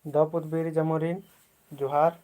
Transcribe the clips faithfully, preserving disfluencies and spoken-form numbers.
दव पुत बेरी जमोरिन जोहार।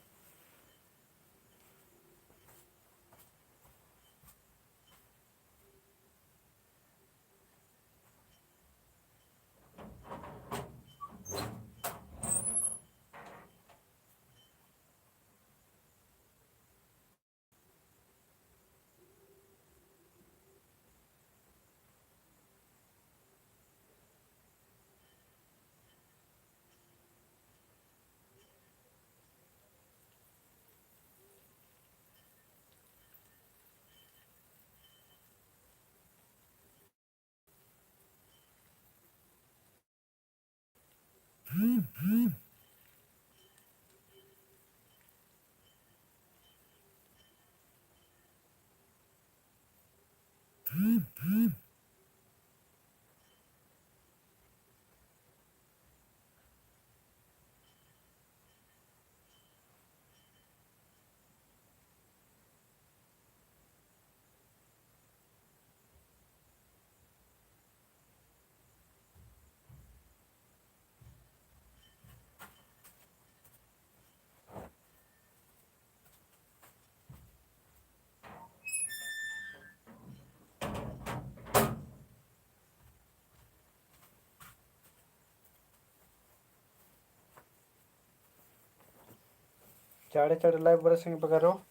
चाड़े चाड़े live बरआ संगी बगरो।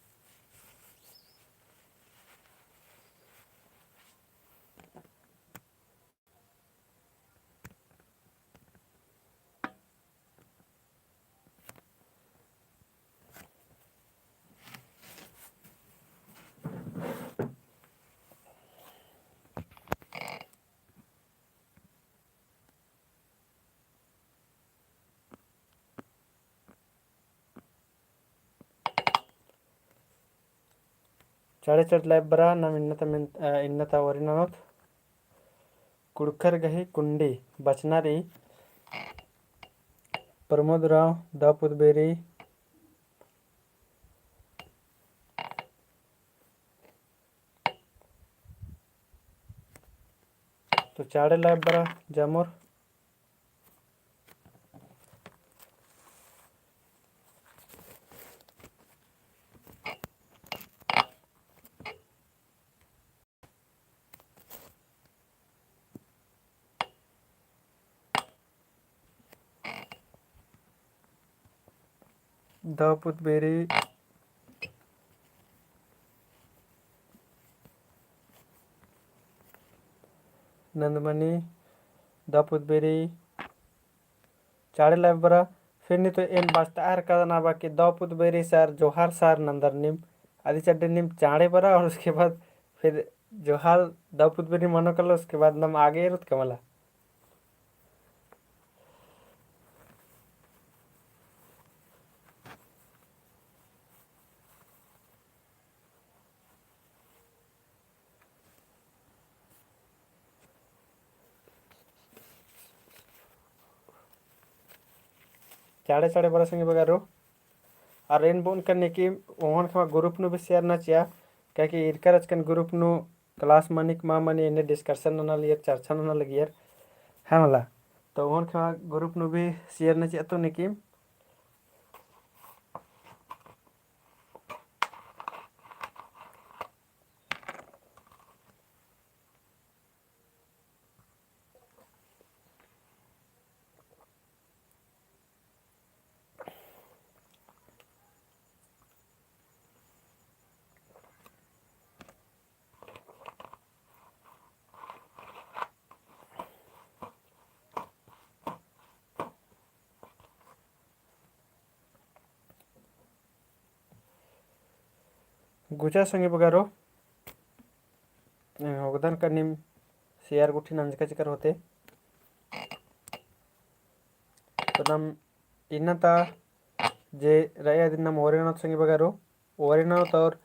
चाड़े चाड़े live बरआ, नाम इन्नता मेन-, अ, इन्नता ओरी ननोत। कुँड़ुख़र गही कुंडी बचना रई। प्रमोद उराँव, दव पुत बेरी। तो चाड़े live बरआ जमोर। दव पुत बेरी, नंदमनी, दव पुत बेरी, चाड़े live बरआ। फिर नी तो एन बस्ता हर कदना बा कि दव पुत बेरी sir, जोहार sir नंदर नीम। अदी चड्डी नीम चाड़े बरआ और उसके बाद फिर जोहार दव पुत बेरी मनो कल्ला, उसके बाद नम आगे एरोत का मला। चाड़े चाड़े बरआ संगी बगरो। और एन बओन कन कि ओहन खमा group नू भी share नना चिआ, काहे कि ईरकर अचकन group नू class मनिक मा मनी एन्ने discussion नना लगियर, चर्चा नना लगियर, है मला। तो ओहन खमा group नू भी share नना चिआ तो निकिम। गुचा संगी बगरो, ओगदन का नीम share गुट्ठी नंजका चिकर होते। तो नम इन्ना ता जे रई अदिन नम ओरे ननोत संगी बगरो, ओरे ननोत और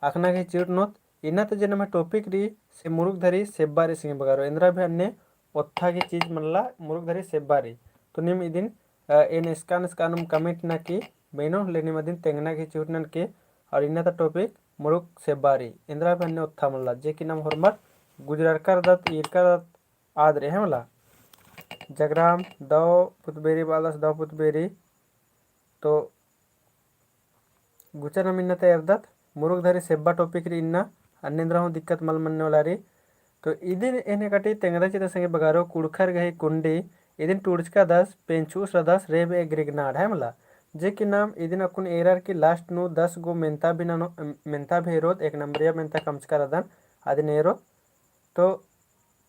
अखना गही चिहुट ननोत। इन्ना ता जे नम्है topic रई से मुरुक धरी सेब्बा रई संगी बगरो। एन्दरा भी अन्ने ओत्था गही चीज मल्ला मुरुक धरी सेब्बा रई। तो नीम इदिन, अ, एन एसकान एसकानुम comment नना की बेनो ले नीम अदिन तेंगना गही चिहुट ननके। और इन्ना ता topic मुरुक सेब्बा रई। एन्दरा भी अन्ने ओत्था मल्ला जे कि नम होरमर गुजररका रअदत, ईरका रअदत, आद रई है मला। जगराम दव पुत बेरी बालस, दव पुत बेरी। तो गुचा नाम इन्ना ता एरदत, मुरुक धरी सेब्बा topic रई इन्ना, अन्नेन्द्रा हूँ दिक्कत मल मन्ने वाला रई। तो इदिन एन्ने कटी तेंगदा चिता संगी बगारो कुँड़ुख़र गही कुंडी, इदिन टूड़चकादस पेंचुस रअदस रेब ए ग्रिगनाड है मला। जे कि नाम इदिन अक्कुन एरर की last नू दस गो मेन्ता भी ननो, मेन्ता भी एरोत, एक नंबरिया मेन्ता कमचका रअदन, अदिन एरोत। तो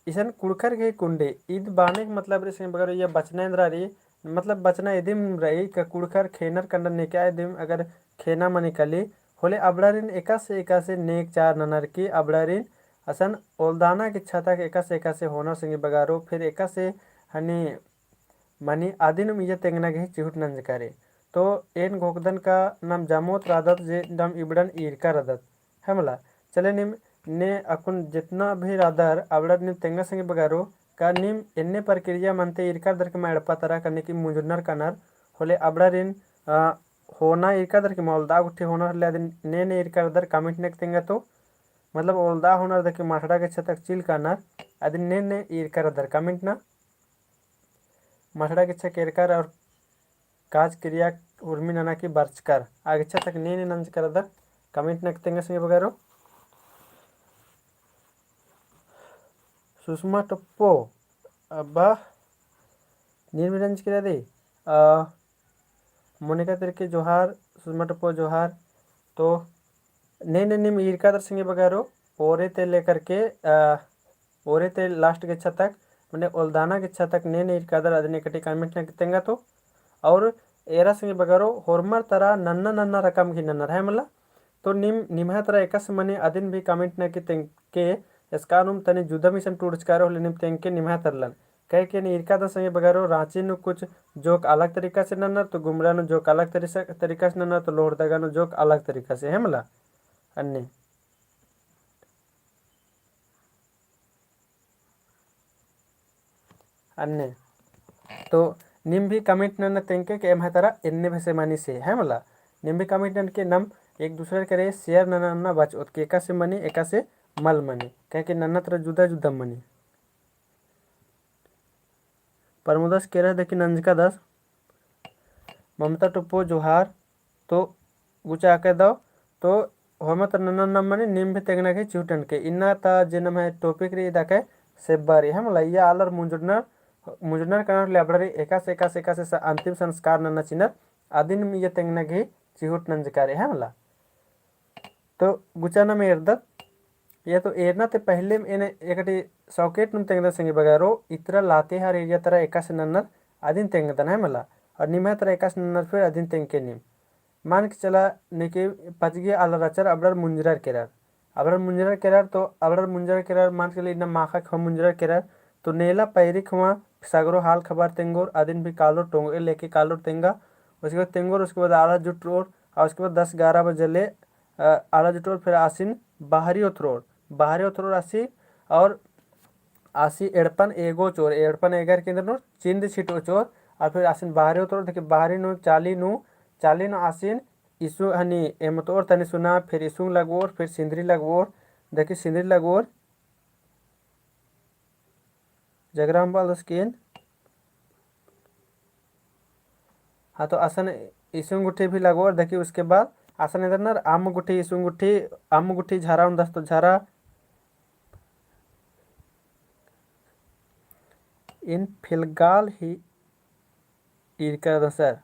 इसन कुँड़ुख़र गही कुंडी, इद बानेक मतलब रई संगी बगारो, या बचना एन्द्रा रई, मतलब बचना इदिम रई का कुँड़ुख़र खेनर कंडन नेके आ इदिम अगर खेना मनी कली, होले अबड़ारिन एकासे एकासे नेग चार ननर की अबड़ारिन असन ओलदाना गिच्छा तक एकासे एकासे होनर संगी बगारो, फिर एकासे हनी मनी अदिनुम इया तेंगना गही चिहुट नंजका रई। तो एन घोखदन का नाम जमोत रअदत जे नाम इबड़न ईरका रअदत। है मला, चले नीम ने अक्कुन जेतना भी रअदर अबड़र नीम तेंगा संगी बगारो, का नीम एन्ने प्रक्रिया मनते ईरका रअदर की मा एड़पा तरा कने की मुंजुरनर कनर, होले अबड़ारिन, अ, होना ईरका रअदर की मा ओलदा गुट्ठी होनर होले अदिन ने ने ईरका रअदर comment नक तेंगा तो, मतलब ओलदा होनर दे की मठड़ा गिच्छा तक चिल कनर, अदिन ने ने ईरका रअदर comment ना। मठड़ा गिच्छा केरकर और काज किरिया उर्मी नना की बरचकर। आ गिच्छा तक ने ने नंजकर रअदर comment नक तेंगा संगी बगारो। सुषमा टोप्पो, अब्बा, नीन भी नंजकी रअदी। आ, मोनिका तिर्की जोहार, सुषमा टोप्पो जोहार। तो ने ने नीम ईरका रअदर संगी बगारो, ओरे ते लेकर के, आ, ओरे ते last गिच्छा तक, मने ओलदाना गिच्छा तक ने ने ईरका रअदर अदिन एकटी comment नक तेंगा तो। और एरा संगी बगारो होरमर तरा नन्ना नन्ना रकम गही नन्नर है मला। तो नीम, निम्है तरा एकासे मनी अदिन भी comment नक तेंगके, एसकानुम तनी जुदम इसन टूड़चका रओ होले नीम तेंगके निम्है तरलन। कहे के नी ईरका रअदन संगी बगारो राँची नू कुछ जोक अलग तरीका से नन्नर, तो गुमला नू जोक अलग तरीका, तरीका से नन्नर, तो लोहरदगा नू जोक अलग तरीका से है मला। अन्ने। अन्ने। तो नीम भी comment नन्ना तेंगके के एम्है तरा एन्ने भेसे मनी से, है मला? नीम भी comment ननके नाम एक दूसरे करे share नन्ना नन्ना बचओत के एकासे मनी, एकासे मल मनी। कहे के नन्ना तरा जुदा जुदा मनी। प्रमोदस केरा देखी नंजकादस। ममता टोप्पो जोहार। तो गुचा आके दव। तो होरमर तरा नन्ना नन्ना मनी नीम भी तेंगना गही चिहुट ननके। इन्ना ता जे नम्है topic रई इदा के सेब्बा रई है मला। इया आलर मुंजुरनर, मुंजुरनर कनर होले अबड़ारी एकासे, एकासे, एकासे स-, अंतिम संस्कार नन्ना चिनर अदिन इया तेंगना गही चिहुट नंजका रई है मला। तो गुचा नाम एरदत, या तो एरना ते पहले एन एकटी शौकेट नुम तेंगदन संगी बगारो, इतरा लातेहार area तरा एकासे नन्नर अदिन तेंगदन है मला, और निम्है तरा एकासे नन्नर फिर अदिन तेंगके नीम। मान के चला नेके पचगी आलर रहचर अबड़र मुंजरर केरर, अबड़र मुंजरर केरर, तो अबड़र मुंजरर केरर, मान के चला इन्ना माखा ख़ेवा मुंजरर केरर, तो नेला पैरी ख़ेवा सगरो हाल खबर तेंगोर, अदिन भी कालोर टोंगे लेके कालोर तेंगा, उसके बाद तेंगोर, उसके बाद आला जुटोर, और उसके बाद दस ग्यारह बजे ले, अ, आला जुटोर, फिर आसिन बाहरी ओथरोर, बाहरी ओथरोर आसी, और आसी एड़पन एगो चोर, एड़पन एगर के एन्दर नू चिन्द छिटो चोर, और फिर आसिन बाहरी ओथरोर, देखिए बाहरी नू चाली नू, चाली नू आसिन इसु हनी एमतोर तनी सुना, फिर इसुंग लगोर, फिर सिंदरी लगोर, देखिए सिंदरी लगोर, जगराम बाल दसकिन। हाँ, तो असन इसुंग गुट्ठी भी लगोर, देखी उसके बाद असन एन्दर नर अम्म गुट्ठी, इसुंग गुट्ठी, अम्म गुट्ठी झरा उन्दस तो झरा। इन फिलगाल ही ईरकर दसर।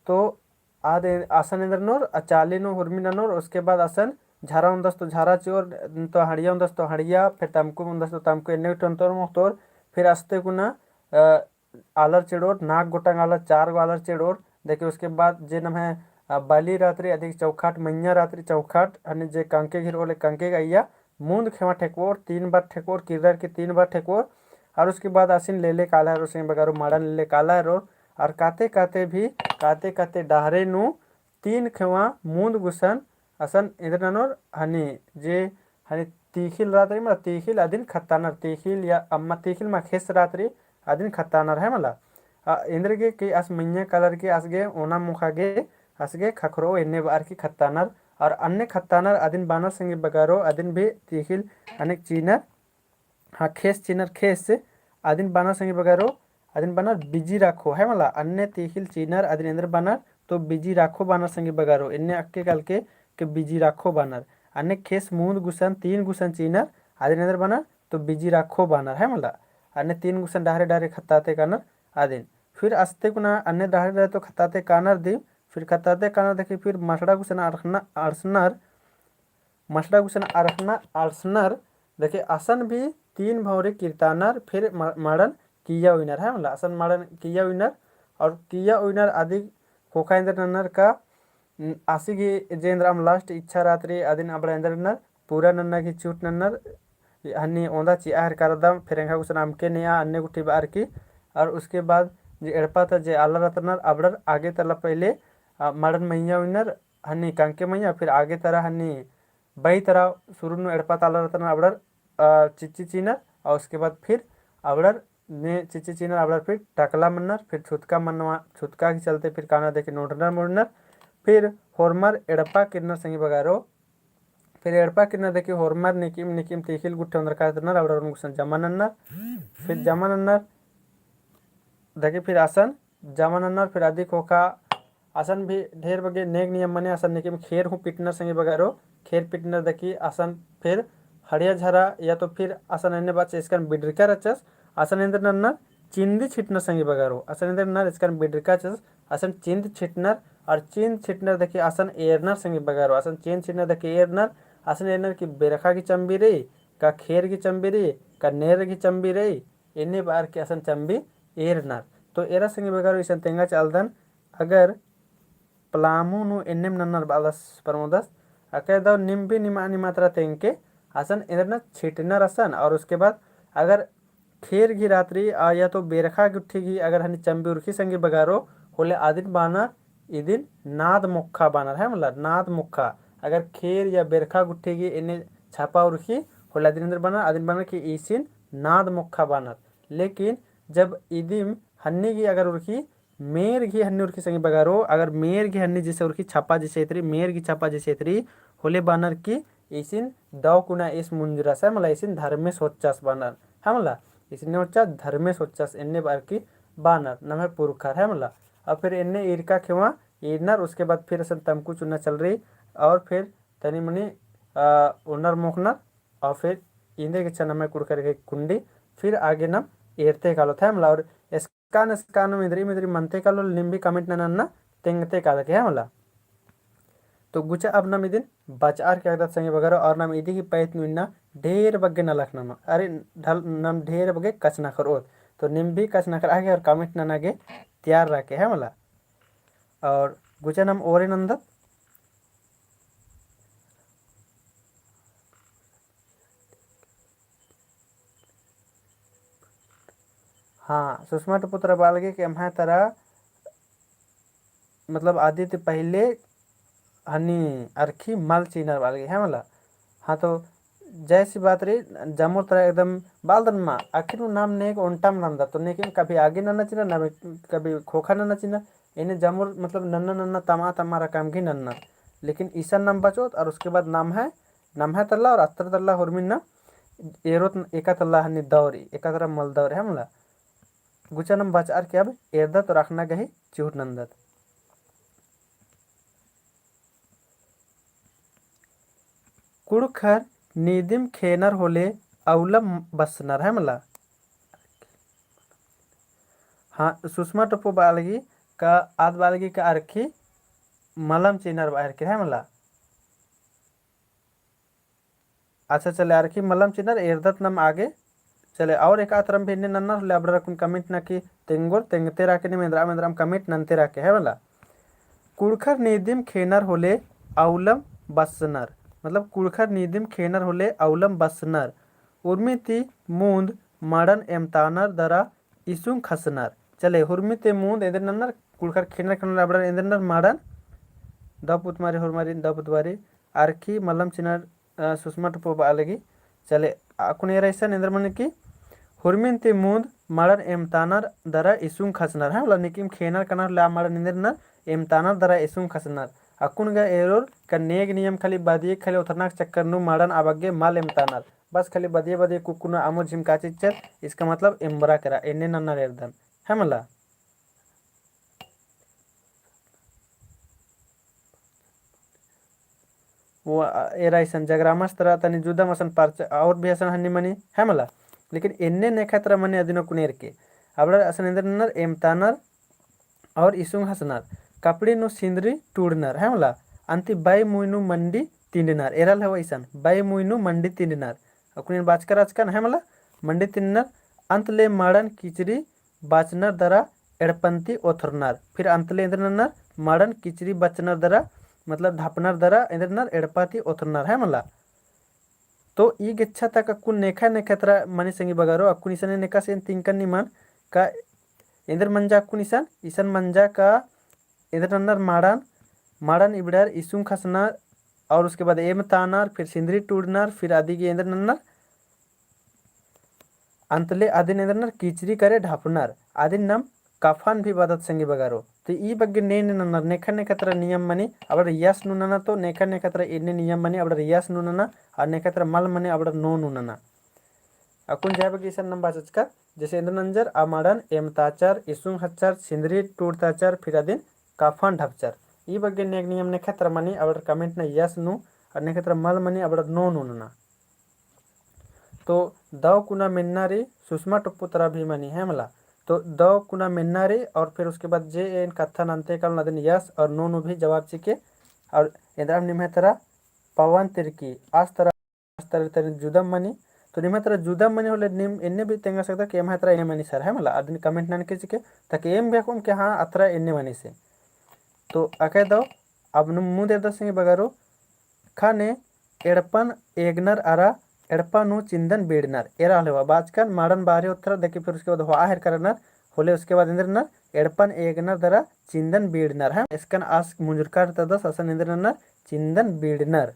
तो आद ए-, असन एन्दर नोर, अ, चाली नू हुरमी ननोर, उसके बाद असन झारा उन्दस तो झारा चिओर, तो हड़िया उन्दस तो हड़िया, फिर तमकु उन्दस तो तमकु, एन्ने टोन तोर मोख तोर, फिर अस्ते कुना, अ, आलर चिड़ोर, नाग गोटंग आलर, चार गो आलर चिड़ोर, देखिए उसके बाद जे नम्है, अ, बली रात्रि अधिक चौखाट, मैया रात्रि चौखाट, हने जे कंके घिर ओले कंके गैया, मूंद खेवा ठेकोर, तीन बार ठेकोर, किर्रर के तीन बार ठेकोर, और उसके बाद आसिन लेले काला हेरोर, संगी बगारो माड़न लेले काला हेरोर, और काते काते भी, काते काते डहरे नू तीन खेवा मूंद गुसन असन एन्दर ननोर हनी, जे हनी तीखिल रात रई, मतलब तीखिल अदिन खत्तानर, तीखिल या अम्मा तीखिल मा खेस रात रई, अदिन खत्तानर है मला। आ, एन्दर गे कि आस मैया कालर के आस गे ओना मोखा गे आस गे खखरो एन्ने बार की खत्तानर, और अन्ने खत्तानर अदिन बानर संगी बगारो अदिन भी तीखिल अनेक चीनर, हाँ, खेस चीनर खेस अदिन बानर संगी बगारो अदिन बअनर बिजी राखो, है मला, अन्ने तिख़िल चिअनर, अदिन एन्देर बअनर, तो बिजी राखो बअनर संगी बगरो, एन्ने अक्के कालके, के बिजी राखो बअनर। अन्ने ख़ेस मुन्द गुसन, तीन गुसन चिअनर, अदिन एन्देर बअनर, तो बिजी राखो बअनर, है मला। अन्ने तीन गुसन डहरे डहरे खत्ताते कानर, अदिन। फिर अस्ते कुना अन्ने डहरे डहरे तो खत्ताते कानर दिम, फिर खत्ताते कानर देखी फिर मसड़ा गुसन अड़सना, अड़सनर, मसड़ा गुसन अड़सना, अड़सनर, देखी असन भी तीन भौंरी किरतानर, फिर म-, मड़न किया उइनर, है मला, असन मड़न किया उइनर, और किया उइनर अदी ख़ोख़ा एन्देर नन्नर का, न-, आसी गही जे एन्देर अम last इच्छा रअत रई, अदिन अबड़ा एन्देर नन्नर, पूरा नन्ना गही छूट नन्नर, हन्नी ओन्दा चिआ हर करदम, फिर एंगा गुसन अमके नेआ अन्ने गुट्ठी बअर की, और उसके बाद जे एड़पा ता जे आलर रअनर, अबड़र आगे तला पहले, अ, मड़न मइय्याँ उइनर, हन्नी कंके मइय्याँ, फिर आगे तरा हन्नी बई तरा सुरु नू एड़पा ता आलर रअनर अबड़र, अ, चिच्ची चिअनर, और उसके बाद फिर अबड़र ने चिच्ची चिअनर अबड़र फिर टकला मन्नर, फिर छुतका मन्नवा, छुतका के चलते फिर काना देखी नोड़नर मुड़नर, फिर होरमर एड़पा किरनर संगी बगरो, फिर एड़पा किरनर देखी होरमर निकिम निकिम तिख़िल गुट्ठी ओन्द्रका रअनर, अबड़र ओन गुसन जमा नन्नर, फिर जमा नन्नर, देखी फिर असन जमा नन्नर, फिर अदी ख़ोख़ा असन भी ढेर बग्गे नेग नियम मने असन निकिम खेर हूँ पिटनर संगी बगरो, खेर पिटनर देखी असन फिर हड़िया झरा या तो फिर असन एन्ने बाच इसकन बिडरका रहचस, असन एन्देर नन्नर चिंदी छिटनर संगी बगरो, असन एन्देर नन्नर इसकन बिडरका रहचस, असन चिंद छिटनर, और चिंद छिटनर देखी असन एरनर संगी बगरो, असन चिंद छिटनर देखी एरनर, असन एरनर कि बेरखा गही चम्बी रई, का खेर गही चम्बी रई, का नेर गही चम्बी रई, एन्ने बअर की असन चम्बी एरनर। तो एरा संगी बगरो इसन तेंगा चालदन, अगर पलामू नू एन्नेम नन्नर बअदस प्रमोदस, अकय दव नीम भी निमा निमा तरा तेंगके असन एन्देर नन्नर छिटनर असन, और उसके बाद अगर खेर गही रात रई, आ, या तो बेरखा गुट्ठी गही अगर हनी चम्बी उरखी संगी बगरो, होले अदिन बअनर, इदिन नाद मोक्खा बअनर, है मला, नाद मोक्खा। अगर खेर या बेरखा गुट्ठी गही एन्ने छापा उरखी, होले अदिन एन्देर बअनर, अदिन बअनर कि इसिन नाद मोक्खा बअनर। लेकिन जब इदिम हन्नी गही अगर उरखी, मेर गही हन्नी उरखी संगी बगरो, अगर मेर गही हन्नी जैसे उरखी छापा जैसे एतरी, मेर गही छापा जैसे एतरी, होले बअनर कि इसिन दव कुना एस मुंजरस, है मला, इसिन धर्मेस होच्चस बअनर, है मला, इसिन होच्चस धर्मेस होच्चस, एन्ने बअर की बअनर, नम्है पुरखर, है मला। और फिर एन्ने ईरका खेवा ईरनर, उसके बाद फिर असन तमकू चुन्ना चलरई, और फिर तनी मनी, आ, उरनर मोख़नर, और फिर इन्दे गेच्छा नम्है कुँड़ुख़र गही कुंडी, फिर आगे नम एरते कालोत, है मला, और एसकान एसकान मिंदरी मिंदरी मनते कालो, नीम भी comment नना नन्ना तेंगते कालके, है मला। तो गुचा अब नम इदिन बचआर के अगदत संगी बगरो, और नम इदी गही पैत नू इन्ना ढेर बग्गे नलख नम, अरे ढल नम ढेर बग्गे कछनखरओत, तो नीम भी कछनखरआ गे और comment नना गे तैयार रअके, है मला। और गुचा नम ओरे नन्दत। हाँ, सुषमा टोप्पो तरा बआ लगी कि एम्है तरा, मतलब, अदी ती पहिले हनी अरखी मल चिअनर बआ लगी, है मला। हाँ, तो जैसी बात रई, जमुर तरा एकदम बालदन मा, आखिर नू नाम नेग ओन्टम नन्दत, तो नेकिम कभी आगे नन्ना चिअनर, ना कभी खोखा नन्ना चिअनर, एन्ने जमुर मतलब नन्ना नन्ना तमा तमा रकम गही नन्ना, लेकिन इसन नम बचोत, और उसके बाद नम्है, नम्है तल्ला और अत्तर तल्ला हुरमिन ना एरोत एका तल्ला हनी दौरी, एका तरा मल दौरी, है मला। गुचा नम बचआर के अब एरदत और अख़ना गही चिहुट नन्दत। कुँड़ुख़र नीदिम खेअनर होले अउलम बस्सनर, है मला। हाँ, सुषमा टोप्पो बआ लगी का, आद बआ लगी का अरखी मलम चिअनर बआ लगी, है मला। अच्छा, चले, अरखी मलम चिअनर एरदत नम आगे। चले, और एका तरम भी एन्ने नन्नर होले अबड़र अक्कुन comment नना की तेंगोर, तेंगते रअके, नीम एन्दरा एन्दरा comment नन्ते रअके, है मला। कुँड़ुख़र नीदिम खेअनर होले अउलम बस्सनर, मतलब कुँड़ुख़र नीदिम खेअनर होले अउलम बस्सनर। उर्मी ती मुन्द मड़न एमतानर दरा इसुंग खसनर। चले, हुरमी ती मुन्द एन्देर नन्नर, कुँड़ुख़र खेअनर खेअनर अबड़र एन्देर नन्नर मड़न, दव पुत बारी, हुरमारिन दव पुत बारी, अरखी मलम चिअनर, अ, सुषमा टोप्पो बआ लगी। चले, अक्कुन एरा इसन एन्देर मने कि हुरमिन ती मुन्द मड़न एमतानर दरा इसुंग खसनर, है मला, नेकिम खेअनर कानर होले आ मड़न एन्देर नन्नर, एमतानर दरा इसुंग खसनर। अक्कुन गा एरोर का नेग नियम खाली बदिये खाली ओथरना के चक्कर नू मड़न आ बग्गे मल एमतानर। बस खाली बदिये बदिये कुक्कु नू अमो झिमका चिच्चर, इसका मतलब एम्बरा केरा, एन्ने नन्नर एरदन। है मला। वो, अ, एरा इसन जगरामस तरा तनी जुदम असन परचा और भी असन हन्नी मनी है मला। लेकिन एन्ने नेखा तरा मनी अदिन अक्कुन एरके। अबड़र असन एन्देर ननर एमतानर और इसुंग हसनर। कपड़ी नू सिंदरी टूड़नर है मला। अन्ती बाई मुई नू मंडी तिंडनर। एरा ले हवा इसन बाई मुई नू मंडी तिंडनर। अक्कुन एन बाचकर आचकन है मला। मंडी तिंडनर। अन्त ले माड़न किचरी बाचनर दरा एड़पन्ती ओथरनर। फिर अन्त ले एन्देर ननर माड़न किचरी बाचनर दरा, मतलब ढापनर दरा एन्देर ननर एड़पा ती ओथरनर है मला। तो ई गेच्छा तक अक्कुन नेखा नेखा तरा मनी संगी बगरो, अक्कुन इसन नेखा से तिंकन निमन का एन्देर मंजा अक्कुन इसन, इसन मंजा का एन्देर ननर माड़न, माड़न इबड़र इसुंग खसनर, और उसके बाद एमतानर, फिर सिंदरी टूड़नर, फिर अदिगे एन्देर ननर, अन्त ले अदिन एन्देर ननर किचरी करे ढापनर, अदिन नम कफन भी बअदत संगी बगरो। तो ई बग्गे ने ने ननर, नेखा नेखा तरा नियम मनी अबड़र yes नू नना, तो नेखा नेखा तरा एन्ने नियम मनी अबड़र yes नू नना, और नेखा तरा मल मनी अबड़र no नू नना। अक्कुन जाय बग्गे इसन नम बाचचकर, जैसे एन्देर नंजर, आ माड़न एमताचर, इसुंग हचर, सिंदरी टूड़ताचर, फिर अदिन कफन ढापचर। ई बग्गे नेग नियम नेखा तरा मनी अबड़र comment ना yes नू, और नेखा तरा मल मनी अबड़र no नू नना। तो दव कुना मेन्ना री सुषमा टोप्पो तरा भी मनी है मला। तो दव कुना मेन्ना री और फिर उसके बाद जे एन कत्था नन्ते कालोन अदिन yes और no नू भी जवाब चिके। और एन्देर निम्है तरा पवन तिर्की आस तरा आस तरा तरा जुदम मनी। तो निम्है तरा जुदम मनी होले नीम एन्ने भी तेंगा सकदर कि एम्है तरा एन्ने मनी सर है मला। अदिन comment ननके चिके ताकि एम भी अक्कुम कि हाँ अतरा एन्ने मनी से। तो अकय दव अब नू मुन्द एरदत संगी बगरो, ख़ने एड़पन एगनर अरा एड़पा नू चिन्दन बीड़नर। एरा हले हवा बाचकन माड़न बाहरी ओथरर, देखे फिर उसके बाद होआ हेर करनर, होले उसके बाद एन्देर ननर एड़पन एगनर दरा चिन्दन बीड़नर है। एसकन आस मुंजुरका रअदस असन एन्देर ननर चिन्दन बीड़नर।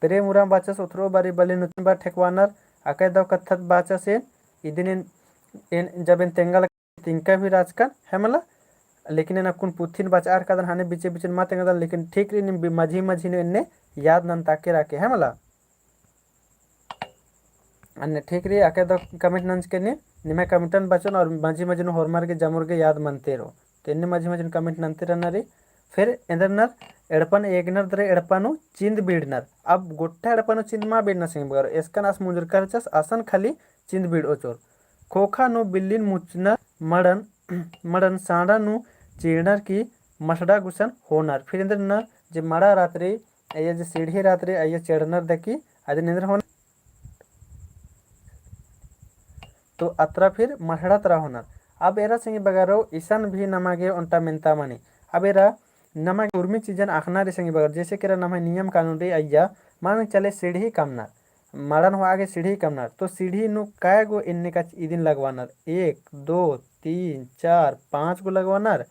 प्रेम उराँव बाचस ओथरो बारी बलिन उतन बा ठेकवानर, अकय दव कत्था बाचस एन, इदिन एन, एन जब एन तेंगा लग तिंका भी राचकन है मला, लेकिन एन अक्कुन पुथिन बचआर कादन हने बिचे बिचन मा तेंगदन, लेकिन ठीक रई नीम बि-, मझी मझी नू एन्ने याद नन्ताके राके है मला। अन्ने ठीक रई, अकय दव comment नंजके नीम, निम्है commentन बचोन और मझी मझी नू होरमर गे जमुर गे याद मनते रओ। तो एन्ने मझी मझी नू comment नन्ते रअना रई। फिर एन्देर ननर एड़पन एगनर दरे एड़पा नू चिन्द बीड़नर। अब गोट्ठा एड़पा नू चिन्द मा बीड़नर संगी बगरो, एसकन आस मुंजुरका रहचस असन खाली चिन्द बीड़ओ चोर। ख़ोख़ा नू बिल्लिन मुचनर मड़न, मड़न साँड़ा नू चेड़नर की मसड़ा गुसन होनर। फिर एन्देर ननर जे मड़ा रअत रई, अइय्या जे सीढ़ी रअत रई, अइय्या चेड़नर दकी, अदिन एन्देर होनर। तो अतरा फिर मसड़ा तरा होनर। अब एरा संगी बगरो इसन भी नमा गे ओन्टा मेन्ता मनी। अब एरा नमा गे उर्मी चीजन अख़ना रई संगी बगर, जैसे कि एरा नम्है नियम कानून रई अइय्या, मान चले सीढ़ी कमनर, मड़न होआ गे सीढ़ी कमनर, तो सीढ़ी नू कै गो एन्ने का इदिन लगवानर, एक, दो, तीन, चार, पाँच गो लगवानर,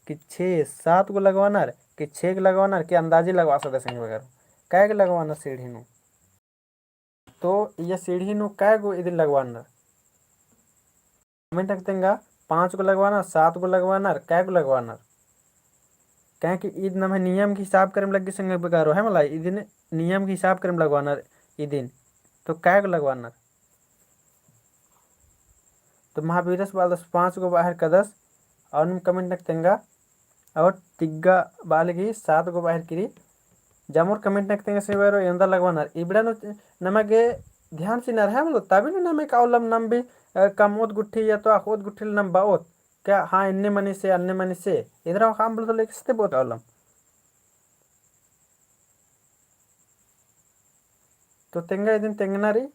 कि छे, सात गो लगवानर, कि छे गो लगवानर, कि अंदाजी लगवा सकदय संगी बगर, कै गो लगवानर सीढ़ी नू। तो इय्या सीढ़ी नू कै गो इदिन लगवानर? comment नक तेंगा, पाँच गो लगवानर, सात गो लगवानर, कै गो लगवानर? काहे कि ईद नम्है नियम के हिसाब करे में लग्गी संगी बगरो है मला, इदिन नियम के हिसाब करे में लगवानर इदिन। तो कै गो लगवानर? तो महावीरस बआलदस पाँच गो बाहर कदस, और नीम comment नक तेंगा, और तिग्गा बआलगी सात गो बाहर किरी। जमुर comment नक तेंगा संगी बगरो एवंदा लगवानर। इबड़ा नू नमा गे ध्यान चिअनर है मतलब, तबी नू नमा गे अउलम नम भी, अ, कमओत गुट्ठी या तो अख़ओत गुट्ठी नम बओत। क्या, हाँ, एन्ने मनी से, अन्ने मनी से। एन्दरा ख़ाम बोलतो लेके सते बओत अउलम। तो तेंगा इदिन तेंगना रई।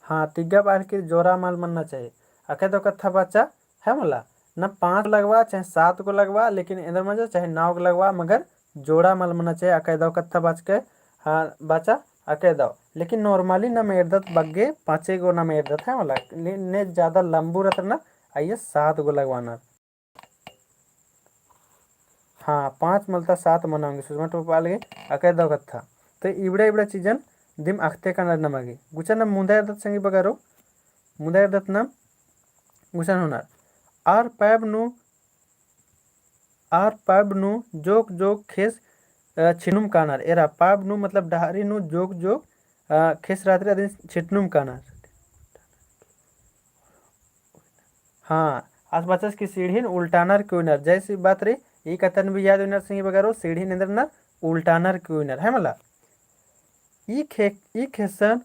हाँ, तिग्गा बआलकी जोड़ा मल मन्ना चाही। अकय दव कत्था बाचा, है मला, ना पाँच गो लगवा, चाहे सात गो लगवा, लेकिन एन्दर मंजा, चाहे नौ गो लगवा, मगर जोड़ा मल मन्ना चाही। अकय दव कत्था बाचके, हाँ, बाचा, अकय दव। लेकिन normally नम एरदत बग्गे पाँचे गो नम एरदत, है मला। ने, ने ज्यादा लम्बू रहतर ना, अइय्या सात गो लगवानर। हाँ, पाँच मलता सात मना ओंगी, सुजमा टोपा अलगे, अकय दव कत्था। तो इबड़ा इबड़ा चीजन दिम अख़ते कानर नमा गे। गुचा नम मुन्दा एरदत संगी बगरो, मुन्दा एरदत नम गुसन होनर। आर पाइब नू, आर पाइब नू जोक जोक खेस, अ, छिनुम कानर। एरा पाइब नू मतलब डहरी नू जोक जोक अ, खेस रअदर अदिन छिटनुम कानर। हाँ, आस बाचस कि सीढ़िन उल्टानर की उइनर। जैसी बात रई, ई कत्थन भी याद उइनर संगी बगरो, सीढ़िन एन्देर ननर उल्टानर की उइनर, है मला? ई खे-, ई खेसन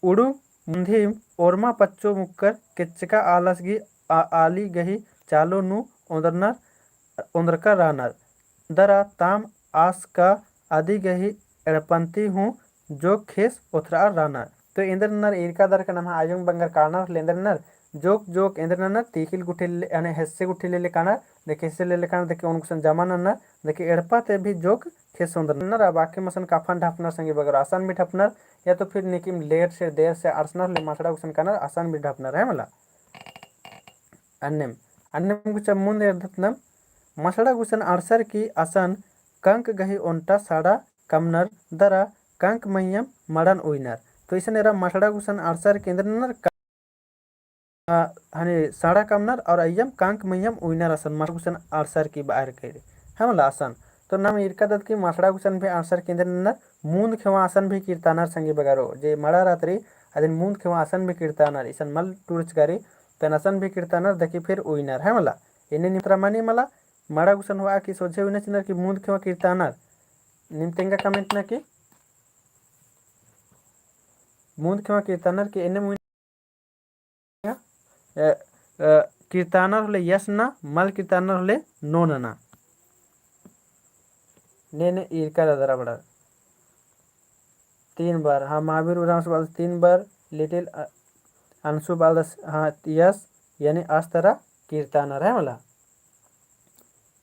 उड़ू मुन्धिम ओर्मा पच्चो मुक्कर केच्चका आलस गही आ-, आली गही चालो नू ओन्दरनर, ओन्दरका रअनर। दरा ताम आस का अदी गही एड़पन्ती हूँ जोक खेस ओथरआ रअनर। तो एन्देर ननर ईरका दरा का नम्है आयोंग बंगर कानर होले एन्देर ननर जोक जोक एन्देर ननर तीखिल गुट्ठी ले, यानी हेस्से गुट्ठी ले ले कानर, देखे हेस्से ले ले कानर, देखे ओन गुसन जमा ननर, देखे एड़पा ती भी जोक खेस ओन्दरनर। अब आखिम असन कफन ढपनर संगी बगरो, असन भी ढपनर, या तो फिर नीकिम लेट से, देर से अंड़सनर होले मसड़ा गुसन कानर, असन भी ढपनर, है मला? अन्नेम, अन्नेम गुचा मुन्द एरदत नम, मसड़ा गुसन अंड़सर की असन कंक गही ओन्टा साड़ा कमनर दरा कंक मइय्याँ मड़न उइनर। तो इसन एरा मसड़ा गुसन अंड़सर की एन्देर ननर का-, आ, हने साड़ा कमनर और अइय्याँ कंक मइय्याँ उइनर असन मसड़ा गुसन अंड़सर की बअर की, है मला? असन। तो नम ईरका दत कि मसड़ा गुसन भी अंड़सर की एन्देर ननर, मुन्द खेवा असन भी किरतानर संगी बगरो, जे मड़ा रअदर अदिन मुन्द खेवा असन भी किरतानर, इसन मल टूड़चका रई, तो एन असन भी किरतानर, देखे फिर उइनर, है मला? एन्ने नीम तरा मनी मला, मड़ा गुसन होआ कि सोझे उइना चिनर कि मुन्द खेवा किरतानर, नीम तेंगा comment नना कि मुन्द खेवा किरतानर कि एन्ने मुइन अ, अ, किरतानर होले yes नना, मल किरतानर होले no नना। ने, ने ईरका दरा बड़ा। तीन बार, हाँ, महावीर उराँवस बालदस तीन बार, little, अ, अंशु बालदस, हाँ, yes, यानी आस तरा किरतानर, है मला?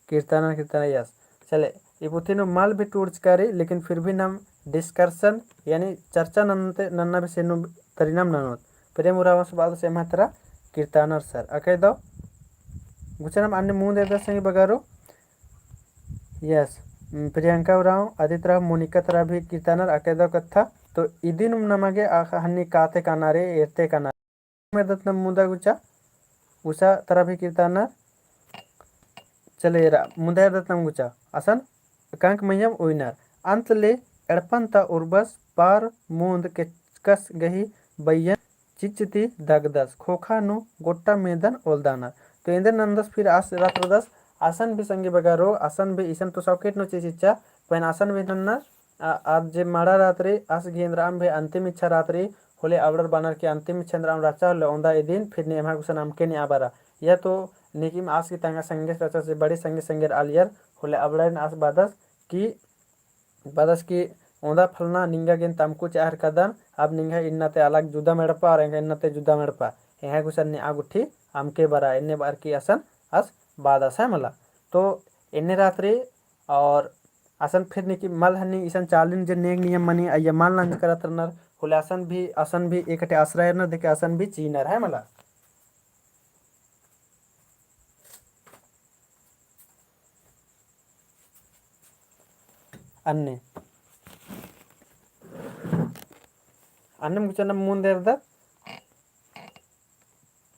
किरतानर, किरतानर, yes। चले, ई पुथी नू मल भी टूड़चका रई, लेकिन फिर भी नम discussion, यानी चर्चा नन्ते, नन्ना विषय नू तरिनम ननोत। प्रेम उराँवस बालदस एम्है तरा किरतानर सर। अकय दव गुचा नम अन्ने मुन्द एरदत संगी बगरो। Yes, प्रियंका उराँव, अदी तरा मोनिका तरा भी किरतानर, अकय दव कत्था। तो इदिन नमा गे आ हन्नी काते काना रई, एरते काना रई। एरदत नम मुदा गुचा, उषा तरा भी किरतानर। चले एरा, मुदा एरदत नम गुचा। असन कंक मइय्याँ उइनर। अन्त ले एड़पन ता उर्बस पार मुन्द केचकस गही बइयन चिच्च ती दगदस, खोखा नू गोट्टा मेदन ओलदानर। तो एन्देर नन्दस फिर आस रअदस, असन भी संगी बगरो, असन भी इसन तो सौकेट नू चिचिच्चा, पहें असन भी नन्ना आ, आद जे मड़ा रअदर, आस गही एन्दरम भी अन्तिम इच्छा रअदर, होले अबड़र बअनर की अन्तिम इच्छा एन्दरम रहचा होले ओन्दा इदिन, फिर ने एम्है गुसन अमके ने आ बरा। या तो नीकिम आस गही तंगआ संगेस रहचा से बड़ी संगे संगे रआलियर, होले अबड़र आस बादस की, बादस की ओन्दा फलना निंगा गे तमकु चिअर कादन, अब निंगा इन्ना ती अलग जुदा एड़पा और एंगा इन्ना ती जुदा एड़पा। एंगा गुसन ने आ गुट्ठी अमके बरा, एन्ने बअर की असन आस बादस है मला। तो एन्ने रअदर और असन फिर नीकिम मल हन्नी इसन चालिन जे नेग नियम मनी अइय्या मल नंजका रअदर, होले असन भी, असन भी एकटे आसरा एरनर देखे असन भी चिअनर है मला। अन्ने, अन्नेम गुचा नम मुन्द एरदत।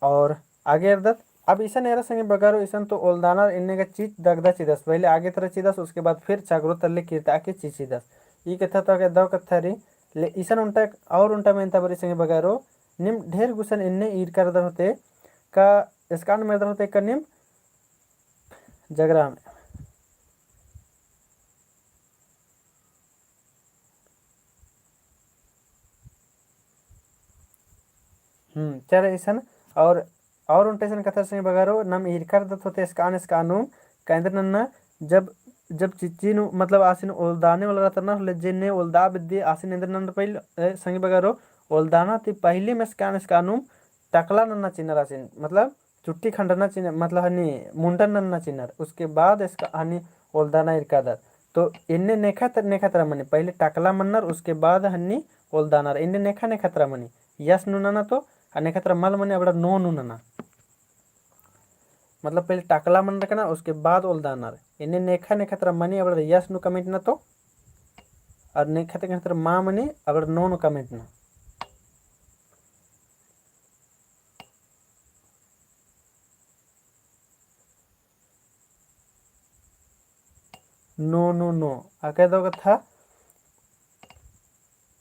और आगे एरदत, अब इसन एरा संगी बगरो इसन तो ओलदानर एन्ने गा चिच्च दगदा चिदस, पहले आगे तरा चिदस, उसके बाद फिर चगरो तल्ले किरता के चिचिदस। ई कत्था तो आगे दव कत्था रई, ले इसन ओन्टा और ओन्टा मेन्ता बरई संगी बगरो, नीम ढेर गुसन एन्ने ईरका रअदर होते, का एसकान मेरदर होते का नीम जगरा में। हम्म, चले इसन और, और ओन्टा इसन कत्था संगी बगरो, नम ईरका रअदत होते एसकान, एसकानुम का एन्देर नन्ना, जब, जब चिच्ची नू, मतलब आसिन ओलदाने वाला रअदर ना, होले जे ने ओलदा बेद्दी आसिन एन्देर नन्ना पहले, ए, संगी बगरो, ओलदाना ती पहले में एसकान, एसकानुम टकला नन्ना चिअनर आसिन, मतलब चुट्टी खंडना चिअनर, मतलब हन्नी मुंडन नन्ना चिअनर, उसके बाद एसका हन्नी ओलदाना ईरकादर। तो एन्ने नेखा त-, नेखा तरा मनी, पहले टकला मन्नर, उसके बाद हन्नी ओलदानर, एन्ने नेखा नेखा तरा मनी। Yes नू नना तो, आ नेखा तरा मल मनी, अबड़ा no नू नना। मतलब पहले टकला मन्नर कना, उसके बाद ओलदानर। एन्ने नेखा नेखा तरा मनी, अबड़ा yes नू comment नना तो, और नेखा तरा मल मनी, अबड़ा no नू comment नना। No, no, no। अकय दव कत्था।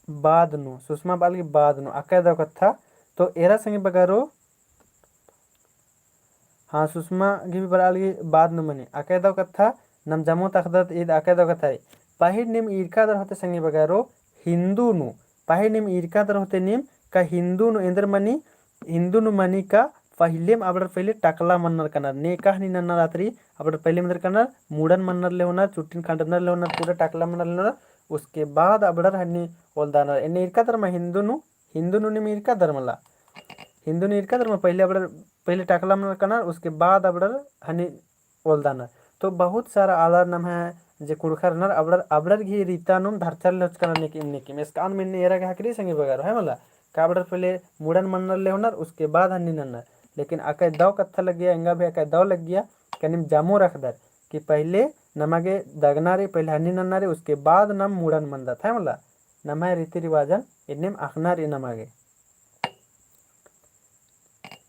बाद नू, सुषमा बआ लगी बाद नू, अकय दव कत्था। तो एरा संगी बगरो, हाँ, सुषमा गे भी बरआ लगी बाद नू मनी। अकय दव कत्था, नम जमो तखदत ईद अकय दव कत्था। पहें नीम ईरका दर होते संगी बगरो, हिंदू नू, पहें नीम ईरका दर होते नीम का हिंदू नू एन्देर मनी, हिंदू नू मनी का पहिलेम अबड़र पहिले टकला मन्नर कनर, नेका हनी नन्नर आतरी, अबड़र पहिलेम एन्देर कनर, मुड़न मन्नर लेहोनर, चुट्टिन खंडनर लेहोनर, पूरा टकला मन्नर लेहोनर, उसके बाद अबड़र हनी ओलदानर। एन्ने ईरका दर मा हिंदू नू, हिंदू नू नीम ईरका दर मला। हिंदू नू ईरका दर मा पहिले अबड़र, पहिले टकला मन्नर कनर, उसके बाद अबड़र हनी ओलदानर। तो बहुत सारा आलर नम्है जे कुँड़ुख़र रअनर, अबड़र, अबड़र गही रीता नुम धरचर लेहोचकनर नेकिम नेकिम। एसकान मेन्ने एरा गे हकरी संगी बगरो, है मला? का अबड़र पहिले मुड़न मन्नर लेहोनर, उसके बाद हनी नन्नर। लेकिन अकय दव कत्था लग्गिया, एंगा भी अकय दव लग्गिया, का नीम जमो रखदर कि पहिले नमा गे दगना रई, पहिले हनी नन्ना रई, उसके बाद नम मुड़न मन्दत, है मला? नम्है रीति रिवाजन एन्नेम अख़ना रई नमा गे।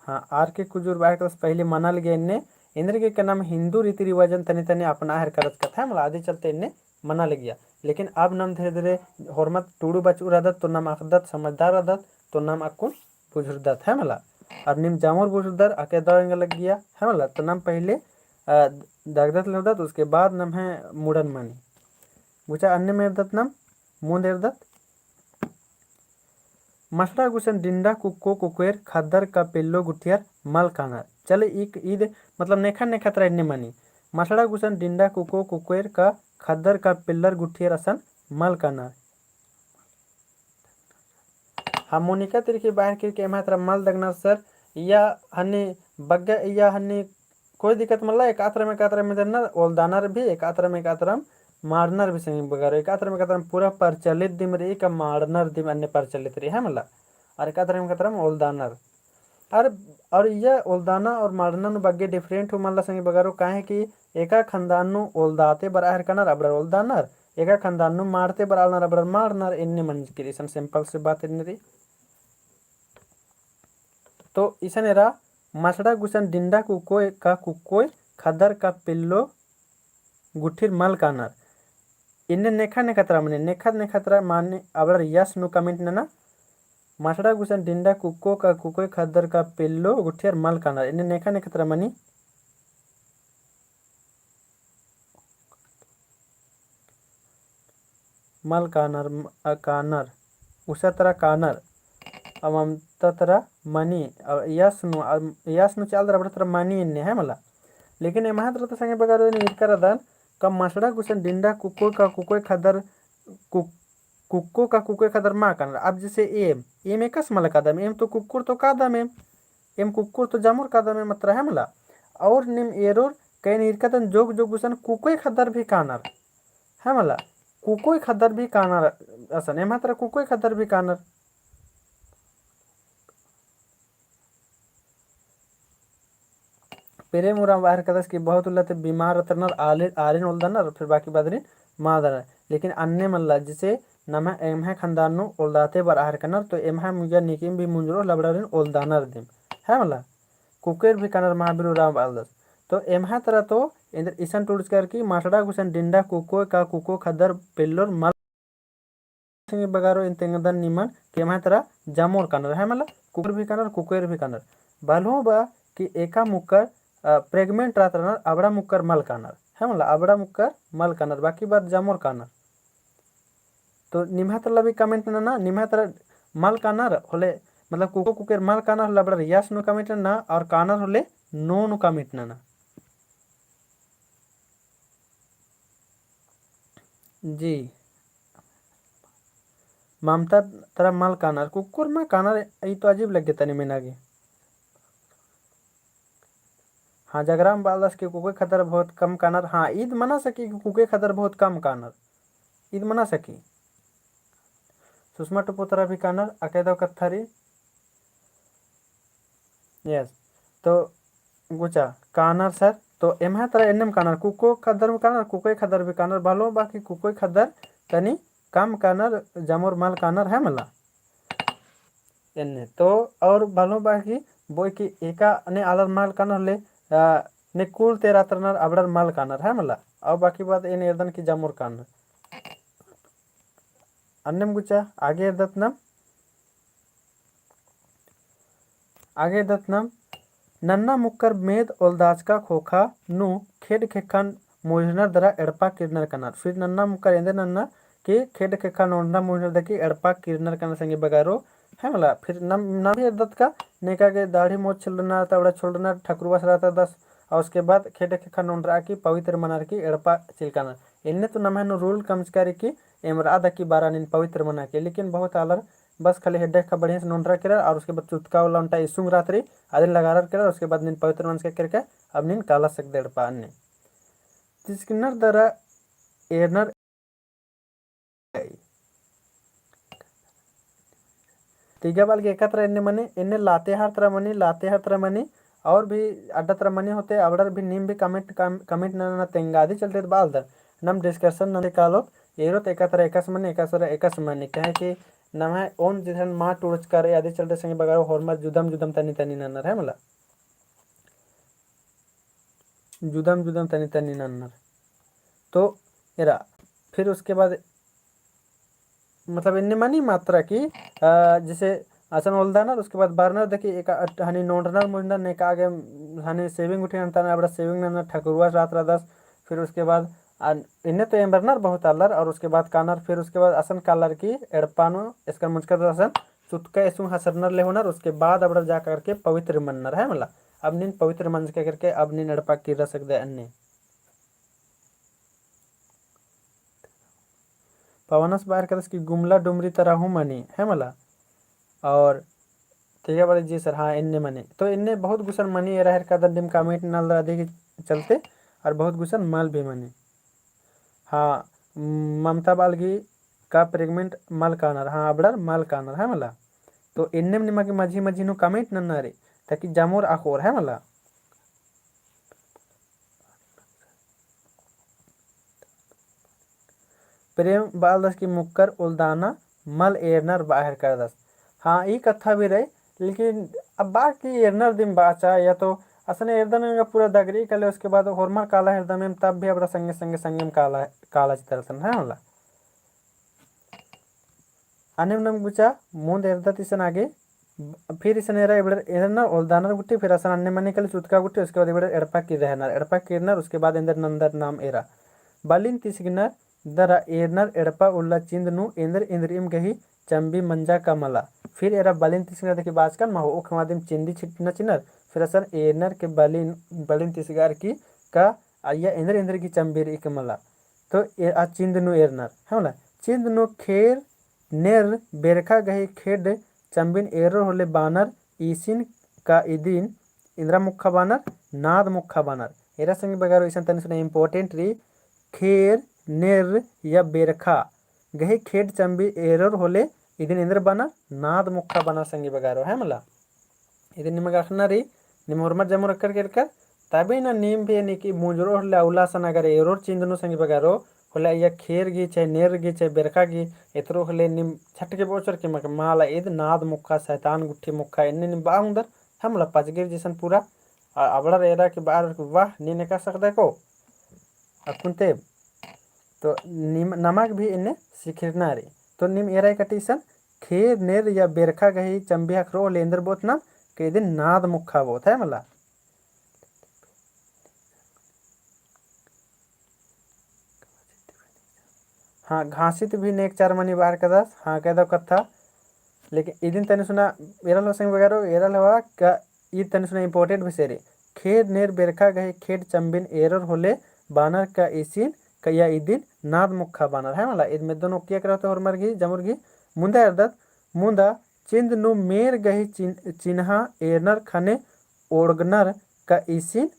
हाँ, आर के कुजूर बआ हेरकदस पहिले मना लगिया एन्ने, एन्देरगे का नम हिंदू रीति रिवाजन तनी तनी अपना हेरकदस कत्था है मला, अदी चलते एन्ने मना लगिया। लेकिन अब नम धीरे धीरे होरमत टुड़ू बचऊ रअदत, तो नम अख़दत समझदार रअदत, तो नम अक्कुन बुझुरदत है मला। और नीम जमोर बुझुरदर, अकय दव एंगा लग्गिया है मला, तो नम पहिले, अ, दगदत लेवदत, उसके बाद नम्है मुड़न मनी। गुचा अन्नेम एरदत नम, मुन्द एरदत। मसड़ा गुसन डिंडा कुक्को कुकोएर खद्दर का पेल्लो गुट्ठियर मल कानर। चले इक ईद मतलब नेखा नेखा तरा एन्ने मनी। मसड़ा गुसन डिंडा कुक्को कुकोएर का खद्दर का पेल्लर गुट्ठियर असन मल कानर। हाँ, मोनिका तिर्की बआ हेरकी कि एम्है तरा मल दगनर सर, या हन्नी बग्गे, या हन्नी कोई दिक्कत मल्ला, एकातरम एकातरम एन्देर नर ओलदानर भी, एकातरम एकातरम माड़नर भी संगी बगरो, एकातरम एकातरम पूरा प्रचलित दिम रई का माड़नर दिम अन्ने प्रचलित रई, है मला? और एकातरम एकातरम ओलदानर। और, और इया ओलदाना और माड़ना नू बग्गे different हूँ मल्ला संगी बगरो, काहे कि एका खंदान नू ओलदाते बरआ हेरकनर अबड़र ओलदानर, एका खंदान नू माड़ते बरआ लगनर अबड़र माड़नर, एन्ने मंजकी रई, इसन simple से बात एन्ने रई। तो इसन एरा मसड़ा गुसन डिंडा कुक्कोय का कुक्कोय खद्दर का पेल्लो गुट्ठिर मल कानर। एन्ने नेखा नेखा तरा मनी, नेखा नेखा तरा मनी अबड़र yes नू comment नना। मसड़ा गुसन डिंडा कुक्को का कुक्कोय खद्दर का पेल्लो गुट्ठियर मल कानर। एन्ने नेखा नेखा तरा मनी। मल कानर, म-, अ, कानर। उसा तरा कानर। अ, ममता तरा मनी। अ, yes नू, अ, yes नू चालदर अबड़र तरा मनी एन्ने है मला। लेकिन एम्है तरा तो संगी बगरो एन ईरका रअदन का मसड़ा गुसन डिंडा कुक्को का कुक्कोय खद्दर, कुक-, कुक्को का कुक्कोय खद्दर मा कानर। अब जैसे एम, एम एकासे मल कादम, एम तो कुक्कोर तो कादम एम, एम कुक्कोर तो जमोर कादम एम अतरा है मला। और नीम एरोर का एन ईरकादन जोग जोग गुसन कुक्कोय खद्दर भी कानर। है मला, कुक्कोय खद्दर भी कानर असन, एम्है तरा कुक्कोय खद्दर भी कानर। प्रेम उराँव बआ हेरकदस कि बहुत उल्ला ती बीमार रअनर, आले-, आरिन ओलदनर, फिर बाकी बअदरिन मल दनर। लेकिन अन्ने मल्ला, जैसे नम्है एम्है खंदान नू ओलदाते बरआ हेरकनर, तो एम्है मुंजा नेकिम भी मुंजरो लबड़ारिन ओलदनर दिम। है मला? कुक्कोयर भी कानर महावीर उराँव बआलदस। तो एम्है तरा तो एन्देर इसन टूड़चकर कि मसड़ा गुसन डिंडा कुक्कोय का कुक्कोय खद्दर पेल्लोर मल संगी बगरो एन तेंगदन निमन कि एम्है तरा जमोर कानर, है मला? कुक्कोर भी कानर, कुक्कोयर भी कानर। भलहूँ बआ कि एका मुक्कर, अ, pregnant रअत रअनर, अबड़ा मुक्कर मल कानर, है मला? अबड़ा मुक्कर मल कानर, बाकी बाद जमोर कानर। तो निम्है तरा भी comment नना, निम्है तरा मल कानर होले, मतलब कुक्को कुक्कोयर मल कानर होले अबड़र yes नू comment नना, और कानर होले no नू comment नना। जी। ममता तरा मल कानर, कुक्कोर मा कानर, ई तो अजीब लग्गे तनी मेना गे। हाँ, जगराम बआलदस कि कुक्कोय खद्दर बहुत कम कानर। हाँ, ईद मना सकी कि कुक्कोय खद्दर बहुत कम कानर। ईद मना सकी। सुषमा टोप्पो तरा भी कानर, अकय दव कत्था रई। Yes। तो गुचा कानर सर, तो एम्है तरा एन्नेम कानर, कुक्कोय खद्दर भी कानर, कुक्कोय खद्दर भी कानर, भलो बाकी कुक्कोय खद्दर तनी कम कानर, जमोर मल कानर, है मला? एन्ने तो और भलो बाकी बोई कि एका ने आलर मल कानर होले, आ, ने कुल तेरा तरनर अबड़र मल कानर, है मला? और बाकी बाद एन एरदन कि जमोर कानर। अन्नेम गुचा आगे एरदत नाम, आगे एरदत नाम, नन्ना मुक्कर मेद ओलदाचका ख़ोख़ा नू खेड्ड ख़ेक्खा मुझनर दरा एड़पा किरनर कनर। फिर नन्ना मुक्कर एन्देर नन्ना कि खेड्ड ख़ेक्खा नोड़ना मुझनर दरा कि एड़पा किरनर कनर संगी बगारो, है मला। फिर नाम, नाम भी एरदत का, नेका गे दाढ़ी मोछ छिलरनर, तबड़ा छोलरनर, ठकुरवास रहता दस, और उसके बाद खेड्ड ख़ेक्खा नोड़रआ कि पवित्र मनर की एड़पा चिलकनर। एन्ने तो नम्है नू rule कमचका रई कि एमरआ दरा कि बारा नीन पवित्र मना के, लेकिन बहुत आलर बस खाली हेड्डे ख़ेक्खा बढ़िया से नोड़रआ केरर और उसके बाद चुतका वाला ओन्टा इसुंग रहत रई, अदिन लगारर केरर, उसके बाद नीन पवित्र मंजका केरके अब नीन काला सकदय एड़पा अन्ने। तिसकिनर दरा एरनर तिग्गा बाल गे एका तरा एन्ने मनी, एन्ने लातेहार तरा मनी, लातेहार तरा मनी, और भी अड्डा तरा मनी होते, अबड़र भी नीम भी comment, कम-, comment नना तेंगा अदी चलते बालदर, नम discussion नंदे कालोत, एरोत एका तरा एकासे मनी, एका तरा एकासे मनी, काहे कि नम्है ओन जिसन मा टूड़चका रई, अदी चलते संगी बगारो होरमर जुदम जुदम तनी तनी नन्नर है मला। जुदम जुदम तनी तनी नन्नर। तो एरा, फिर उसके बाद मतलब एन्ने मनी मात्रा कि, अ, जैसे असन ओलदानर, उसके बाद बरनर दरा कि एका अट-, हनी नोड़रनर मुझनर नेका गे हनी shaving गुट्ठी नन्तानर, अबड़ा shaving नन्नर ठकुरवास रहत रअदस, फिर उसके बाद आ, एन्ने तो एम्बरनर बहुत आलर, और उसके बाद कानर, फिर उसके बाद असन कालर की एड़पा नू एसकर मुंजकर असन चुतका एसुंग हसरनर लेहोनर, उसके बाद अबड़र जा करके पवित्र मन्नर है मला। अब नीन पवित्र मंजका केरके अब नीन एड़पा किर्रा सकदय अन्ने। पवनस बार करस कि गुमला डुमरी तरा हूँ मनी है मला। और तेगा बड़े जी सर, हाँ, एन्ने मनी। तो एन्ने बहुत गुसन मनी एरा हेरका दन नीम comment नलदर अदी के चलते, और बहुत गुसन मल भी मनी। हाँ, ममता बालगी का pregnant मल कानर, हाँ, अबड़र मल कानर, है मला। तो एन्नेम निमा गे मझी मझी नू comment नन्ना रई, ताकि जमोर अख़ोर, है मला। प्रेम बालदस कि मुक्कर ओलदाना मल एरनर बाहर करदस। हाँ, ई कत्था भी रई, लेकिन अब बाकी एरनर दिम बाचा, या तो असने एरदन एंगा पूरा दगरी कले, उसके बाद होरमर काला हेरदन एम, तब भी अबड़ा संगे संगे संगे एम काला, काला चितरसन, है मला। अन्नेम नम गुचा मुन्द एरदत इसन आगे, फिर इसन एरा इबड़र एरनर ओलदानर गुट्ठी, फिर असन अन्ने मनी कले चुतका गुट्ठी, उसके बाद इबड़र एड़पा किर्रनर, एड़पा किर्रनर, उसके बाद एन्देर नन्दर नाम एरा। बलिन तिसगिनर दरा एरनर एड़पा उल्ला चिन्द नू एन्देर इन्द्रिइम गही चम्बी मंजा का मला। फिर एरा बलिन तिसगिनर दरा कि बाचकन महो, उख मादिम चिन्दी छिटना चिनर, फिर असन एरनर के बलिन, बलिन तिसगार की का अइया एन्देर इन्द्रिइम गही चम्बी रई का मला। तो ए-, आ चिन्द नू एरनर, है मला। चिन्द नू खेर नेर बेरखा गही खेड्ड चम्बिन एरोर होले बानर ईसिन का इदिन इन्द्रा मुक्खा बानर, नाद मुक्खा बानर। एरा संगी बगारो इसन तनी सुना important रई, खेर नेर या बेरखा गही खेड्ड चम्बी एरोर होले इदिन इन्द्र बानर, नाद मुक्खा बानर संगी बगारो, है मला। इदिन निमग अख़ना रई, निम होरमर जमोर अक्कर केरकर, तबे ना नीम भी यानी कि मुंजरो होले अउला असन अगर एरोर चिन्द नू संगी बगारो, होले अइया खेर गही, चाहे नेर गही, चाहे बेरखा गही, एतरो होले नीम छटके बोचर कि मक माला ईद नाद मुक्खा, सैतान गुट्ठी मुक्खा, एन्ने नीम बआ ओंगदर, है मला पचगिर जैसन पूरा, आ, अबड़र एरा कि बअर वाह, नीन एका सकदय को, अक्कुन ते तो निम-, नमाग भी एन्ने सिखिरना रई। तो निम एरा कटी इसन खेर नेर या बेरखा गही चम्बी ख़क्खरो होले एन्देर बोत नाम के इदिन नाद मुक्खा बोत है मला। हाँ, घासित भी नेग चार मनी बअर कदस, हाँ, कह दो कत्था। लेकिन इदिन तनी सुना, एरा लो संगी बगारो, एरा लवा का ईद तनी सुना important विषय रई। खेर नेर बेरखा गही खेड्ड चम्बिन एरोर होले बानर का ईसिन का या इदिन नाद मुक्खा बानर, है मला। ईद मेद्दो नू ओक्की अकरा होते होरमर गही, जमोर गही, मुन्दा एरदत, मुन्दा चिन्द नू मेर गही चिन-, चिन्हा एरनर ख़ने ओड़गनर का ईसिन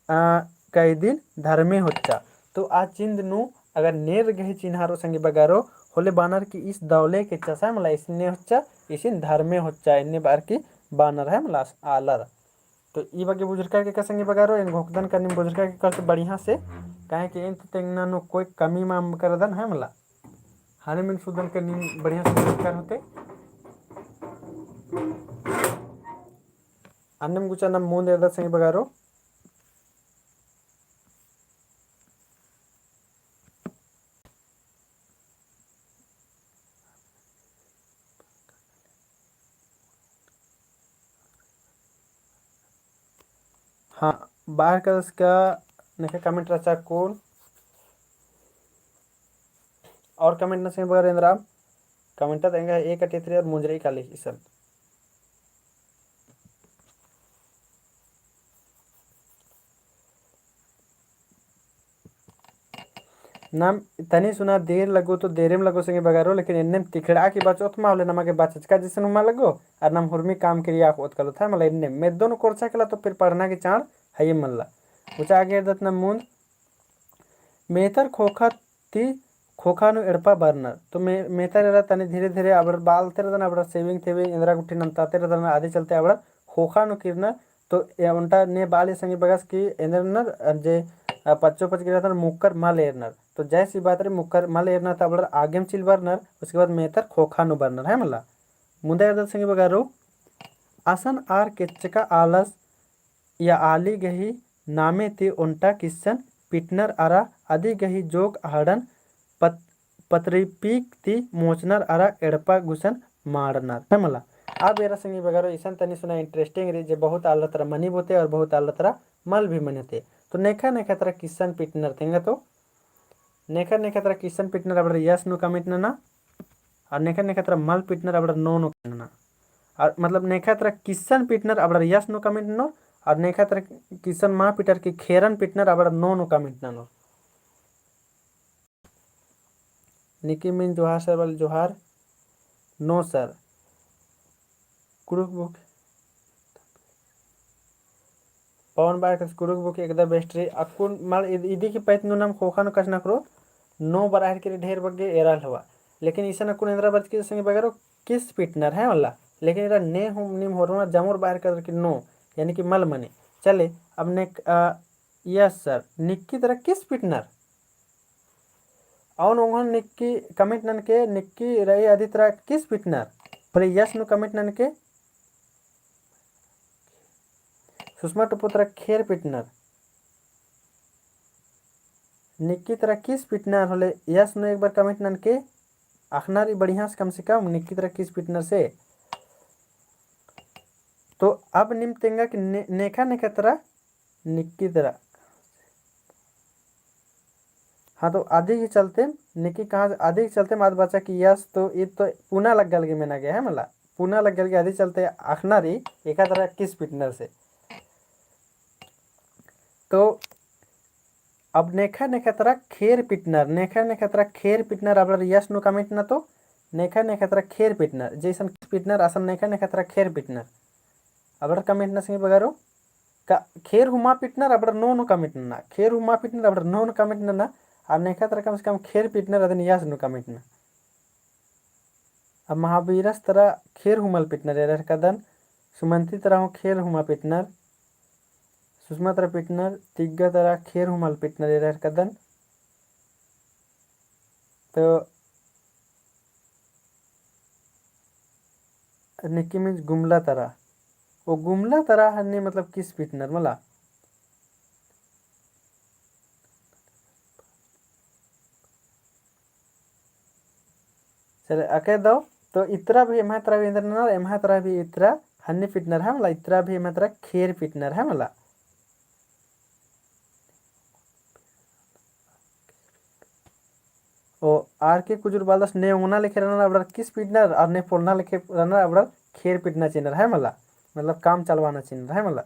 आ, का इदिन धर्मे होच्चा। तो आ चिन्द नू अगर नेर गही चिन्हा रओ संगी बगारो, होले बानर की ईस दौले केच्चा सा, मला ईसने होच्चा, ईसिन धर्मे होच्चा, एन्ने बअर की बानर है, मला आलर। तो ई बग्गे बुझुरका केका संगी बगारो, एन घोखदन का नीम बुझुरका केका तो बढ़िया से, काहे कि एन तो तेंगना नू कोई कमी मा करदन है, मला। हाने मिन सुदन का नीम बढ़िया से बुझुरका होते। अन्नेम गुचा नम मुन्द एरदत संगी बगारो। हाँ, बाहर का उसका नेखा comment रहचा कुन। और comment नना संगी बगर एन्दरा comment त एंगा एक अटियत रई और मुंजरी काली इसन। नाम तनी सुना देर लगो तो देरेम लगो संगी बगरो, लेकिन एन्नेम तिखड़ा की बचोत मा होले नमा गे बचचका जैसन हुमा लगो, और नाम हुरमी काम किरिया होत कलो था, मतलब एन्ने मेद्दो नू कोरचा केला तो फिर पढ़ना की चाड़ हये मल्ला। उचा आगे दत ना मुंद, मेतर खोखा ती खोखा नू एड़पा बरनर। तो मे-, मेतर एरा तनी धीरे धीरे अबड़र बालते रदन, अबड़र saving तेविंग एन्दरा गुट्ठी नन्ताते रदन, आदि चलते अबड़र खोखा नू किरनर। तो ए ओन्टा ने बाली संगी बगस की एन्देरनर, अ, जे, अ, पच्चो पच गिरा तन मुक्कर मल एरनर। तो जैसी बात रई मुक्कर मल एरनर तो अबड़र आगेम चिल बरनर, उसके बाद मेतर खोखा नू बरनर, है मला। मुन्दा एरदत संगी बगरो, असन आर केच्चका आलस या आली गही नामे ती ओन्टा किस्सन पिटनर अरा अदी गही जोग अहड़न पत-, पतरिपिक ती मोचनर अरा एड़पा गुसन माड़नर। है मला। अब एरा संगी बगरो इसन तनी सुना interesting रई जे बहुत आलर तरा मनी बोते और बहुत आलर तरा मल भी मनी होते। तो नेखा नेखा तरा किस्सन पिटनर तेंगा तो नेखा नेखा तरा किस्सन पिटनर अबड़र yes नू comment नना, और नेखा नेखा तरा मल पिटनर अबड़र no नू comment नना। और मतलब नेखा तरा किस्सन पिटनर अबड़र yes नू comment ननो, और नेखा तरा किस्सन मा पिटर की खेरन पिटनर अबड़र no नू comment ननो। निकी मिंज जोहार sir बल जोहार। No sir। कुँड़ुख़ book। पवन बारकस कुँड़ुख़ book एकदा best रई। अक्कुन मल इद-, इदी की पैत नू नाम खोखा नू कछनखरोत, no बरआ हेलरकी रई ढेर बग्गे एरा हलवा। लेकिन इसन अक्कुन एन्दरा बरचकी संगी बगरो किस पिटनर है मला। लेकिन एरा ने हूँ नीम होरमा जमुर बरआ हेलरकी no, यानी कि मल मनी। चले, अब ने, अ, Yes sir, निक्की तरा किस पिटनर? अउन ओंगोन निक्की comment ननके निक्की रई अदी तरा किस पिटनर? होले yes नू comment ननके। सुषमा टुप्पो तरा खेर पिटनर। निक्की तरा किस पिटनर होले yes नू एक बार comment ननके। अख़ना रई बढ़िया से कम से कम निक्की तरा किस पिटनर से। तो अब नीम तेंगा कि ने-, नेखा नेखा तरा निक्की तरा। हाँ, तो अदी के चलते, निक्की कहाँ से, अदी के चलते मात बचा कि yes, तो ईद तो पुना लग्गा लगी मेना गे है मला, पुना लग्गा लगी अदी चलते अख़ना रई, एका तरा किस पिटनर से। तो अब नेखा नेखा तरा खेर पिटनर, नेखा नेखा तरा खेर पिटनर, अबड़र yes नू comment नना तो, नेखा नेखा तरा खेर पिटनर, जैसन किस पिटनर, असन नेखा नेखा तरा खेर पिटनर। अबड़र comment नना संगी बगरो, का खेर हुमा पिटनर अबड़र no नू comment नना, खेर हुमा पिटनर अबड़र no नू comment नना, अरा नेखा तरा कम से कम खेर पिटनर अदिन yes नू comment नना। अब महावीरस तरा खेर हुमल पिटनर एरा हेलरकदन, सुमंती तरा हूँ खेर हुमा पिटनर, सुषमा तरा पिटनर, तिग्गा तरा खेर हुमल पिटनर एरा हेलरकदन। तो निक्की means गुमला तरा। ओ गुमला तरा हन्ने मतलब किस पिटनर मला। चले, अके दव, तो इतरा भी एम्हा तरा भी एन्देर ननर, एम्हा तरा भी इतरा हन्ने पिटनर है मला, इतरा भी एम्हा तरा खेर पिटनर है मला। ओ आर के कुजुर बालदस ने ओंगना लेखे रनर अबड़र किस पिटनर, और ने पोलना लेखे रनर अबड़र खेर पिटना चिनर है मला, मतलब काम चलवाना चिनर है मला।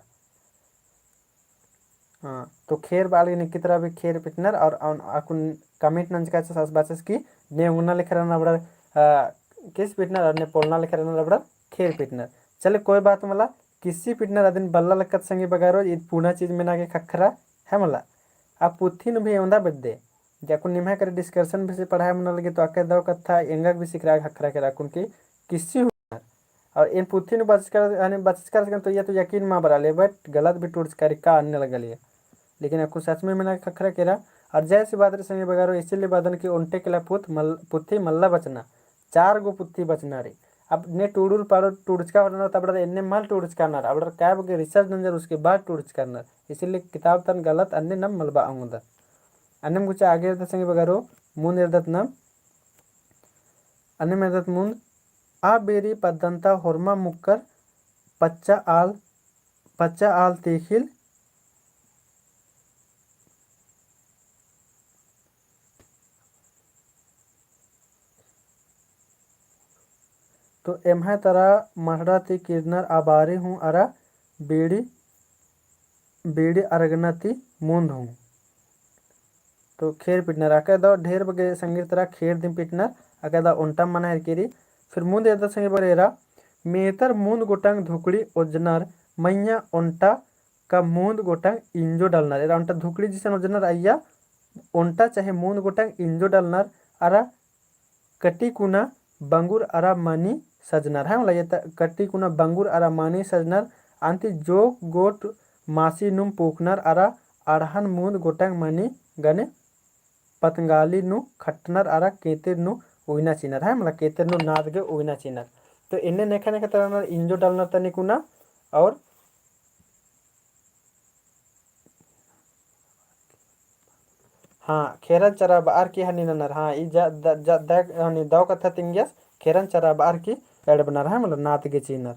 हाँ, तो खेर बाल निक्की तरा भी खेर पिटनर और अउन अक्कुन comment नंजका चस आस बाचस कि ने ओंगना लेखे रनर अबड़र, आ, किस पिटनर और ने पोलना लेखे रनर अबड़र खेर पिटनर। चले कोई बात मला, किस्सी पिटनर अदिन बल्ला लक्कत संगी बगारो, ईद पुना चीज मेना गे ख़क्खरा है मला। आ पुथी नू भी एवंदा बेद्दे, जे अक्कुन निम्है करे description भी से पढ़ाई मना लगी, तो अक्के दव कत्था एंगा भी सिखरा ख़क्खरा केरा अक्कुन कि किस्सी हुनर। और एन पुथी नू बचचका, यानी बचचका रहचकन तो ये तो यकीन मा बरआ ले, but गलत भी टूड़चका रई का अन्ने लगा लिया। लेकिन अक्कुन सच में मेना गे ख़क्खरा केरा, और जैसी बात रई संगी बगारो, इसीलिए बअदन कि ओन्टे केला पुथ मल-, पुथी मल्ला बचना, चार गो पुथी बचना रई। अब ने टूड़ुर पाड़ो टूड़चका होरनर, तब अबड़र एन्ने मल टूड़चका नर, अबड़र काय बग्गे research नंजर, उसके बाद टूड़चका नर। इसीलिए किताब तन गलत अन्ने नम मलबआ ओंगदत। अन्नेम गुचा आगे एरदत संगी बगारो, मुन्द एरदत नम। अन्नेम एरदत मुन्द, आ बेरी पद्दन्ता होरमा मुक्कर पच्चा आल, पच्चा आल तीखिल तो एम्है तरा मठड़ा ती किरनर अबारी हूँ अरा बीड़ी, बीड़ी अरगना ती मुन्द हूँ। तो खेर पिटनर, अकय दव ढेर बग्गे संगीर तरा खेर दिम पिटनर, अकय दव ओन्टा मना हेरकी रई। फिर मुन्द एरदत संगी बगरो एरा, मेतर मुन्द गोटंग धुकड़ी ओजनर मइय्याँ ओन्टा का मुन्द गोटंग इंजो डलनर। एरा ओन्टा धुकड़ी जिसन ओजनर अइय्या ओन्टा चाहे मुन्द गोटंग इंजो डलनर अरा कटी कुना बंगुर अरा मनी सजनर। है मला, ये त कटी कुना बंगुर अरा मनी सजनर, अन्ती जोक गोट मासी नुम पूखनर अरा अड़हन मुन्द गोटंग मनी गने पतंगाली नू खटनर अरा केंतेर नू उइना चिनर। है मला, केंतेर नू नाद गे उइना चिनर। तो एन्ने नेखा नेखा तरा नर इंजो डलनर तनी कुना और हाँ, खेरन चरा बअर की हनी ननर। हाँ, ई जा, द, जा, द, हनी दव कत्था तिंगियस, खेरन चरा बअर की एड़बनर, है मतलब नात गे चिनर।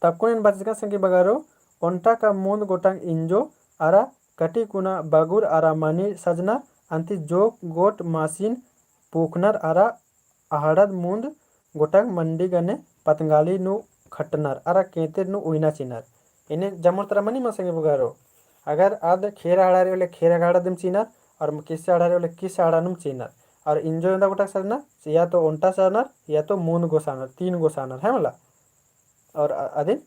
तब कुन एन बचका संगी बगरो, ओन्टा का मुन्द गोटंग इंजो अरा कटी कुना बंगुर अरा मनी सजनर, अन्ती जोक गोट मासिन पूखनर अरा अहड़द मुन्द गोटंग मंडी गने पतंगाली नू खटनर अरा केंतेर नू उइना चिनर। एन्ने जम्मोर तरा मनी मा संगी बगरो। अगर आद खेर अहड़ा रई होले खेर अहड़ा दिम चिनर, और किस्सा अहड़ा रई होले किस्सा अहड़ा नुम चिनर। और इंजो एवंदा गोटंग सजनर, या तो ओन्टा सजनर, या तो मुन्द गो सजनर, तीन गो सजनर, है मला। और अ-, अदिन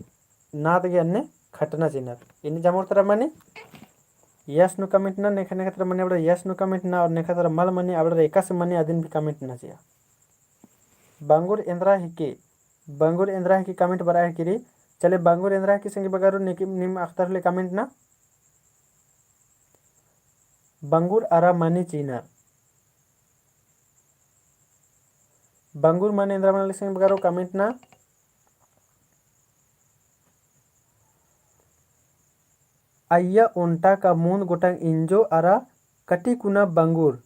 नाद गे अन्ने खटना चिनर। एन्ने जम्मोर तरा मनी yes नू comment ना, नेखा नेखा तरा मनी अबड़ा yes नू comment ना, और नेखा तरा मल मनी अबड़ा एकासे मनी अदिन भी comment ना चिआ। बंगुर एन्द्रा हिके, बंगुर एन्द्रा हिके comment बरआ हेरकी रई। चले बंगुर एन्द्रा हिके संगी बगरो नेकी निम अख़तार होले comment ना। बंगुर अरा मनी चिनर। बंगुर मनी एन्द्रा मना लगी संगी बगरो comment ना। अइय्या ओन्टा का मुन्द गोटंग इंजो अरा कटी कुना बंगुर।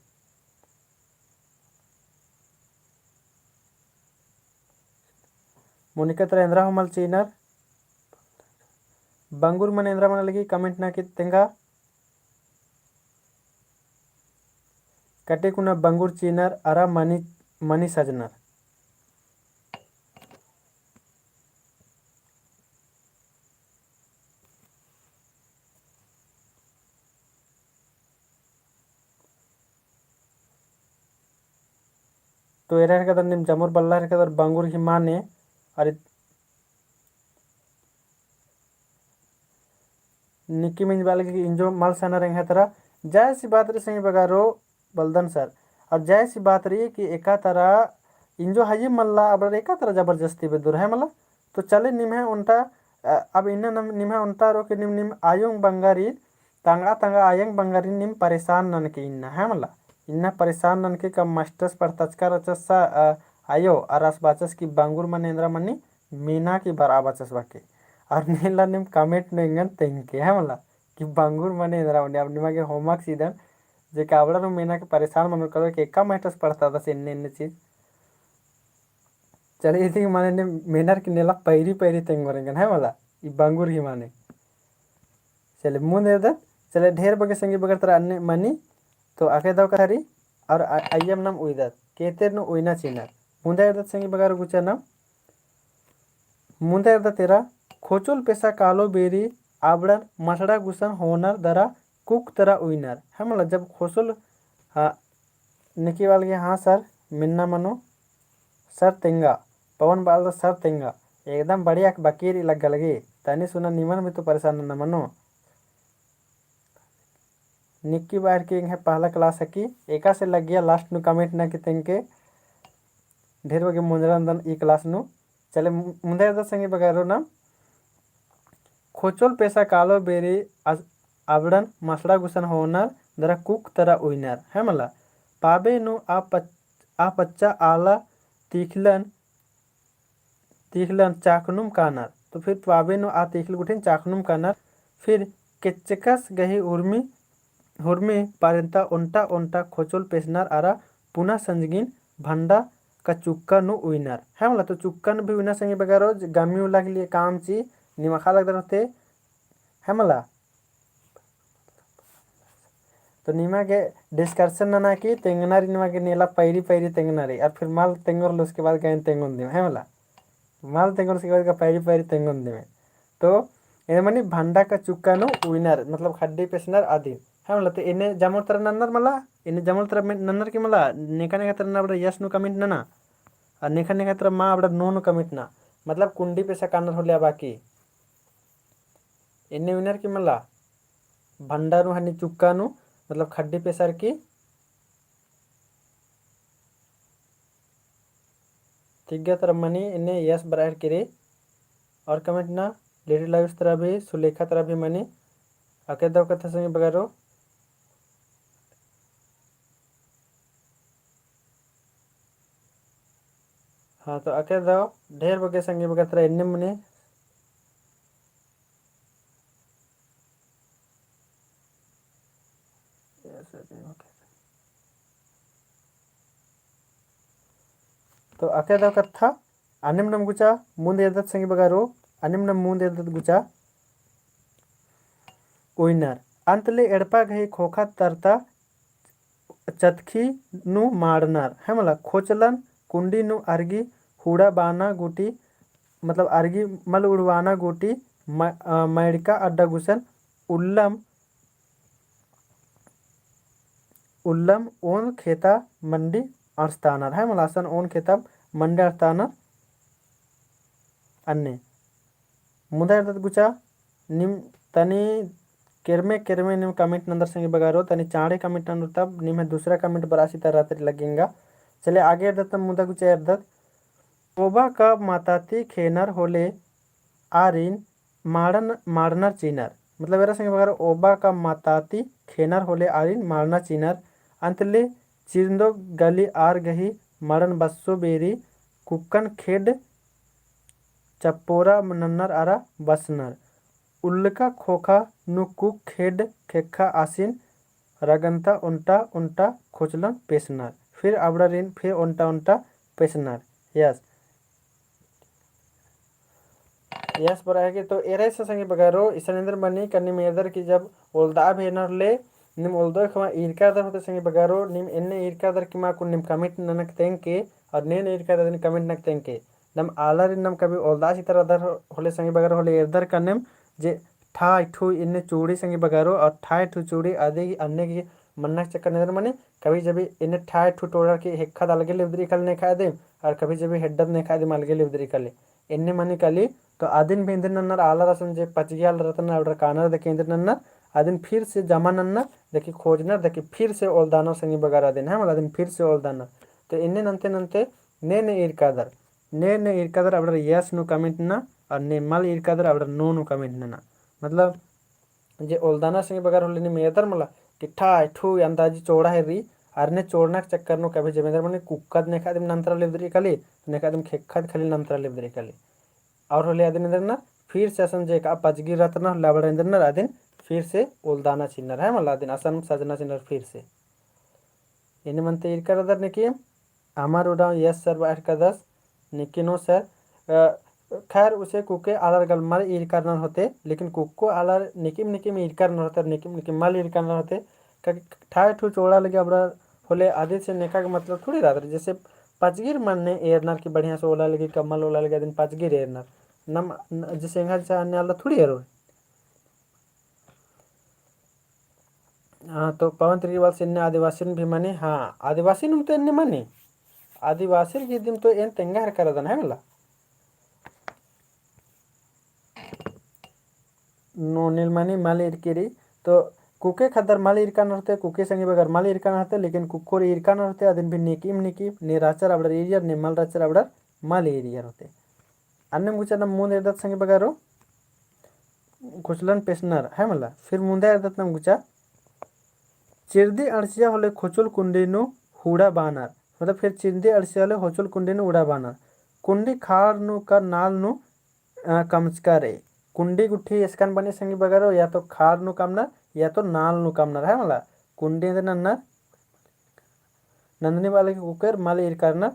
मोनिका तरा एन्द्रा हूँ मल चिनर। बंगुर मनी एन्द्रा मना लगी comment ना की तेंगा। कटी कुना बंगुर चिनर अरा मनी, मनी सजनर। तो एरा हेरकदर निम जम्मोर बल्ला हेरकदर बंगुर ही माने, अरे निक्की मिंज बआ लगी कि इंजो मल सजनर एंग्है तरा। जायसी बात रई संगी बगरो बलदन सर। और जायसी बात रई कि एका तरा इंजो हइये मल्ला, अबड़ा एका तरा जबरदस्ती बेद्दोर है मला। तो चले निम्है ओन्टा, अ, अब इन्ना नम-, निम्है ओन्टा रओ कि निम, निम आयोंग बंगारी, तंगआ तंगआ आयोंग बंगारी निम परेशान ननके इन्ना है मला। इन्ना परेशान ननके का मास्टर्स पढ़तचका रहचस सा, अ, आयो, अर आस बाचस कि बंगुर मनी एन्द्रा मनी, मेना की बरआ बाचस बाके। और नेला निम comment नू एंगन तेंगके है मला कि बंगुर मनी एन्द्रा मनी। अब निमा गे होमवर्क चिदन, जे का अबड़ा नू मेना के परेशान मनोर करो कि एका मास्टर्स पढ़तादस एन्ने एन्ने चीज। चले इदी माने ने मेनर की नेला पैरी पैरी तेंगोर एंगन है मला, ई बंगुर ही माने। चले मुन्द एरदत, चले ढेर बग्गे संगी बगर तरा अन्ने मनी, तो अकय दव कत्था रई, और अ-, अइय्यम नम उइदत, केतेर नू उइना चिनर। मुन्दा एरदत संगी बगर गुचा नम, मुन्दा एरदत एरा, खोचोल पेसा कालो बेरी, अबड़न मसड़ा गुसन होनर दरा कुक तरा उइनर। है मला जब खोचोल, हाँ, निकी बाल गे, हाँ सर, मेन्ना मनो, सर तेंगा, पवन बाल सर तेंगा, एकदम बढ़िया बकीर इला गलगे, तनी सुना निमन भी तो परेशान नन्ना मनो। निक्की बार के एंग्है पहला class हकी, एकासे लग्गिया last नू comment ना की तेंगके, ढेर बग्गे मोंजरा नन्दन ई class नू। चले मु-, मुन्दा एरदत संगी बगरो ना, खोचोल पेसा कालो बेरी अस-, अबड़न मसड़ा गुसन होनर दरा कुक तरा उइनर, है मला। पाबे नू आ पच-, आ पच्चा आला तीखलन, तीखलन चाखनुम कानर। तो फिर पाबे नू आ तीखल गुठिन चाखनुम कानर। फिर केच्चकस गही उर्मी, हुर्मी पारेन्ता ओन्टा ओन्टा खोचोल पेसनर अरा पुना संजगिन भंडा का चुक्का नू उइनर। है मला, तो चुक्का नू भी उइना संगी बगरो, गमी उला के लिए काम ची, निमखा लगदर होते, है मला। तो निमा गे discussion नना की तेंगना रई, निमा गे नेला पैरी पैरी तेंगना रई। और फिर मल तेंगोर ले उसके बाद गा एन तेंगोन दिम, है मला? मल तेंगोर ले उसके बाद गा पैरी पैरी तेंगोन दिम। तो एन्ने मनी भंडा का चुक्का नू उइनर, मतलब खड्डी पेसनर आदिन। है मला? तो एन्ने जमोर तरा नन्नर मला, एन्ने जमोर तरा नन्नर की मला, नेखा नेखा तरा नन्नर अबड़ा yes नू comment नना। और नेखा नेखा तरा मा अबड़ा no नू comment नना। मतलब कुंडी पेसा कानर होले अबड़ा की। एन्ने उइनर की मला, भंडा नू हनी चुक्का नू, मतलब खड्डी पेसर की। ठीक गा, तरा मनी एन्ने yes बरअर की रई। और comment नना, lady lives तरा भी, सुलेखा तरा भी मनी। अके दव कत्था संगी बगरो। हाँ, तो अके दव ढेर बग्गे संगी बगर तरा एन्ने मनी। तो अके दव कत्था अन्नेम नम गुचा मुन्द एरदत संगी बगरो, अन्नेम नम मुन्द एरदत गुचा उइनर। अंत ले एड़पा गही खोखा तरता चतखी नू माड़नर, है मला? खोचलन कुंडी नू अरगी हुड़ा बाना गूटी, मतलब अरगी मल उड़वाना गूटी म-, अ, मैड़का अड्डा गुसन उल्लम, उल्लम ओन खेता मंडी अंड़सतानर, है मला? असन ओन खेता मंडी अंड़सतानर। अन्ने मुदा एरदत गुचा, नीम तनी केरमे केरमे नीम comment नंदर संगी बगरो, तनी चाँड़े comment नंदर तब नीम दूसरा comment बरआ सी तरा रअदत लग्गिंगा। चले आगे एरदत मुदा गुचा एरदत। ओबा का माताती खेनर होले आरिन माड़न, माड़नर चिनर। मतलब एरा संगी बगरो ओबा का माताती खेनर होले आरिन माड़ना चिनर। अंत ले चिरंदो गली आर गही माड़न बस्सो बेरी कुक्कन खेड चप्पोरा नन्नर अरा बसनर। उल्लका खोखा नू कुक खेड खेक्खा आसिन रगन्ता ओन्टा ओन्टा खोचलन पेसनर। फिर अबड़ारिन फिर ओन्टा ओन्टा पेसनर। Yes। Yes बरआ है कि तो एरा इसन संगी बगरो, इसन एन्देर मनी का नीम एरदर कि जब ओलदआ भी एरनर ले, नीम ओलदोय खमा ईरका रअदर होले संगी बगरो, नीम एन्ने ईरका रअदर कि मा कुन नीम comment ननक तेंगके, और ने ने ईरका रअदर नीम comment ननक तेंगके। नम आलारिन नम कभी ओलदआ सी तरा रअदर होले संगी बगरो होले एरदर का नीम जे ठाय ठू एन्ने चूड़ी संगी बगरो, और ठाय ठू चूड़ी अदी अन्ने की मन्ना चक्कर नंदर मनी, कभी जभी एन्ने ठाय ठू टोड़र की हेक्खा द अलगे लेवदरी काली नेखा दिम, और कभी जभी हेड्डा द नेखा दिम अलगे लेवदरी काली। एन्ने मनी काली, तो अदिन भी एन्देर नन्नर आलर असन जे पचगी आलर रअनर अबड़ार कानर दके एन्देर नन्नर, अदिन फिर से जमा नन्नर, दके खोजनर, दके फिर से ओलदानर संगी बगरो अदिन, है मला, अदिन फिर से ओलदानर। तो एन्ने नन्ते नन्ते ने ने ईरका रअदर, ने ने ईरका रअदर अबड़ार yes नू comment नना, और ने मल ईरका रअदर अबड़ार no नू comment नना। मतलब जे ओलदानर संगी बगरो होले नीम एरदर मला कि ठाय ठू अंदाजी चोड़ा हेर्री, अर ने चोड़ना के चक्कर नू कभी जभी एन्देर मनी कुक्का द नेखा दिम नन्तरा लेवदरी काली, नेखा दिम खेक्खा द खाली नन्तरा लेवदरी काली। और होले अदिन एन्देर नन्नर फिर से असन जे का पचगी रअनर होले अबड़ार एन्देर नन्नर अदिन फिर से ओलदाना चिन्नर, है मला, अदिन असन सजना चिन्नर फिर से। एन्ने मन्ते ईरका रअदर निकिम, अमर उराँव yes sir बअर कादस, निकिम no sir। अ, खैर उसे कुके आलर गल मल ईरका रअनर होते, लेकिन कुक्को आलर निकिम निकिम ईरका रअनर होते, निकिम निकिम मल ईरका रअनर होते, का कि ठाय ठू चोड़ा लगे अबड़ार होले अदिन से नेखा के मतलब थोड़ी रअदर, जैसे पचगीर मन्ने एरनर की बढ़िया से ओला लगे का मल ओला लगे अदिन पचगीर एरनर। नम, न-, जैसे एंगा जैसे अन्ने आलर थोड़ी एरोर। हाँ, तो पवन तिर्की बअदस एन्ने आदिवासिन भी मनी, हाँ, आदिवासिन तो एन्ने मनी, आदिवासिर गही दिम तो एन तेंगा हेरका रअदन, है मला। No नील मनी मल ईरकी रई, तो कुके खद्दर मल ईरका रअनर होते, कुके संगी बगर मल ईरका रअनर होते, लेकिन कुक्कोर ईरका रअनर होते, अदिन भी निकिम निकिम, ने रहचर अबड़ार ईरियर, ने मल रहचर अबड़ार मल ईरियर होते। अन्नेम गुचा नम मुन्द एरदत संगी बगरो, खोचलन पेसनर, है मला। फिर मुन्दा एरदत नम गुचा, चिरदी अंड़सिया होले खोचुल कुंडी नू हुड़ा बानर, मतलब फिर चिरदी अंड़सिया होले खोचुल कुंडी नू हुड़ा बानर। कुंडी खाड़ नू का नाल नू, अ, कमचका रई। कुंडी गुट्ठी एसकन बनी संगी बगरो, या तो खाड़ नू कमनर, या तो नाल नू कमनर, है मला। कुंडी एन्देर नन्नर, नंदनी बआ लगी कुकेर मल ईरका रअनर।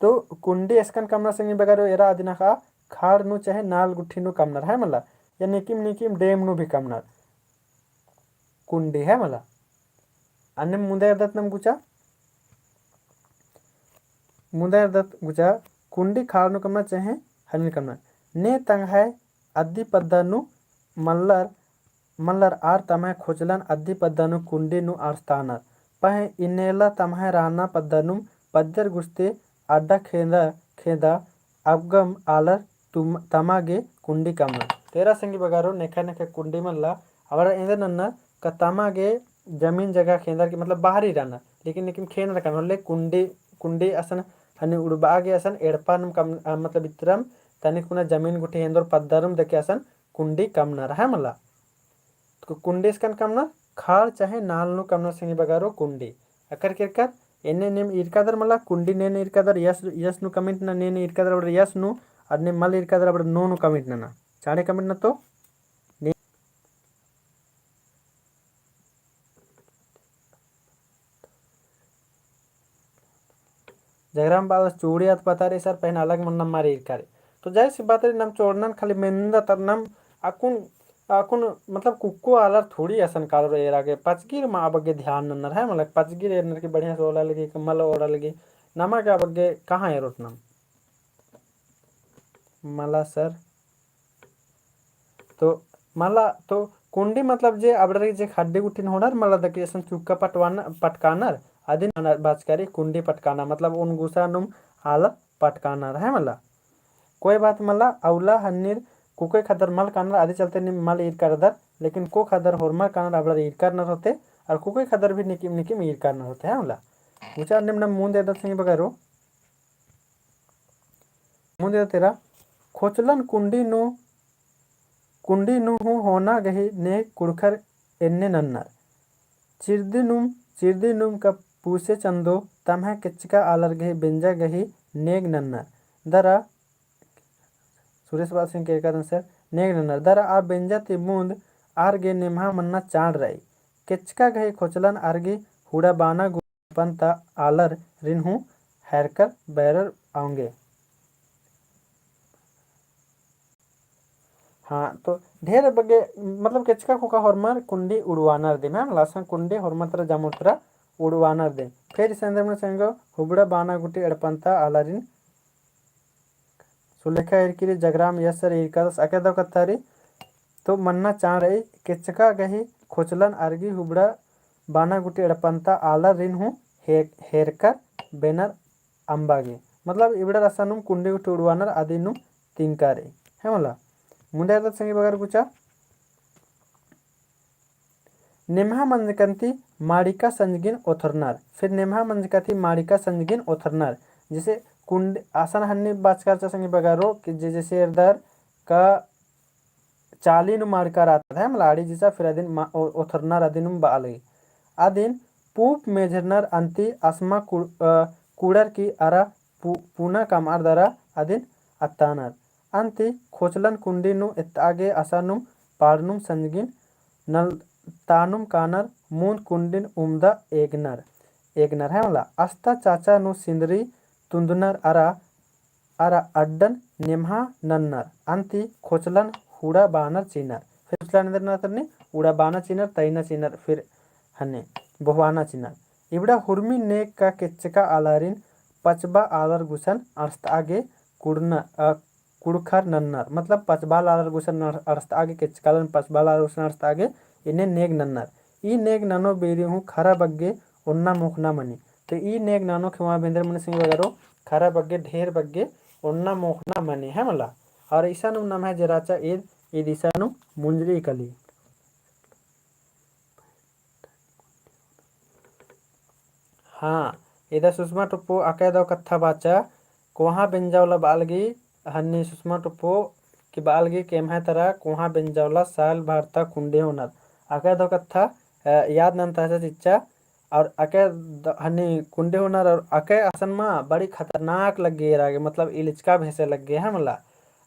तो कुंडी एसकन कमनर संगी बगरो एरा अदिन अख़आ खाड़ नू चाहे नाल गुट्ठी नू कमनर है मला, या निकिम निकिम डेम नू भी कमनर कुंडी है मला। अन्नेम मुन्दा एरदत नम गुचा, मुन्दा एरदत गुचा, कुंडी खाड़ नू कमना चाहे हन्नी कमना। ने तंग्है अद्दी पद्दा नू मल्लर, मल्लर आर तम्है खोचलन अद्दी पद्दा नू कुंडी नू अंड़सतानर। पहें इन्नेला तम्है रहना पद्दा नूम पद्दर गुस्ती अड्डा खेंदा, खेंदा अबगम आलर तुम, तमा गे कुंडी कमनर। तेरा संगी बगारो नेखा नेखा कुंडी मल्ला, अबड़ा एन्देर नन्नर का तमा गे जमीन जगह खेंदर की मतलब बाहरी रअनर, लेकिन, लेकिन खेंदर कमनर होले कुंडी, कुंडी असन हनी उड़बआ गे असन एड़पा नूम कम, अ, मतलब इत्रम तनिक पुना जमीन गुट्ठी एन्दर पद्दारुम देके असन कुंडी कमनर है मला। तो कुंडी इसकन कमनर, खाड़ चाहे नाल नू कमनर संगी बगारो कुंडी। अकर केरकर एन्ने नीम ईरकादर मला, कुंडी ने ने ईरकादर, यस, यस नू comment ना, ने ने ईरकादर अबड़ा यस नू, और ने मल ईरकादर अबड़ा no नू comment ना ना। चाड़े comment ना तो। ने जगराम बाबा चूड़ी अत पता रई सर, पहन अलग मन नम्मा ईरका रई। तो जाहिर सी बात रई, नम चोड़नन खाली मेंदा तर नम अकुन, अकुन मतलब कुक्को आलर थोड़ी असन कालोर एरा गे, पचगिर मा अबग्गे ध्यान नन्नर है, मतलब पचगिर एरनर की बढ़िया से ओड़ा लगी, मल ओड़ा लगी, नमा गे अबग्गे कहाँ एरोत नम? मला सर। तो मला तो कुंडी मतलब जे अबड़र जे खड्डी गुट्ठिन होनर, मला दकी असन चुक्का पटवान, पटकानर, अदिन बाचका रई कुंडी पटकाना, मतलब ओन गुसा नुम आल पटकानर है मला। कोई बात मला, अउला हन्नीर कुकोय खद्दर मल कानर, अदी चलते नीम मल ईरकादर, लेकिन को खद्दर होरमर कानर अबड़र ईरकानर होते, और कुकोय खद्दर भी निकिम निकिम ईरकानर होते है मला। गुचा अन्नेम नम मुन्द एदत संगी बगारो। मुन्द एदत एरा, खोचलन कुंडी नू, कुंडी नू हूँ होना गही नेग कुँड़ुख़र एन्ने नन्नर। चिरदी नुम, चिरदी नुम का पूसे चंदो तम्है केचका आलर गही बेंजा गही नेग नन्नर। दरा, सुरेश बाबा संगी केरकादन सर, नेग नन्नर। दरा आ बेंजा ती मुन्द आर गे नेम्हा मन्ना चाड़ रई। केचका गही खोचलन आर गही हुड़ा बाना गु- पंता आलर रिन हूँ हैरकर बैरर आउंगे। हाँ, तो ढेर बग्गे, मतलब केचका खोका होरमर कुंडी उड़वानर दिम, है मला, असन कुंडी होरमर तरा जमुर तरा उड़वानर दिम। फिर इसन एन्देर मनी संगी बगारो, हुबड़ा बाना गुट्ठी एड़पंता आलारिन सुलेखा ईरकी रई, जगराम यस सर ईरकादस। अकय दव कत्था रई, तो मन्ना चाड़ रई, केचका गही खोचलन आर गही हुबड़ा बाना गुट्ठी एड़पंता आलर रिन हूँ हे-, हेरकर बेनर अम्बा गे। मतलब इबड़र असन नुम कुंडी गुट्ठी उड़वानर अदिन नुम तिंका रई। है मला? मुन्दा एदत संगी बगारो गुचा। नेम्हा मंजकन ती माड़िका संजगिन ओथरनर। फिर नेम्हा मंजका ती माड़िका संजगिन ओथरनर। जैसे कुंड-, असन हन्नी बाचका रहचा संगी बगारो कि जे-, जैसे एरदर का चाली नू माड़िका रअदत है, मला आड़ी जिचा फिर अदिन मा-, ओ-, ओथरनर अदिन बआ लगी। अदिन पूप मेझरनर अन्ती असमा कु-, अ, कुड़र की अरा पु-, पुना कमअर दरा अदिन अत्तानर। अन्ती खोचलन कुंडी नू एत्तआ गे असानुम पाड़नुम संजगिन नलतानुम कानर मुन्द कुंडिन उम्दा एगनर, एगनर है मला। अस्ता चाचा नू सिंदरी तुन्दनर अरा, अरा अड्डन नेम्हा नन्नर। अन्ती खोचलन हुड़ा बानर चिनर। फिर खोचलन एन्देर नन्नर तन्नी हुड़ा बानर चिनर, तइना चिनर, फिर हन्नी बोहवाना चिनर। इबड़ा हुरमी नेग का केचका आलारिन पचबा आलर गुसन अंड़सतआ गे कुड़ना, अ, कुँड़ुख़र नन्नर, मतलब पचबाल आलर गुसन अंड़सतआ गे, केचकालन पचबाल आलर गुसन अंड़सतआ गे, इन्ने नेग नन्नर। ई नेग ननो बेरी हूँ खरा बग्गे ओन्ना मोख़ना मनी। तो ई नेग ननो खेमा बेंदर मनी संगी बगारो, खरा बग्गे, ढेर बग्गे ओन्ना मोख़ना मनी है मला। और इसानुम नम्है जे रहचा ईद, ईद इसानुम मुंजरी कली। हाँ, इदा सुषमा टोप्पो अकय दव कत्था बाचा, कोहाँ बेंजावला बआ लगी, हन्नी सुषमा टोप्पो की बआ लगी कि एम्है तरा कोहाँ बेंजावला साल भारता कुंडी होनर। अकय दव कत्था, अ, याद नन्तअचा चिच्चा, और अकय द-, हन्नी कुंडी होनर, और अकय असन मा बड़ी खतरनाक लग्गी एरा गे, मतलब इलिचका भेसे लग्गी है मला।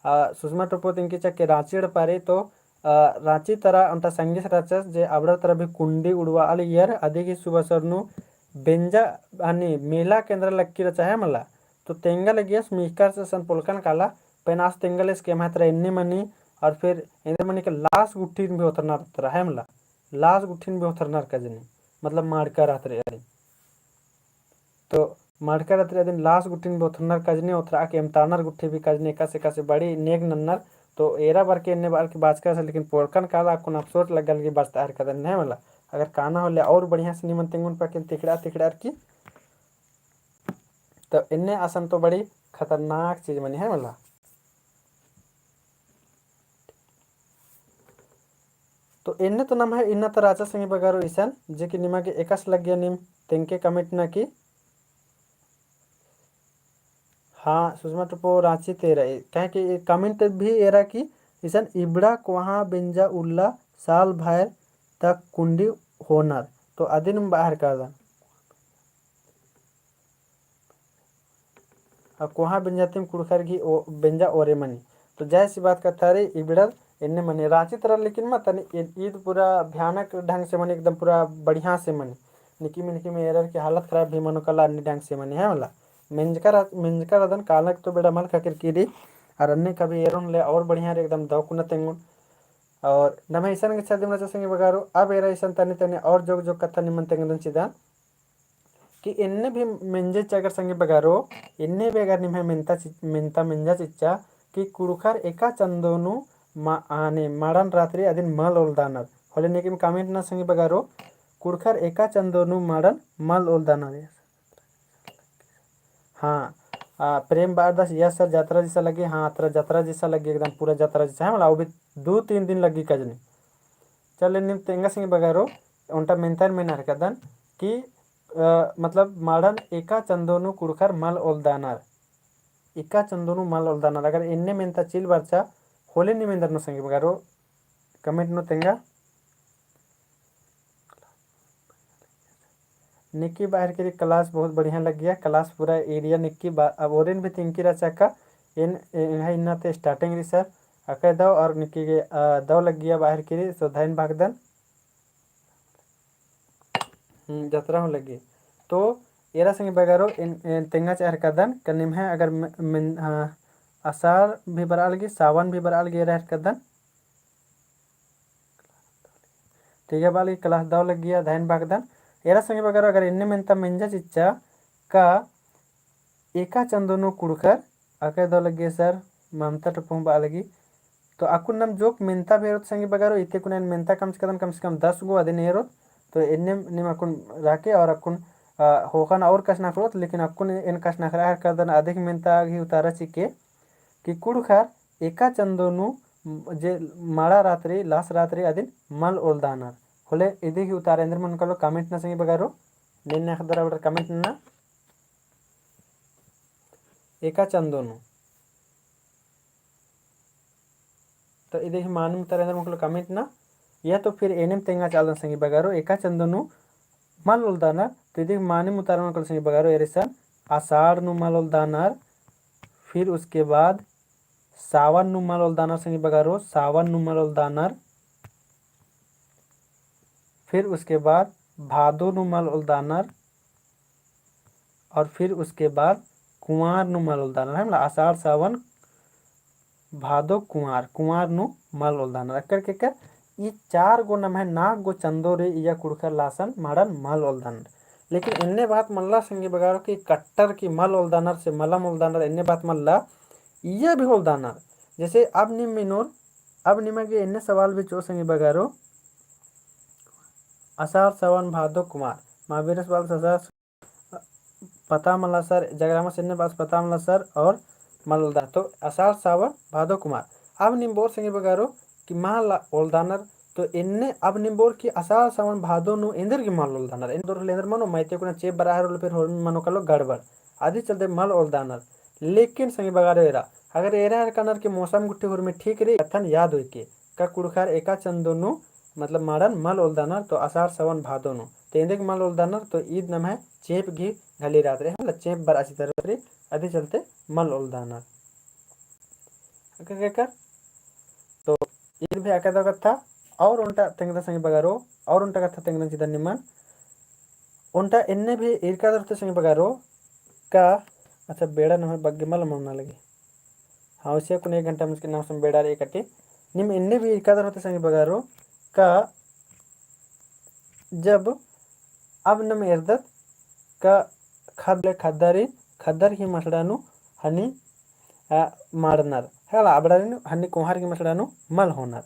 अ, सुषमा टोप्पो तिंकी चक्के राँची एड़पा रई तो अ, राँची तरा ओन्टा संगीस रहचस जे अबड़र तरा भी कुंडी उड़वालियर, अदी गही सुबसर नू बेंजा हनी मेला केन्द्र लग्गी रहचा है मला। तो तेंगा लगियस मिहकर से सन पोलकन काला, पेनास तेंगा लेस के एम्है तरा एन्ने मनी, और फिर एन्देर मनी के लास गुट्ठिन भी ओथरनर तरा है मला, लास गुट्ठिन भी ओथरनर कजनी। मतलब माड़का रात रई अदिन। तो माड़का रात रई अदिन लास गुट्ठिन भी ओथरनर कजने, ओथरा के एमतानर गुट्ठी भी कजने, एकासे एकासे बड़ी नेग नन्नर। तो एरा बरके एन्ने बअर की बाचका से, लेकिन पोड़कन काला अक्कुन अफसोस लग्गा लगी बाचता हर कदन नहीं मला। अगर काना होले और बढ़िया से निमन तेंगुन पाकिन तिखड़ा तिखड़ा की। तो एन्ने असन तो बड़ी खतरनाक चीज मनी है मला। तो एन्ने तो नम्है इन्ना तो राचा संगी बगारो इसन, जे कि निमा गे एकासे लग्गिया नीम तेंगके comment ना की। हाँ, सुषमा टोप्पो राँची ती एरा, काहे कि comment भी एरा की इसन इबड़ा कोहाँ बेंजा उल्ला साल भर तक कुंडी होनर। तो अदिन बअर कादन। आ कोहाँ बेंजा तिम कुँड़ुख़र गही ओ-, बेंजा ओरे मनी। तो जाहिर सी बात कत्था रई, इबड़र एन्ने मनी। राँची तरा लेकिन मा तनी ईद पूरा भयानक ढंग से मनी, एकदम पूरा बढ़िया से मनी। निकिम निकिम एरर की हालत खराब भी मनो काला अन्ने ढंग से मनी है मला। मेंजका रअदन कालक तो बेड़ा मल ख़क्खरकी रई, अरा अन्ने कभी एरोन ले और बढ़िया रई एकदम दव कुना तेंगोन। और नम्है इसन गे चल दिम राचा संगी बगारो, अब एरा इसन तनी तनी और जोक जोक कत्था निमन तेंगदन चिदन। कि एन्ने भी मेंजा चिच्चा अगर संगी बगारो, एन्ने भी अगर निम्है मेंता चि-, मेंता मेंजा चिच्चा कि कुँड़ुख़र एका चंदो नू मा-, आने माड़न रात रई अदिन मल ओलदानर। होले निकिम comment ना संगी बगारो, कुँड़ुख़र एका चंदो नू माड़न मल ओलदानर। हाँ, आ, प्रेम बअर दस, yes sir, जतरा जैसा लग्गी, हाँ, अतरा जतरा जैसा लग्गी, एकदम पूरा जतरा जैसा है मला, वो भी दू तीन दिन लग्गी कजनी। चले निम तेंगा संगी बगारो, ओन्टा मेंतन मेनर कदन कि, अ, मतलब माड़न एका चंदो नू कुँड़ुख़र मल ओलदानर। एका चंदो नू मल ओलदानर। अगर एन्ने मेंता चिल बरचा, होले निम एन्देर नू संगी बगारो, comment नू तेंगा। निक्की बअर की रई class बहुत बढ़िया लग्गिया, class पूरा area निक्की बा-, अब ओरिन भी तिंकी रहचा का, एन, एंग्है इन्ना ती starting रई sir, अकय दव और निक्की गे, अ, दव लग्गिया बअर की रई, so धैन भागदन। हम्म, जतरा हूँ लग्गी। तो एरा संगी बगारो एन, एन तेंगा चिअर कदन का निम्है अगर मे-, मेन-, हाँ, असार भी बरआ लगी, सावन भी बरआ लगी एरा हर कदन। ठीक है, बआ लगी class दव लग्गिया, धैन भागदन। एरा संगी बगारो अगर एन्ने मेंता मेंजा चिच्चा का एका चंदो नू कुँड़ुख़र, अकय दव लग्गिया sir, ममता टोप्पो बआ लगी। तो अक्कुन नम जोक मेंता भी एरोत संगी बगारो, इते कुना एन मेंता कमचकदन कम से कम दस गो अदिन एरोत। तो एन्ने निम अक्कुन राके और अक्कुन, अ, ख़ोख़न और कछनखरोत, लेकिन अक्कुन एन कछनखरआ हर कदन अदिक मेंता गही उतारा चिके कि कुँड़ुख़र एका चंदो नू जे माड़ा रात रई, लास रात रई, अदिन मल ओलदानर। होले इदी गही उतारा एन्देर मनो कालो comment ना संगी बगारो, नेन अख़दर अबड़र comment ना। एका चंदो नू। तो इदी गही मानिम उतारा एन्देर मनो कालो comment ना, या तो फिर एन्नेम तेंगा चालदन संगी बगारो, एका चंदो नू मल ओलदानर, तो इदी गही मानिम उतारा मनो कालो संगी बगारो, एरा इसन आषाढ़ नू मल ओलदानर, फिर उसके बाद सावन नू मल ओलदानर संगी बगारो, सावन नू मल ओलदानर, फिर उसके बाद भादो नू मल ओलदानर, और फिर उसके बाद कुंवार नू मल ओलदानर, है ना? आषाढ़, सावन, भादो, कुंवार, कुंवार नू मल ओलदानर। अक्कर केकर ई चार गो नम्है नाग गो चंदो रई इया कुँड़ुख़र लासन माड़न मल ओलदानर। लेकिन एन्ने बात मल्ला संगी बगारो कि कट्टर की मल ओलदानर से मलम ओलदानर, एन्ने बात मल्ला, इया भी ओलदानर। जैसे अब निम मेनोर, अब निमा गे एन्ने सवाल भी चिओ संगी बगारो, आषाढ़, सावन, भादो, कुंवार, महावीर सवाल ससा पता मला sir, जगरामा से एन्ने बास पता मला sir, और मल ओलदानर। तो आषाढ़, सावन, भादो, कुंवार। अब नीम बओर संगी बगारो कि मल ओलदानर, तो एन्ने अब नीम बओर कि आषाढ़, सावन, भादो नू एन्देर गे मल ओलदानर। एन्देर होले एन्देर मनो, माइते कुना चेंप बरआ हरो होले फिर होले मनो कालो गड़बड़। अदी चलते मल ओलदानर। लेकिन संगी बगारो एरा, अगर एरा हर कानर कि मौसम गुट्ठी हुरमी ठीक रई, अथन याद होई के का कुँड़ुख़र एका चंदो नू, मतलब माड़न मल ओलदानर, तो आषाढ़, सावन, भादो नू। तो एन्देर गे मल ओलदानर, तो ईद नम्है चेंप गही घली रात रई, मतलब चेंप बरआ चिता रई, अदी चलते मल ओलदानर। अक्कर केकर? तो ईद भी अकय दव कत्था, और ओन्टा तेंगदन संगी बगारो, और ओन्टा कत्था तेंगदन चिदन निमन। ओन्टा एन्ने भी ईरका दर होते संगी बगारो का, अच्छा, बेड़ा नम्है बग्गे मल मना लगी। हाँ, उसे कुन एक घंटा मुश्किल नाम से बेड़ा रई कटी। नीम एन्ने भी ईरका दर होते संगी बगारो का जब अब नम एरदत का ख़द्द ले ख़द्दारी, ख़द्दर ही मसड़ा नू हनी, अ, माड़नर। है मला, अबड़ारिन हनी कोहार ही मसड़ा नू मल होनर।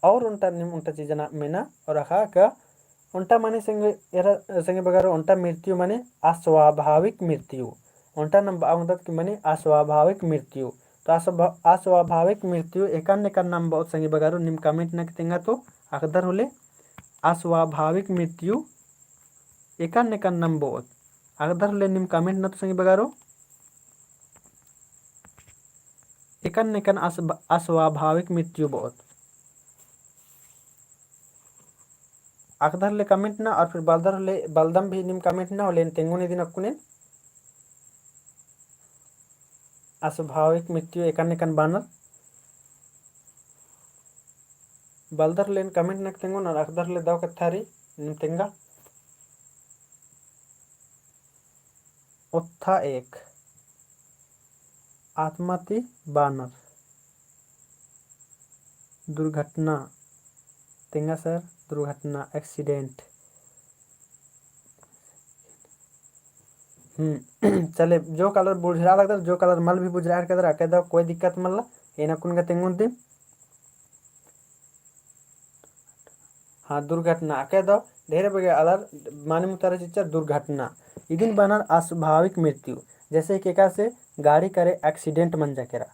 और ओन्टा नीम ओन्टा चीजना मेना और अख़ा का ओन्टा मनी संगी एरा, संगी बगरो, ओन्टा मृत्यु मनी अस्वाभाविक मृत्यु। ओन्टा नम बआ ओंगदत कि मनी अस्वाभाविक मृत्यु। तो अस्वा-, अस्वाभाविक मृत्यु एकान एकान नाम बओत संगी बगरो, नीम comment नक तेंगा तो अख़दर होले अस्वाभाविक मृत्यु एकान एकान नाम बओत। अख़दर होले नीम comment नक तो संगी बगरो एकान एकान अस-, अस्वाभाविक मृत्यु बओत। अख़दर होले comment ना और फिर बलदर होले, बलदम भी नीम comment ना होले, तेंगोन इदिन अक्कुन एन। अस्वाभाविक मृत्यु एकान एकान बानर। बलदर होले एन comment नक तेंगोन और अख़दर होले दव कत्था रई नीम तेंगा। ओत्था एक आत्मा ती बानर। दुर्घटना, तेंगा सर, दुर्घटना, accident। हम्म, चले, जोक आलर बुझरा लगदर, जोक आलर मल भी बुझरा केरदर, अकय दव कोई दिक्कत मल्ला, एन अक्कुन गा तेंगोन दी। हाँ, दुर्घटना, अकय दव ढेर बग्गे आलर मानिम उतारा चिच्चर दुर्घटना। इदिन बानर अस्वाभाविक मृत्यु, जैसे कि एकासे गाड़ी करे accident मंजा केरा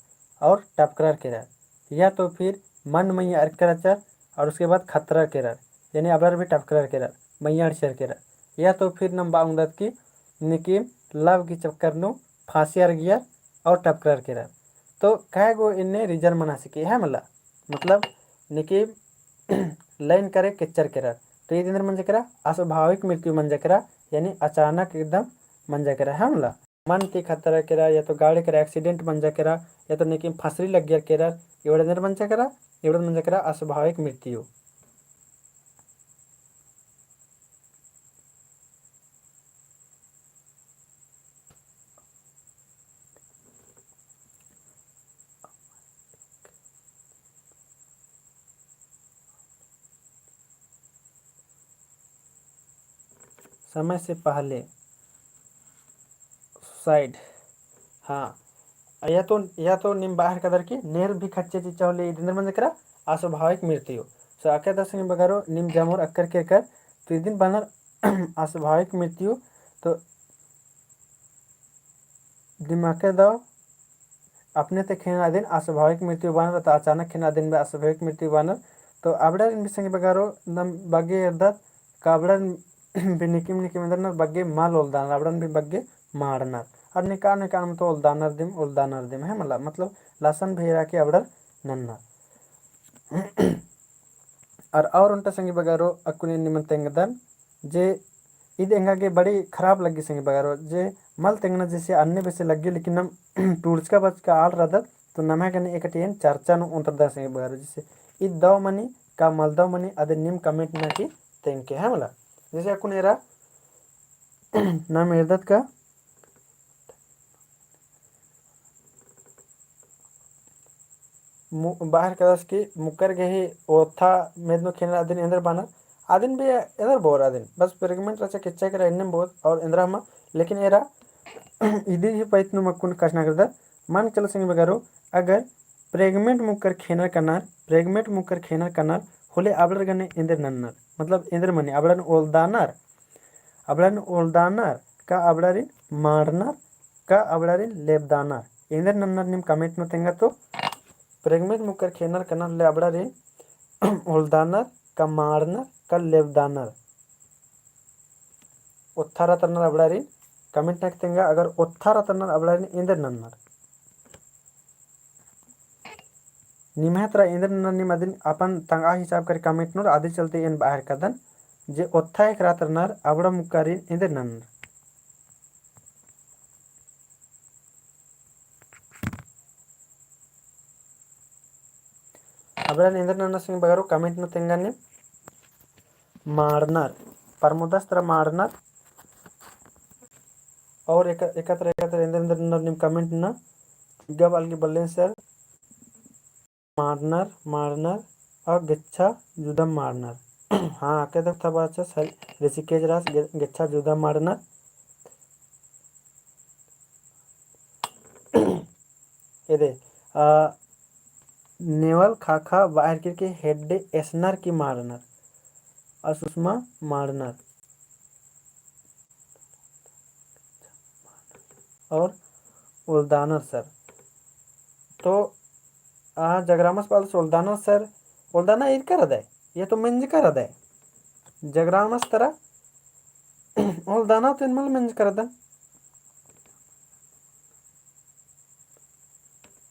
और टपकरर केरा, या तो फिर मन मइय्याँ अरकर रहचर और उसके बाद खतरर केरर, यानी अबड़र भी टपकरर केरर, मइय्याँ अरचर केरर, या तो फिर नम बआ ओंगदत कि निकिम love की चक्कर नू फांसियर गियर और टपकरर केरर। तो कय गो एन्ने reason मना सके, है मला? मतलब निकिम line करे केच्चर केरर। तो ईद एन्देर मंजा केरा, अस्वाभाविक मृत्यु मंजा केरा, यानी अचानक एकदम मंजा केरा, है मला? मन ती खतरर केरा, या तो गाड़ी केरा accident मंजा केरा, या तो निकिम फसरी लग्गियर केरर, एवड़े एन्देर मंजा केरा, एवड़े मंजा केरा अस्वाभाविक मृत्यु। समय से पहले suicide। हाँ, या तो, या तो नीम बआ हेलरकदर कि नेर भी खच्चे चिच्चा होले, ईद एन्देर मंजा केरा, अस्वाभाविक मृत्यु। So अकय दव संगी बगरो, नीम जमोर अक्कर केरकर, तो इदिन बानर अस्वाभाविक मृत्यु। तो दिम अकय दव अपने ते खेना अदिन अस्वाभाविक मृत्यु बानर, तो अचानक खेना अदिन भी अस्वाभाविक मृत्यु बानर। तो अबड़ारिन भी संगी बगरो नम बग्गे एरदत का अबड़ारिन भी निकिम निकिम एन्देर नर बग्गे मल ओलदानर, अबड़ारिन भी बग्गे माड़नर। और निका निका नाम तो ओलदानर दिम, ओलदानर दिम, है मला? मतलब लसन भी एरा के अबड़र नन्नर। और, और ओन्टा संगी बगरो अक्कुन एन निमन तेंगदन जे ईद एंगा गे बड़ी खराब लग्गी संगी बगरो, जे मल तेंगना जैसे अन्ने बेसे लग्गी, लेकिन नम टूड़चका बचका आल रअदत, तो नम्है गने एकटियन चर्चा नू ओन्तरदन संगी बगरो, जैसे ईद दव मनी का मल दव मनी, अदिन नीम comment नना की तेंगके, है मला? जैसे अक्कुन एरा नाम एरदत का मु-, बआ हेलरकदस कि मुक्कर गही ओत्था मेद नू खेनर अदिन एन्देर बानर, अदिन भी एन्देर बओर अदिन, बस pregnant रहचा केच्चा केरा एन्नेम बओर और एन्देर हमा, लेकिन एरा इदी ही पइत नू अक्कुन कछनखरदर, मल चलो संगी बगरो, अगर pregnant मुक्कर खेनर कनर, pregnant मुक्कर खेनर कनर होले अबड़र गने एन्देर नन्नर, मतलब एन्देर मनी अबड़न ओलदानर, अबड़न ओलदानर का अबड़ारिन माड़नर का अबड़ारिन लेबदानर। एन्देर नन्नर नीम comment नू तेंगा तो। Pregnant मुक्कर खेनर कनर होले अबड़ारिन ओलदानर का माड़नर का लेबदानर। ओत्था रअदर नर अबड़ारिन comment नक तेंगा, अगर ओत्था रअदर नर अबड़ारिन एन्देर नन्नर। निम्है तरा एन्देर नन्नर नीम अदिन अपन तंगआ हिसाब करे comment नोर, अदी चलते एन बआ हेलरकदन जे ओत्था एक रअदर नर अबड़ा मुक्कारिन एन्देर नन्नर। अबड़ारिन एन्देर नन्नर संगी बगरो comment नू तेंगा नीम। माड़नर, प्रमोदस तरा माड़नर। और एक, एकत्र, एकत्र एन्देर, एन्देर नन्नर नीम comment नना। तिग्गा बालगी बल्लेन सर। माड़नर, माड़नर, और गेच्छा जुदम माड़नर। हाँ, अक्के दव कत्था बाचस, ऋषिकेश रअस गे-, गेच्छा जुदा माड़नर। एदे, आ, नेवल ख़ाख़ा बअर केरके हेड्डे एसनर की माड़नर, आ सुषमा माड़नर। और ओलदानर सर। तो आ जगरामस बअदस ओलदानर सर, ओलदाना ईरका रअदय, या तो मेंजका रअदय। जगरामस तरा ओलदाना तो एन मल मेंजका रअदन।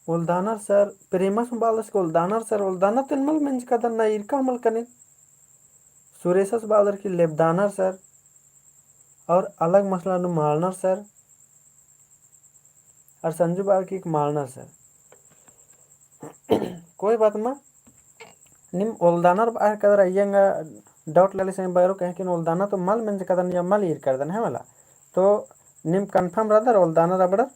ओलदानर सर, प्रेमस बअदस कि ओलदानर सर, ओलदाना तो एन मल मेंजका रअदन, ना ईरका मल कनिन। सुरेशस बअदर कि लेबदानर सर, और अलग मसला नू माड़नर सर, और संजू बअर कि माड़नर सर। कोई बात मा, नीम ओलदानर बअर कदर अइय्या एंगा doubt लगी संगी बगरो, कहे कि ओलदाना तो मल मेंजका रअदन या मल ईरका रअदन है मला। तो नीम confirm रअदर ओलदानर अबड़र?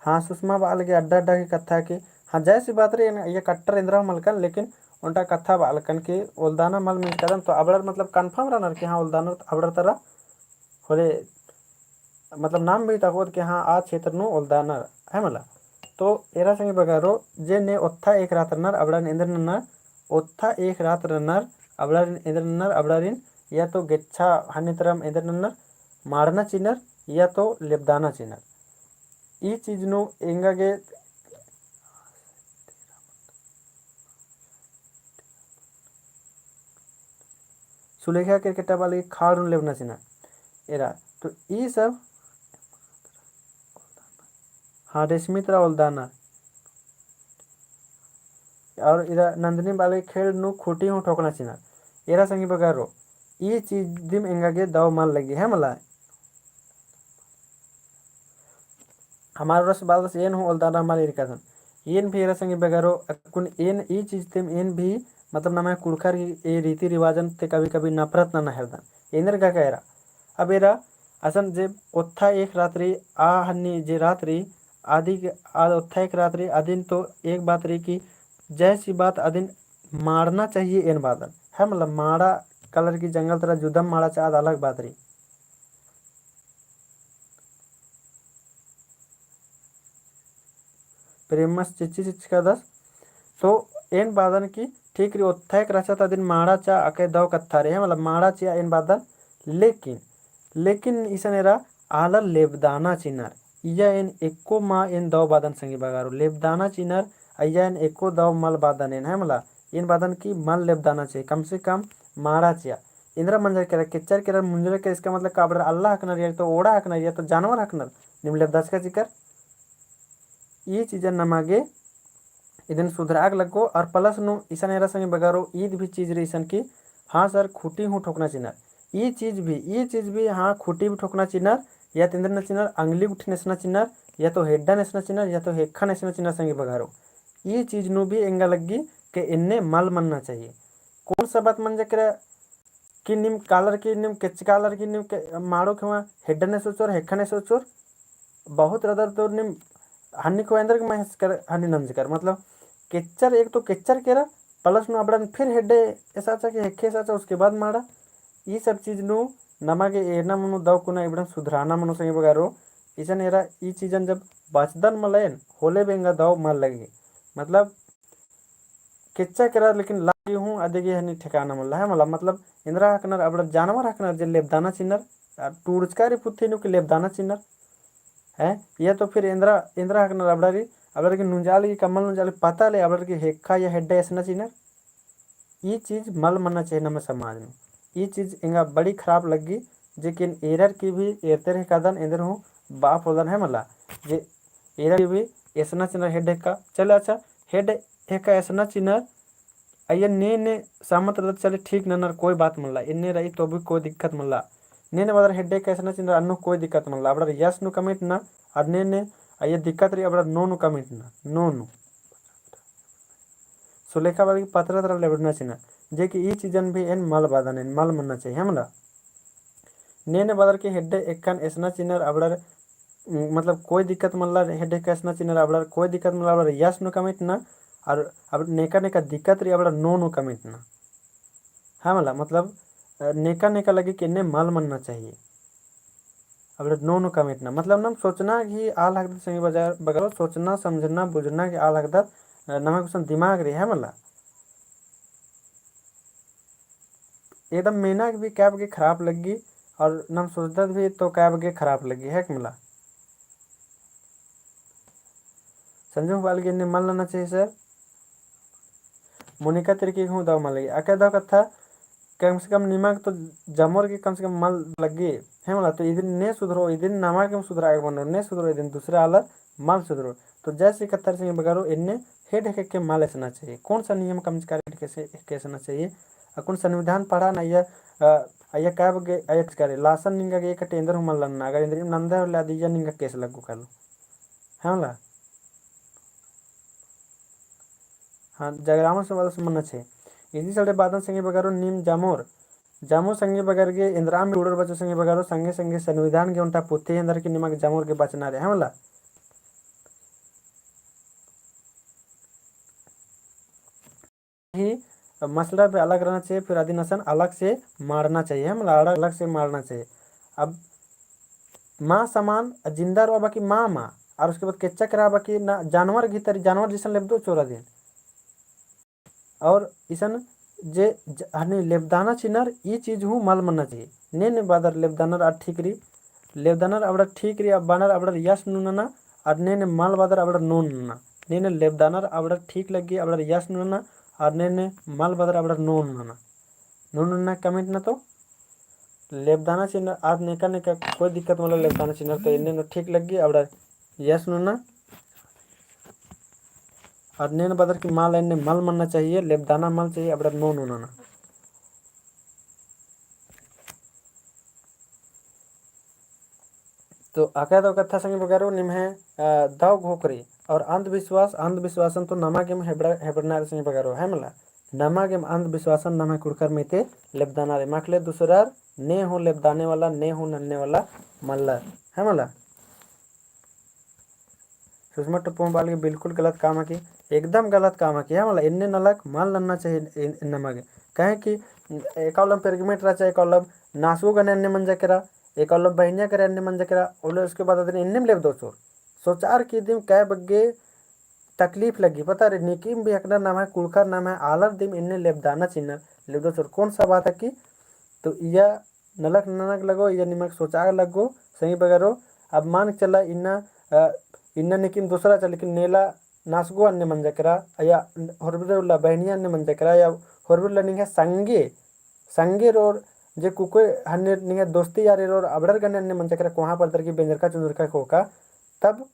हाँ, सुषमा बआ लगी अड्डा अड्डा की कत्था की, हाँ, जैसी बात रई, एन, ये कट्टर एन्दरा मलकन, लेकिन ओन्टा कत्था बआ लकन कि ओलदाना मल मेंजका रअदन, तो अबड़र मतलब confirm रअनर कि हाँ, ओलदानर अबड़र तरा होले, मतलब नाम भी तकोत कि हाँ, आ क्षेत्र नू ओलदानर है मला। तो एरा संगी बगरो, जे ने ओत्था एक रात रअनर, अबड़र एन्दर नन्नर, ओत्था एक रात रअनर, अबड़र एन्दर नन्नर, अबड़रिन या तो गेच्छा हन्नी तरम एन्दर नन्नर, माड़ना चिनर, या तो लेबदाना चिनर। ई चीज नू एंगा गे सुलेखा केरकेट्टा बआ लगी खाड़ नू लेबना चिनर। एरा, तो ई सब, हाँ, रेशमी तरा ओलदाना। और इदा नंदिनी बआ लगी खेड़ नू खूटी हूँ ठोकना चिनर। एरा संगी बगरो, ई चीज दिम एंगा गे दव मल लगी है मला। हमार रस बाल रस एन हूँ ओलदाना मल ईरका रअदन। एन भी एरा संगी बगरो अक्कुन एन ई चीज तेम एन भी मतलब नमा कुँड़ुख़र की ए रीति रिवाजन ते कभी कभी नफरत नना हेलदन। एन्देर गा का एरा। अब एरा असन जे ओत्था एक रात रई, आ हन्नी जे रात रई, आदि के, आ ओत्था एक रात रई, अदिन तो एक बात रई कि जैसी बात अदिन माड़ना चाहिए एन बादन। है मतलब माड़ा कलर की जंगल तरा जुदम माड़ा चाद अलग बात रई। प्रेमस चिच्ची चिच्चकादस। तो एन बादन की ठीक रई ओत्था एक रहचा ता अदिन माड़ा चा अके दव कत्था रई, है मतलब माड़ा चिया एन बादन। लेकिन, लेकिन इसन एरा आलर लेबदाना चिनर। इया एन एको मा एन दव बादन संगी बगारो। लेबदाना चिनर, अइया एन एको दव मल बादन एन, है मला। एन बादन की मल लेबदाना चिया, कम से कम माड़ा चिया। एन्दरा मंजर केरा, केच्चर केरा, मुंजर केरा, इसका मतलब का अबड़र अल्ला हकनर या तो ओड़ा हकनर या तो जानवर हकनर, निम लेबदाचका चिकर। ई चीजन नमा गे इदिन सुधराक लग्गो। और plus नू इसन एरा संगी बगारो ईद भी चीज रई इसन की, हाँ सर, खूटी हूँ ठोकना चिनर। ई चीज भी, ई चीज भी, हाँ, खूटी भी ठोकना चिनर, या तो एन्दर नना चिनर, अंगली गुट्ठिन एसना चिनर, या तो हेड्डन एसना चिनर, या तो हेक्खन एसना चिनर संगी बगारो। ई चीज नू भी एंगा लग्गी के एन्ने मल मन्ना चाहिए। कौन सा बात मंजा केरा कि निम कालर की, निम केच्चकालर की, निम के-, माड़ो खेवा हेड्डन एसोचोर, हेक्खन एसोचोर, बहुत रअदर तो निम हन्नी को एन्दर के महस कर, हन्नी नंजकर, मतलब केच्चर, एक तो केच्चर केरा, plus नू अबड़न फिर हेड्डे एसाचा कि हेक्खे एसाचा, उसके बाद माड़ा। ई सब चीज नू नमा गे एरना मनो दव कुना इबड़न सुधराना मनो संगी बगारो। इसन एरा ई चीजन जब बचदन मलयन, होले बेंगा दव मल लगे। मतलब केच्चा केरा लेकिन लागी हूँ अदिगे हनी ठेकाना मल्ला है मला, मतलब एन्दरा हकनर अबड़र जानवर हकनर जे लेबदाना चिनर, आ, टूड़चका री पुथी नू के लेबदाना चिनर है, या तो फिर एन्दरा, एन्दरा हकनर अबड़री, अबड़र की नुंजाल की कम्मल नुंजाल पता ले अबड़र की हेक्खा या हेड्डा एसना चिनर। ई चीज मल मन्ना चाहिए नम्है समाज नू। ई चीज एंगा बड़ी खराब लग्गी, जे कि एरर की भी एरते रहे कादन एन्देर हूँ बाप होदन है मला, जे एरर की भी एसना चिनर हेड हेक्का। चले अच्छा, हेड हेक्का एसना चिनर, अइया ने ने सामत रदत चले ठीक ननर कोई बात मल्ला, एन्ने रई तो भी कोई दिक्कत मल्ला। ने ने बदर हेड हेक्का एसना चिनर अन्नु कोई दिक्कत मल्ला, अबड़र यस नू comment ना, अर ने ने अइया दिक्कत रई अबड़र no नू comment ना, no नू। सुलेखा बदर की पतरा तरा लेबड़ना चिना, जे कि ई चीजन भी एन मल बादन, एन मल मन्ना चाहिए, है मला। ने ने बदर की हेड्डे हेक्कन एसना चिनर अबड़र, मतलब कोई दिक्कत मल्ला, हेड्डे हेक्का एसना चिनर अबड़र कोई दिक्कत मल्ला, अबड़र यस नू comment ना, और अब नेका नेका दिक्कत रई अबड़ा नू नू कमेंटना। हाँ मला, मतलब, अ, नेका नेका लग्गी कि एन्ने मल मन्ना चाहिए। अबड़ा नू नू कमेंटना। मतलब, नम सोचना गही आल हकदत संगी बजार-, बगरो, सोचना, समझना, बुझना गही आल हकदत, अ, नमा गुसन दिमाग रई, है मला। एकदम मेना गे भी कायब गे खराब लग्गी, और नम सोचदत भी तो कायब गे खराब लग्गी, है कि मला। संजू बाल गे एन्ने मल नना चाहिए सर। मोनिका तिर्की हूँ दव मल लग्गी। अका दव कत्था, कम से कम निमा गे तो जमोर गे कम से कम मल लग्गी, है मला। तो इदिन ने सुधरो, इदिन नमा गे सुधरा आगे बनो, ने सुधरो, इदिन दूसरा आलर मल सुधरो। तो जैसे कत्था रई संगी बगरो, एन्ने हेड हेके के मल एसना चाहिए। कौन सा नियम कमचका रई हेके से, हेके एसना चाहिए? अक्कुन संविधान पढ़ा ना, अइय्या, अ, अइय्या कायब गे, अइय्या करे, लासन निंगा गे एक टेंदर हूँ मल नन्ना, अगर एन्देरिम नंदा होले अदिया निंगा केस लग्गो कालो। है मला? हाँ, जगरामर से मल मन्ना छे। इदी सड़े बादन संगी बगरो नीम जामोर। जामो संगी बगर गे एन्दराम भी उड़र बचो संगी बगरो, संगे संगे संविधान गे ओन्टा पुथी एन्दर की निमा गे जामोर गे बचना रई, है मला? ही मसला भी अलग रहना चाहिए, फिर अदिन असन अलग से मारना चाहिए, है मला, अलग, अलग से मारना चाहिए। अब मा समान जिंदा रओ बाकी मा, मा, और उसके बाद केच्चा केरा बाकी ना जानवर गही तरी, जानवर जैसन लेबदो चोर अदिन। और इसन जे ज-, हने लेबदाना चिनर ई चीज हूँ मल मन्ना चाहिए। ने ने बादर लेबदानर आद ठीक रई, लेबदानर अबड़ा ठीक रई, अब बानर अबड़ा यस नू नना, और ने ने मल बादर अबड़ा नू नना। ने ने लेबदानर अबड़ा ठीक लग्गी, अबड़ा यस नू नना, और ने ने मल बादर अबड़ा नू नना। नू नना comment ना तो लेबदाना चिनर, आद नेका नेका कोई दिक्कत मला लेबदाना चिनर, तो एन्ने नू ठीक लग्गी, अबड़ा यस नू नना। और ने ने बादर की मल एन्ने मल मन्ना चाहिए, लेबदाना मल चाहिए, अबड़ा नू नू नना। तो अका दव कत्था संगी बगरो निम्है, अ, दव घोख रई और अंधविश्वास, अंधविश्वासन तो नमा गेम हेबड़ा, हेबड़ना रई संगी बगरो, है मला। नमा गेम अंधविश्वासन नम्है कुँड़ुख़र मइते लेबदाना रई। माखले दूसरार ने हूँ लेबदाने वाला, ने हूँ नन्ने वाला मल्लर, है मला। सुषमा टोप्पो बाल गे बिल्कुल गलत काम है कि, एकदम गलत काम है कि, है मला, एन्ने नलख मल नन्ना चाहिए इन-, इन्ना मा गे। काहे कि एका उल्लम pregnant रहचा, एका उल्लम नासगो गने अन्ने मंजा केरा, एका उल्लम बहनिया करे अन्ने मंजा केरा, ओले उसके बाद अदिन एन्नेम लेबदो चोर। सोचार कि दिम कै बग्गे तकलीफ लग्गी, पता रई, नीकिम भी हकनर नम्है कुँड़ुख़र नम्है आलर दिम एन्ने लेबदाना चिन्नर लेबदो चोर। कौन सा बात है कि, तो इया नलख ननक लगो, इया निमक सोचाक लगो, संगी बगरो। अब मान के चला इन्ना, अ, इन्ना निकिन दूसरा चल, लेकिन नेला नासगो अन्ने मंजा केरा, या होरबिर उल्ला बहनिया अन्ने मंजा केरा, या होरबिर उल्ला निंग्है संगे, संगे रोर जे कुकोय हन्ने निंग्है दोस्ती यारी रोर अबड़र गने अन्ने मंजा केरा, कोहाँ परदर की बेंजरका चुंजरका कोका, तब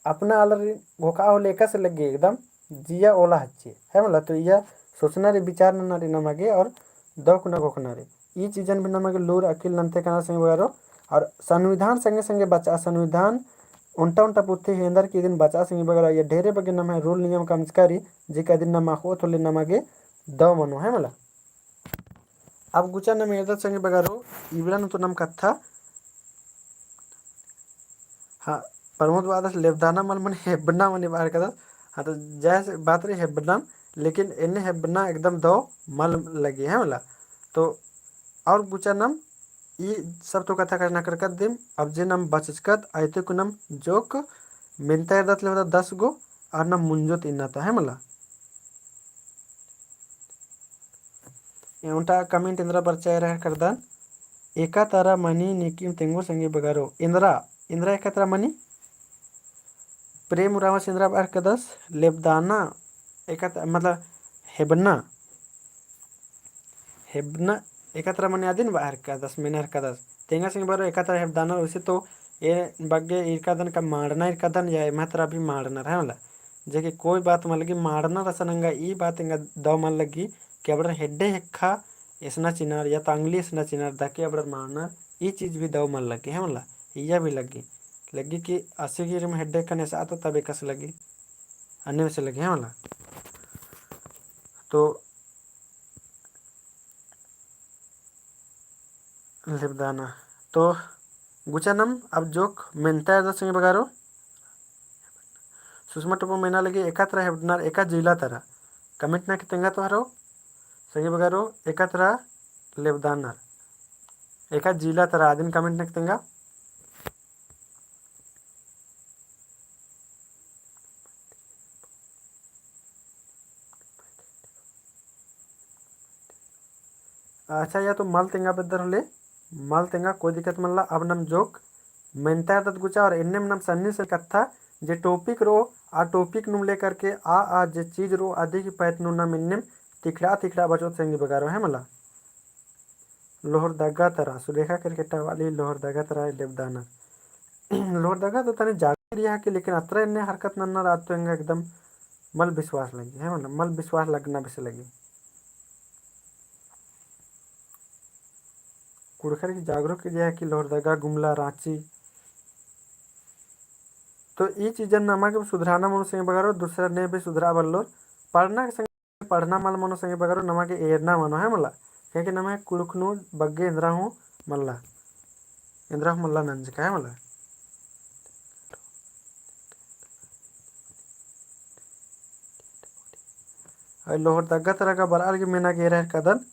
अपना आलर घोखा होले एकासे लग्गी एकदम जिया ओला हच्ची, है मला। तो इया सोचना रई, विचार नन्ना रई नमा गे और दव कुना घोखना रई। ई चीजन भी नमा गे लूर अकिल नन्ते कना संगी बगरो। और संविधान संगे संगे बचा, संविधान ओन्टा ओन्टा पुथी हेंदर की दिन बचा संगी बगरो। इया ढेरे बग्गे नम्है rule नियम कमचका रई, जेका दिन नमा अख़ोत होले नमा गे दव मनो, है मला। अब गुचा नम एरदत संगी बगरो, इबड़ा नू तो नम कत्था, हाँ, प्रमोद बादस लेबदाना मल मने हेबना मने बअर कदस। हाँ, तो जैसे बात रई हेबना, लेकिन एन्ने हेबना एकदम दव मल लग्गी, है मला। तो और गुचा नम ई सब तो कत्था कछनखरकत दिम, अब जे नम बचचकत आयते कुन नम जोक मेन्ता एरदत लेवदा दस गो, और नम मुंजोत इन्ना ता, है मला। ए ओन्टा comment एन्दरा बरचा एरा करदन, एका तरा मनी नीकिम तेंगो संगी बगरो। एन्दरा, एन्दरा एका तरा मनी? प्रेम उराँवस एन्दरा बअर कदस, लेबदाना, एका त-, मतलब, हेबना। हेबना, एका तरा मनी अदिन बअर कदस, मेनर कदस। तेंगा संगी बगरो एका तरा हेबदाना, वैसे तो ए बग्गे ईरकादन का माड़ना ईरकादन या एम्है तरा भी माड़ना रई मला। जेके कोई बात मल लग्गी, माड़ना रसन एंगा ई बात एंगा दव मल लग्गी कि अबड़र हेड्डे हेक्खा एसना चिनर या तांगली एसना चिनर दके अबड़र माड़ना, ई चीज भी दव मल लग्गी, है मला। इया भी लग्गी, लग्गी कि आसी गिरिम हेड्डे हेक्खन एसआ तो तब एकासे लग्गी, अन्ने से लग्गी, है मला। तो लेबदाना। तो गुचा नम अब जोक मेन्ता एरदत संगी बगरो। सुषमा टोपो मेना लगी एका तरा हेबदनर, एका जिला तरा। Comment नना की तेंगा तो हरो, संगी बगरो, एका तरा लेबदनर। एका जिला तरा अदिन comment नना की तेंगा। अच्छा, या तो मल तेंगा बेद्दर होले, मल तेंगा, कोई दिक्कत मल्ला। अब नम जोक मेन्ता एरदत गुचा और एन्नेम नम सन्नी से कत्था जे topic रओ, आ topic नुम लेकर के आ, आ जे चीज रओ, अदी की पैत नू नम एन्नेम तिखड़ा तिखड़ा बचोत संगी बगरो है मला। लोहरदगा तरा, सुलेखा केरकेट्टा वाली लोहरदगा तरा लेबदनर। लोहरदगा तो तनी जागरूक एरिया है कि, लेकिन अतरा एन्ने हरकत नन्नर आद तो एंगा एकदम मल विश्वास लगी, है मला, मल विश्वास लगना बेसे लगी। कुँड़ुख़र की जागरूक एरिया है कि लोहरदगा, गुमला, राँची। तो ई चीजन नमा गे सुधराना मनो संगी बगरो, दूसरा ने भी सुधरा बल्लोर। पढ़ना के संगे पढ़ना मल मनो संगी बगरो, नमा गे एरना मनो है मला, क्योंकि नमा कुँड़ुख़ नू बग्गे एन्दरा हूँ मल्ला, एन्दरा हूँ मल्ला नंजका है मला। अई लोहरदगा तरा गा बरआ लगी मेना गे एरा हेलरकदन।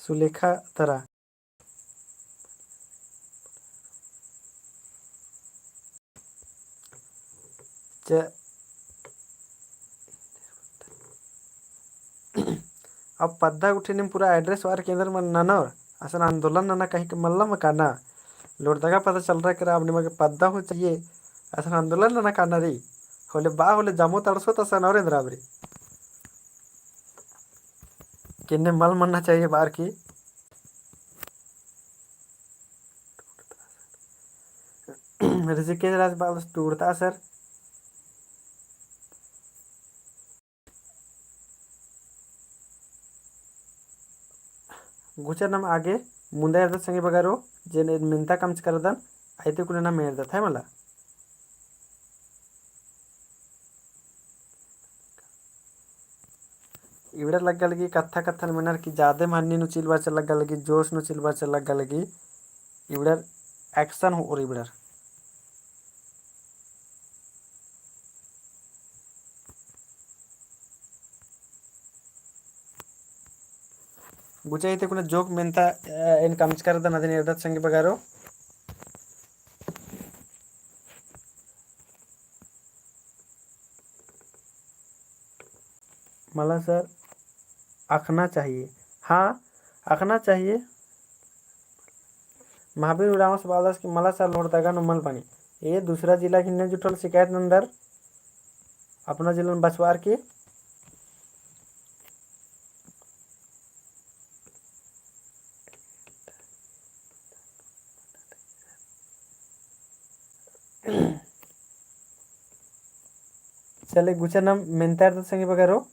सुलेखा तरा। च-, अब पद्दा गुट्ठी नीम पूरा address वार केंद्र में ननोर, असन आंदोलन नना कहीं के मल्ला में काना। लोहरदगा पता चल रहा केरा, अब निमा गे पद्दा हूँ चाहिए, असन आंदोलन नना काना रई। होले बा होले जामो तड़सो त असन और एन्दरा बरी। किन्ने मल मनना चाहिए बार की। ऋषिकेश राज बाल टूड़ता सर। गुचा नम आगे मुन्दा एरदत संगी बगरो, जे ने मेन्ता कमचका रअदन, अइते कुने नम एरदत है मला। इबड़र लग्गा लगी कत्था कत्थन मेनर कि जादे हन्नी नू चिल बरचर लग्गा लगी, जोश नू चिल बरचर लग्गा लगी। इबड़र action होओर इबड़र। गुचा इते कुने जोक मेन्ता, अ, एन कमचका रअदन अदिन एरदत संगी बगरो। मला सर अख़ना चाहिए। हाँ, अख़ना चाहिए। महावीर उराँवस बालस कि मला सर लोहरदगा नू मल बनी। ए दूसरा जिला की इन्ने जुटल शिकायत नन्दर। अपना जिला नू बछाबअर की। चले गुचा नम मेन्ता एरदत संगी बगरो।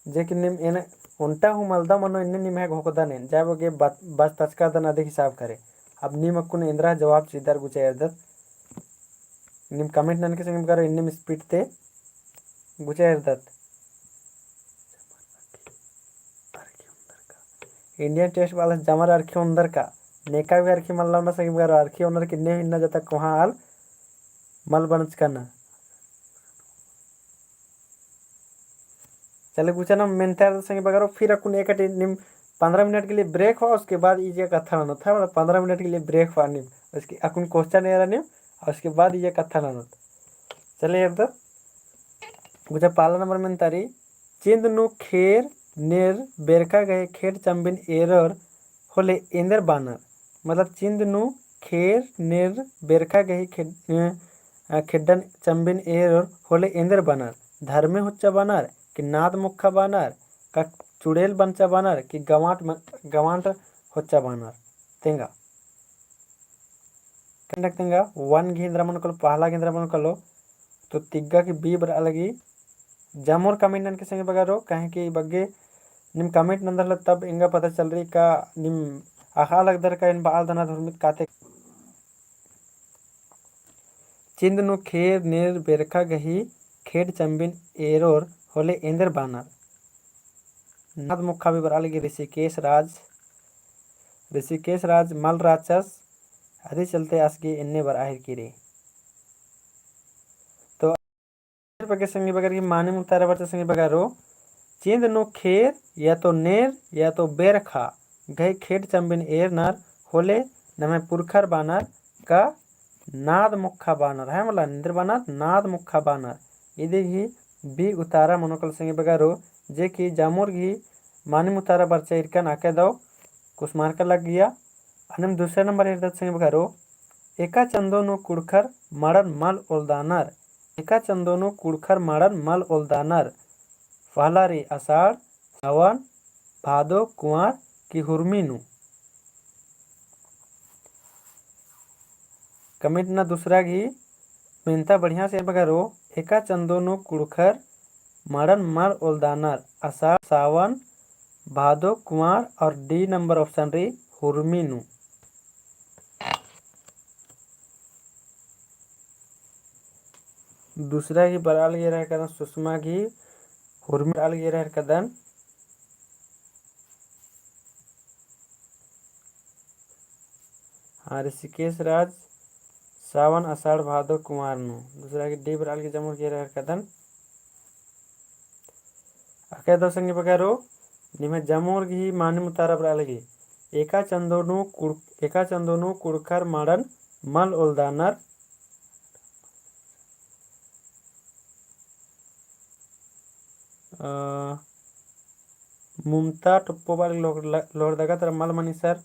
जे कि नीम एन ओन्टा हूँ मलदा मनो इन्ने निम्है घोकदन एन। जाय बग्गे बत-, बचतचकादन अदिक हिसाब करे। अब नीम अक्कुन एन्दरा जवाब चिदर गुचा एरदत। नीम comment ननके संगी बगरो इन्नेम speed ते गुचा एरदत। Indian taste बालस जमर अरखी ओन्दर का। नेका भी अरखी मल्ला ओना संगी बगरो अरखी ओनर किन्ने हूँ इन्ना जता कोहाँ आल मल बनचकन। चले गुचा नम मेन्ता एरदत संगी बगरो, फिर अक्कुन एकटी नीम पन्द्रह मिनट के लिए break होआ, उसके बाद इया कत्था ननोत है, मतलब पन्द्रह मिनट के लिए break होआ नीम, उसके अक्कुन question एरा नीम, और उसके बाद इया कत्था ननोत। चले एरदत, गुचा पहला नंबर मेन्ता रई, चिन्द नू खेर नेर बेरखा गही खेड्ड चम्बिन एरोर होले एन्देर बानर। मतलब चिन्द नू खेर नेर बेरखा गही खेड-, अ, खेड्डन चम्बिन एरोर होले एन्देर बानर। धर्मे होच्चा बानर कि नाद मोक्खा बानर, का चुड़ेल बनचा बानर कि गवांट म-, गवांट होच्चा बानर। तेंगा। कंडक तेंगा, one गे एन्देर मनो कालो, पहला गे एन्देर मनो कालो, तो तिग्गा की B बरआ लगी। जमोर comment ननके संगी बगरो, काहे कि बग्गे नीम comment नन्दर ला तब एंगा पता चल रई का नीम अख़आ लगदर का एन बआलदन धर्मित काते। चिन्द नू खेर नेर बेरखा गही खेड्ड चम्बिन एरोर होले एन्देर बानर। नाद मोक्खा भी बरआ लगी ऋषिकेश राज, ऋषिकेश राज मल राचस, अदी चलते आस गही एन्ने बरआ हेलरकी रई। तो बग्गे संगी बगर गही मानिम उतारा बरचा संगी बगरो, चिन्द नू खेर या तो नेर या तो बेरखा गही खेड्ड चम्बिन एरनर होले नम्है पुरखर बानर का नाद मुक्खा बानर, है मला, एन्देर बानर, नाद मुक्खा बानर। इदी गही बी उतारा मनो कालो संगी बगरो, जे कि जमुर गही मानिम उतारा बरचा इरकन अकय दव कुसुमारका लग्गिया। अन्नेम दूसरा नंबर एरदत संगी बगरो, एका चंदो नू कुँड़ुख़र मड़न मल ओलदानर, एका चंदो नू कुँड़ुख़र मड़न मल ओलदानर। पहला रई असाढ़, सावन, भादो, कुंवार की हुरमी नू। Comment ना दूसरा गही मेन्ता बढ़िया से बगरो, एका चंदो नू कुँड़ुख़र मड़न मल ओलदानर, असाढ़, सावन, भादो, कुंवार और D नंबर option रई हुरमी नू। दूसरा गही बरआ लगी एरा हेलरकदन सुषमा गही, हुरमी बरआ लगी एरा हेलरकदन। हाँ, ऋषिकेश राज, सावन, असाढ़, भादो, कुंवार नू। दूसरा गही D बरआ लगी जमुर गही एरा हेलरकदन। अकय दव संगी बगरो, निम्है जमुर गही मानिम उतारा बरआ लगी। एका चंदो नू कुँड़-, एका चंदो नू कुँड़ुख़र मड़न मल ओलदानर। अ, मुमता टोप्पो बरआ लगी लोहर-, लोहरदगा तरा मल मनी सर,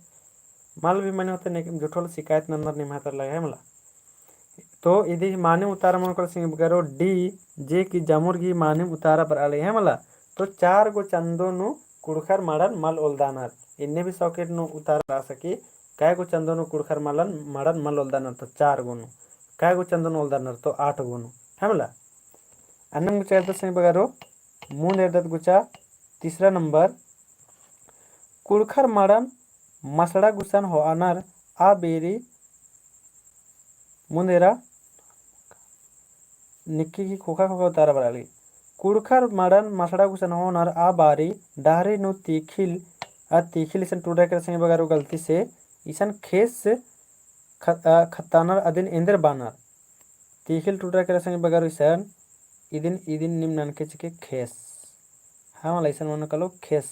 मल भी मनी होते, लेकिन झूठो शिकायत नंदर निम्है तरआ लगा, है मला। तो इदी मानिम उतारा मनो कालो संगी बगरो D, जे कि जमुर गही मानिम उतारा बरआ लगी, है मला। तो चार गो चंदो नू कुँड़ुख़र मड़न मल ओलदानर। एन्ने भी सौ किट नू उतारा बरआ सकी, कै गो चंदो नू कुँड़ुख़र मड़न, मड़न मल ओलदानर, तो चार गो नू। कै गो चंदो नू ओलदानर, तो आठ गो नू, है मला। अन्नेम गुचा एरदत संगी बगरो, मुन्द एरदत गुचा तीसरा नंबर, कुँड़ुख़र मड़न मसड़ा गुसन होअनर आ बेरी, मुन्द एरा निक्की गही ख़ोख़ा ख़ोख़ा उतारा बरआ लगी। कुँड़ुख़र मड़न मसड़ा गुसन होअनर आ बारी डहरे नू तीखिल, आ तीखिल इसन टुड़रा केरा संगी बगरो गलती से, इसन ख़ेस ख-, अ, ख़त्तानर अदिन एन्देर बानर। तीखिल टुड़रा केरा संगी बगरो इसन, इदिन, इदिन नीम ननके चिके ख़ेस। हाँ, मला इसन मनो कालो ख़ेस।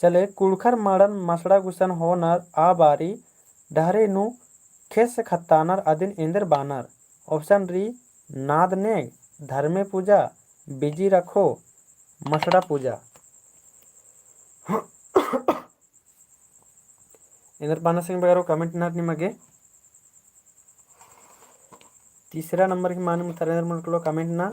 चले, कुँड़ुख़र मड़न मसड़ा गुसन होअनर आ बारी डहरे नू ख़ेस ख़त्तानर अदिन एन्देर बानर। Option रई नाद नेग, धर्मे पूजा, बिजी रखो, मसड़ा पूजा। एन्देर बानर संगी बगरो comment ननर निमा गे। तीसरा नंबर गही मानिम उतारा एन्देर मनो कालो comment नना।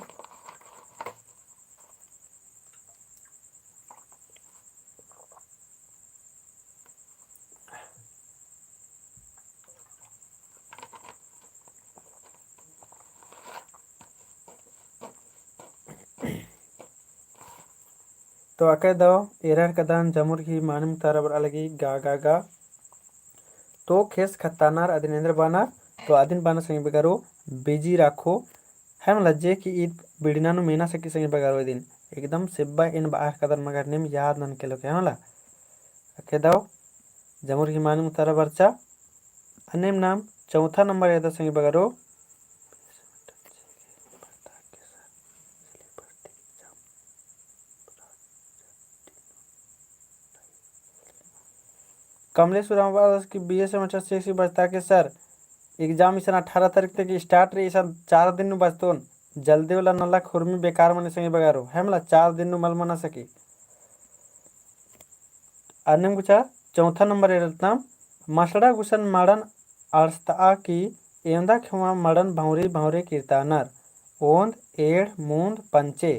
तो अकय दव एरा हेलरकदन जमुर गही मानिम उतारा बरआ लगी गा गा गा। तो ख़ेस ख़त्तानर अदिन एन्देर बानर, तो अदिन बानर संगी बगरो बिजी रखो। है मला जे कि ईद बिड़ना नू मेना सकी संगी बगरो इदिन। एकदम सेब्बा एन बआ हेलरकदन मगर नीम याद ननके लोके, है मला। अकय दव जमुर गही मानिम उतारा बरचा। अन्नेम नाम चौथा नंबर एरदत संगी बगरो। कमलेश उराँव बरचस कि B A semester six बचता के सर, exam इसन अठारह तारीख ती start रई, इसन चार दिन नू बचतोन, जल्दी वाला नलख हुरमी बेकार मनी संगी बगरो, है मला चार दिन नू मल मना सकी। अन्नेम गुचा चौथा नंबर एरदत नाम, मसड़ा गुसन मड़न अंड़सतआ की एवंदा खेवा मड़न भौंरी भौंरी किरतानर, ओन्द, एंड़, मुन्द, पंचे।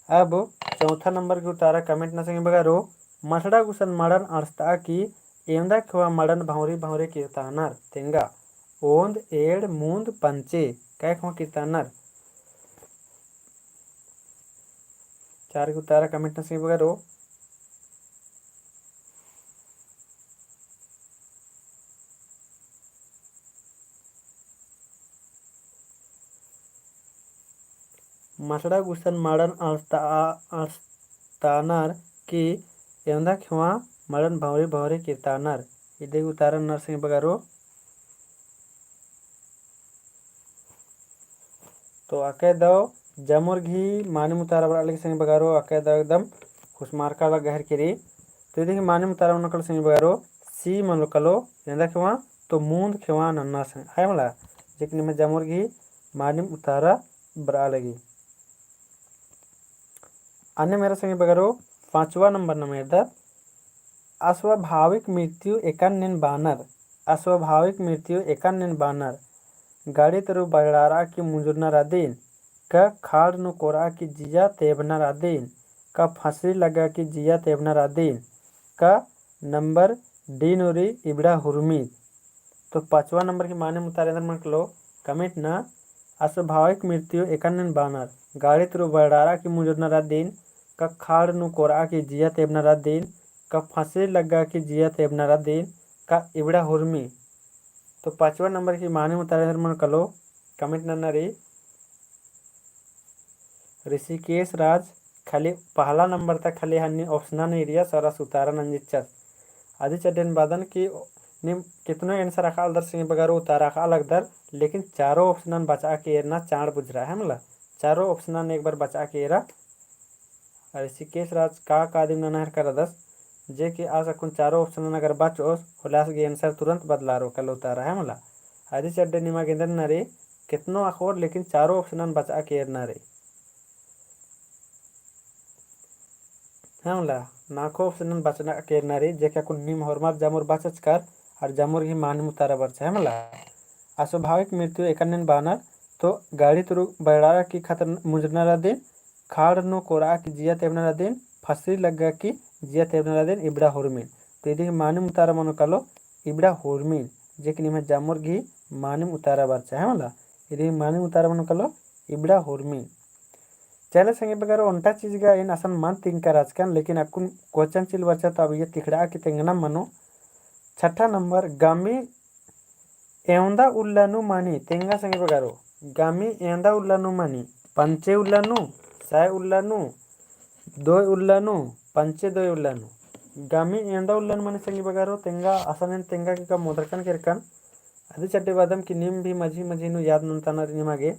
अब चौथा नंबर गही उतारा comment नना संगी बगरो, मसड़ा गुसन मड़न अंड़सतआ की एवंदा खेवा मड़न भौंरी भौंरी किरतानर, तेंगा, ओन्द, एंड़, मुन्द, पंचे, कै खेवा किरतानर? चार गही उतारा comment नना संगी बगरो। मसड़ा गुसन मड़न अंड़सता-, अंड़सतानर की एवंदा खेवा मड़न भौंरी भौंरी किरतानर। इदी गे उतारा ननर संगी बगरो। तो अकय दव जमुर गही मानिम उतारा बरआ लगी संगी बगरो, अकय दव एकदम खुसमारका लग्गा हेरकी रई। तो इदी गही मानिम उतारा मनो कालो संगी बगरो, सी मनो कालो, एवंदा खेवा, तो मूंद खेवा नन्ना संग, है मला, जे कि निम्है जमुर गही मानिम उतारा बरआ लगी। अन्नेम एरा संगी बगरो, पाँचवा नंबर नम एरदत, अस्वाभाविक मृत्यु एकन्नेन बानर, अस्वाभाविक मृत्यु एकन्नेन बानर, गाड़ी तरु बरड़ारआ की मुंजुरनर अदिन, का खाड़ नू कोरआ की जिया तेबनर अदिन, का फंसरी लग्गा की जिया तेबनर अदिन, का नंबर डी नू रई इबड़ा हुरमी। तो पाँचवा नंबर गही मानिम उतारा एन्देर मनो कालो, comment ना, अस्वाभाविक मृत्यु एकन्नेन बानर, गाड़ी तरु बरड़ारआ की मुंजुरनर अदिन, का खाड़ नू कोरआ की जिया तेबनर अदिन, का फंसरी लग्गा की जिया तेबनर अदिन, का इबड़ा हुरमी। तो पाँचवा नंबर गही मानिम उतारा एन्देर मनो कालो, comment नन्ना रई। ऋषिकेश राज खाली पहला नंबर ता खाली हन्नी option नू एरिया सरस उतारा नंजिच्चस। अदी चड्डन बअदन कि नीम कितनो answer अख़आ लगदर संगी बगरो उतारा अख़आ लगदर, लेकिन चारो option बचआ के एरना चाड़ बुझरा है मला। चारो option एक बार बचआ के एरा। ऋषिकेश राज का का दिम नना हेरका रअदस, जे कि आस अक्कुन चारो option अगर बचओस, होले आस गे answer तुरंत बदलारो कालो उतारा है मला। अदी चड्डे निमा गे एन्देर नना रई, केतनो अख़ोर लेकिन चारो option बचआ के एरना रई। है मला, नाख़ो option बचआ के एरना रई, जे कि अक्कुन नीम होरमर जमुर बचचकर, और जमुर गही मानिम उतारा बरचा है मला। अस्वाभाविक मृत्यु एकन्नेन बानर, तो गाड़ी तरु बरड़ारआ की खतर मुंजुरनर अदिन, खाड़ नू कोरआ की जिया तेबनर अदिन, फंसरी लग्गा की जिया तेबनर अदिन, इबड़ा हुरमिन। तो इदी गही मानिम उतारा मनो कालो, इबड़ा हुरमिन, जे कि निम्है जमुर गही मानिम उतारा बरचा है मला। इदी गही मानिम उतारा मनो कालो, इबड़ा हुरमिन। चले संगी बगरो ओन्टा चीज गा एन असन मल तिंका रहचकन, लेकिन अक्कुन question चिल बरचा तो अब इय्या तिखड़आ की तेंगना मनो। छठा नंबर, गमी एवंदा उल्ला नू मनी, तेंगा संगी बगरो। गमी एवंदा उल्ला नू मनी, पंचे उल्ला नू, सय उल्ला नू, दोय उल्ला नू, पंचे दोय उल्ला नू। गमी एवंदा उल्ला नू मनी संगी बगरो, तेंगा असन एन तेंगा की का मोदरकन केरकन। अदी चड्डे बअदम कि नीम भी मझी मझी नू याद नन्तअनर निमा गे।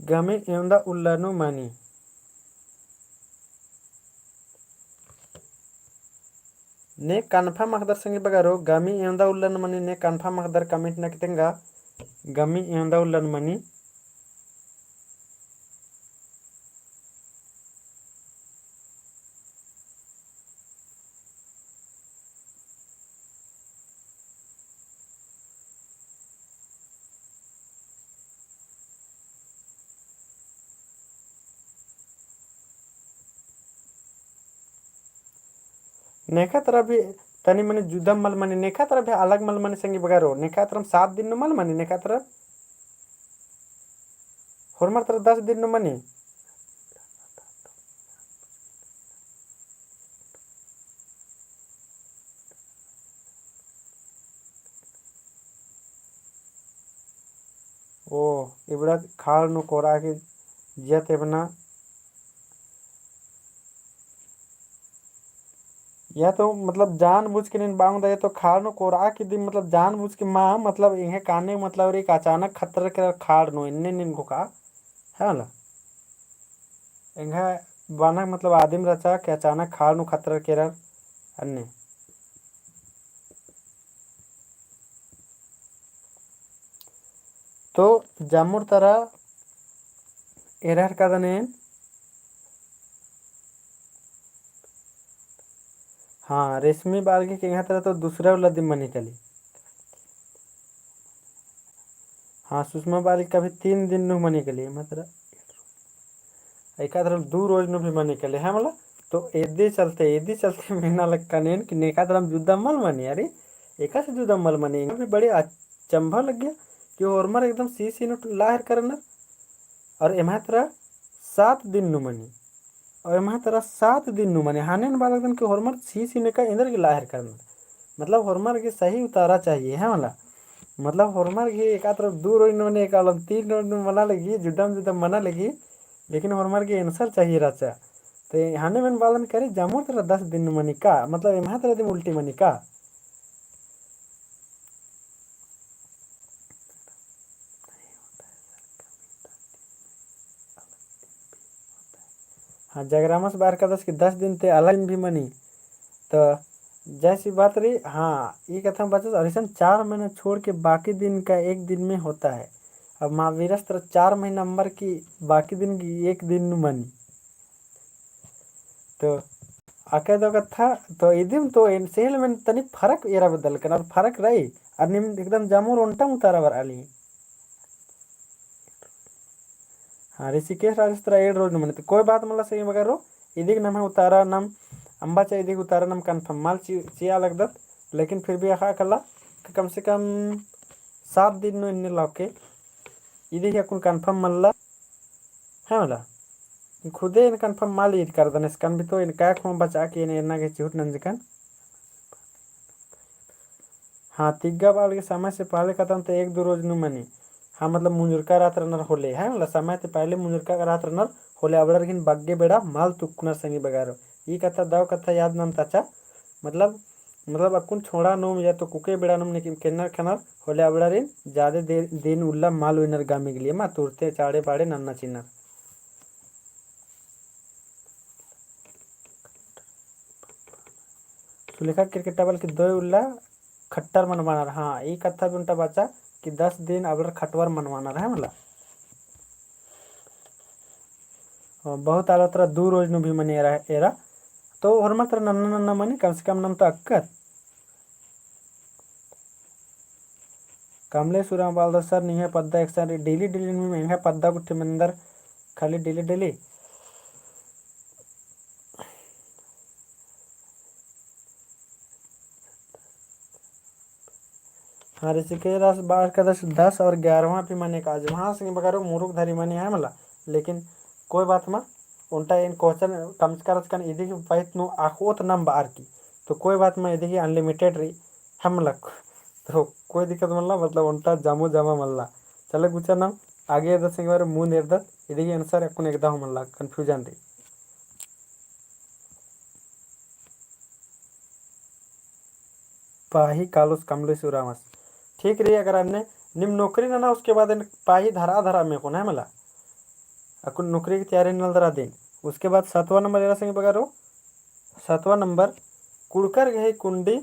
गमी एवंदा उल्ला नू मनी। ने confirm अख़दर संगी बगरो, गमी एवंदा उल्ला नू मनी, ने confirm अख़दर comment नना की तेंगा, गमी एवंदा उल्ला नू मनी। नेखा तरा भी तनी मनी जुदा मल मनी, नेखा तरा भी अलग मल मनी संगी बगरो, नेखा तरा सात दिन नू मल मनी, नेखा तरा होरमर तरा दस दिन नू मनी। ओ, इबड़ा खाड़ नू कोरआ की जिया तेबना। या तो मतलब जानबूझ के नीन बांग दा, या तो खाड़ नू कोरआ की दिम, मतलब जानबूझ के मा, मतलब एंग्है काने मतलब एक अचानक खतरर केरर खाड़ नू, एन्ने नीन घोखा, है मला? एंग्है बानक मतलब आदिम रहचा कि अचानक खाड़ नू खतरर केरर, अन्ने। तो जामुर तरा एरर कादन एन। हाँ, रेशमी बालगी के एंग्है तरा तो दूसरा उल्ला दिम मनी काली। हाँ, सुषमा बालगी का भी तीन दिन नू मनी काली, मतलब एका तरा दू रोज नू भी मनी काली, है मला। तो एदे चलते, एदे चलते मेना लक्कन एन कि नेखा तरा जुदा मल मनी, अरे, एकासे जुदा मल मनी, एंगा भी बड़ी अचंभा लग्गिया कि होरमर एकदम सी सी नू लाहेर करनर, और एम्है तरा सात दिन नू मनी, और एम्है तरा सात दिन नू मनी, हाने एन बालगदन कि होरमर सी सी नेका एन्देर गे लाहेर करनर। मतलब होरमर गे सही उतारा चाहिए, है मला। मतलब होरमर गे एकातरो दू रोज नू मनी, एकालम तीन रोज नू मना लगी, जुदम जुदम मना लगी, लेकिन होरमर गे answer चाहिए रहचा। तो हन्ने मेन बालन करे, जमुर तरा दस दिन नू मनी का, मतलब एम्हा तरा दिम उल्टी मनी का। हाँ, जगरामस बार का दस कि दस दिन ते अलग दिन भी मनी। तो जैसी बात रही, हाँ, ये कथा बचस, और ऐसन चार महीना छोड़ के बाकी दिन का एक दिन में होता है। अब महावीरस तरा चार महीना अम्बर की बाकी दिन की एक दिन नू मनी। तो अके दो कत्था, तो इदिम तो एन सेहल मेन तनी फरक एरा बदल कन, और फरक रही, और निम एकदम जमुर ओन्टा मुतारा बरआ लगी। हाँ, ऋषिकेश राजेश तरा एंड़ रोज नू मनी, तो कोई बात मला संगी बगरो, इदिक नम्है उतारा नम अम्बा चा इदिक उतारा नम confirm मल चि-, चिआ लगदत, लेकिन फिर भी अख़ा कला, कम से कम सात दिन नू एन्ने लौके, इदिक अक्कुन confirm मल्ला, है मला। खुदे एन confirm मल ईद करदन, एसकन भी तो एन काय खुआ बचा के एन एन्ना गे चिहुट नंजकन। हाँ, तिग्गा बाल के समय से पहले खतम तो एक दो रोज नू मनी। हाँ, मतलब मुंजुरका रात रनर होले, है मला, समय ते पहले मुंजुरका रात रनर होले, अबड़र घिन बग्गे बेड़ा मल तुक्कनर संगी बगारो। ई कत्था दव कत्था याद नन ताचा, मतलब मतलब अक्कुन छोड़ा नूम या तो कुके बेड़ा नूम निकिम केन्नर खनर होले अबड़ारिन जादे दे-, दिन उल्ला मल उइनर गामी गलिए मा तुरते चाड़े बाड़े नन्ना चिन्नर। सुलेखा क्रिकेट टेबल की दोय उल्ला खट्टर मनवानर। हाँ, ई कत्था भी ओन्टा बाचा कि दस दिन अबड़र खटवर मनवानर है मला। बहुत आलर तरा दू रोज नू भी मनी एरा, एरा। तो होरमर तरा नन्ना नन्ना मनी, कम से कम नम तो अक्कर। कमलेश उराँव बालदस सर, निंग्है पद्दा एकसन रई, daily daily में एंग्है पद्दा गुट्ठी मेन्दर, खाली daily daily। हाँ, ऋषिकेश रास बार का दस, दस और ग्यारहवाँ भी मने का आज वहाँ से बगैर मुरुख धरी मने है मला, लेकिन कोई बात मा, ओन्टा एन question कमचका रहचकन इदी की पाइत नू आखोत नम बार की, तो कोई बात मा, इदी की unlimited रई है मला, तो कोई दिक्कत मल्ला, मतलब ओन्टा जामो जामा मल्ला। चले गुचा नम आगे एरदत संगी बगैर मुन्द एरदत, इदी की answer अक्कुन एकदा हूँ मल्ला, confusion रई। पाही कालोस कमलेश उराँवस। ठीक रई, अगर अन्ने निम नौकरी नना, उसके बाद एन पाही धरा धरा में कौन है मला। अक्कुन नौकरी की तैयारी नलदरा दिन। उसके बाद सातवाँ नंबर एरा संगी बगैर, सातवाँ नंबर, कुँड़ुख़र गही कुंडी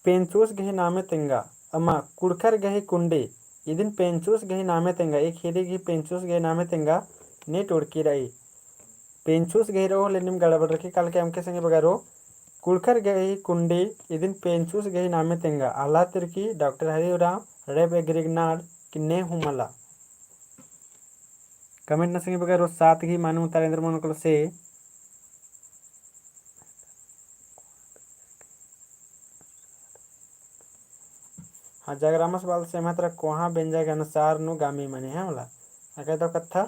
पेंचोस गही नामे तेंगा। अमा कुँड़ुख़र गही कुंडी, इदिन पेंचोस गही नामे तेंगा, एक हेरी गही पेंचोस गही नामे तेंगा, ने टोड़की रई। पेंचोस गही रओ होले निम गड़बड़ रखी, काल के अमके संगी बगैर, कुँड़ुख़र गही कुंडी, इदिन पेंचोस गही नामे तेंगा, आल्हा तिर्की, डॉक्टर हरि उराँव, रेब एग्रिगनार, कि ने हूँ मला। Comment ना संगी बगैर, सात गही माने मुतारा एन्देर मनो कलो से। हाँ, जगरामस बाल से एम्है तरा कोहाँ बेंजा के अनुसार नू गामी मने है मला। अके दव कत्था।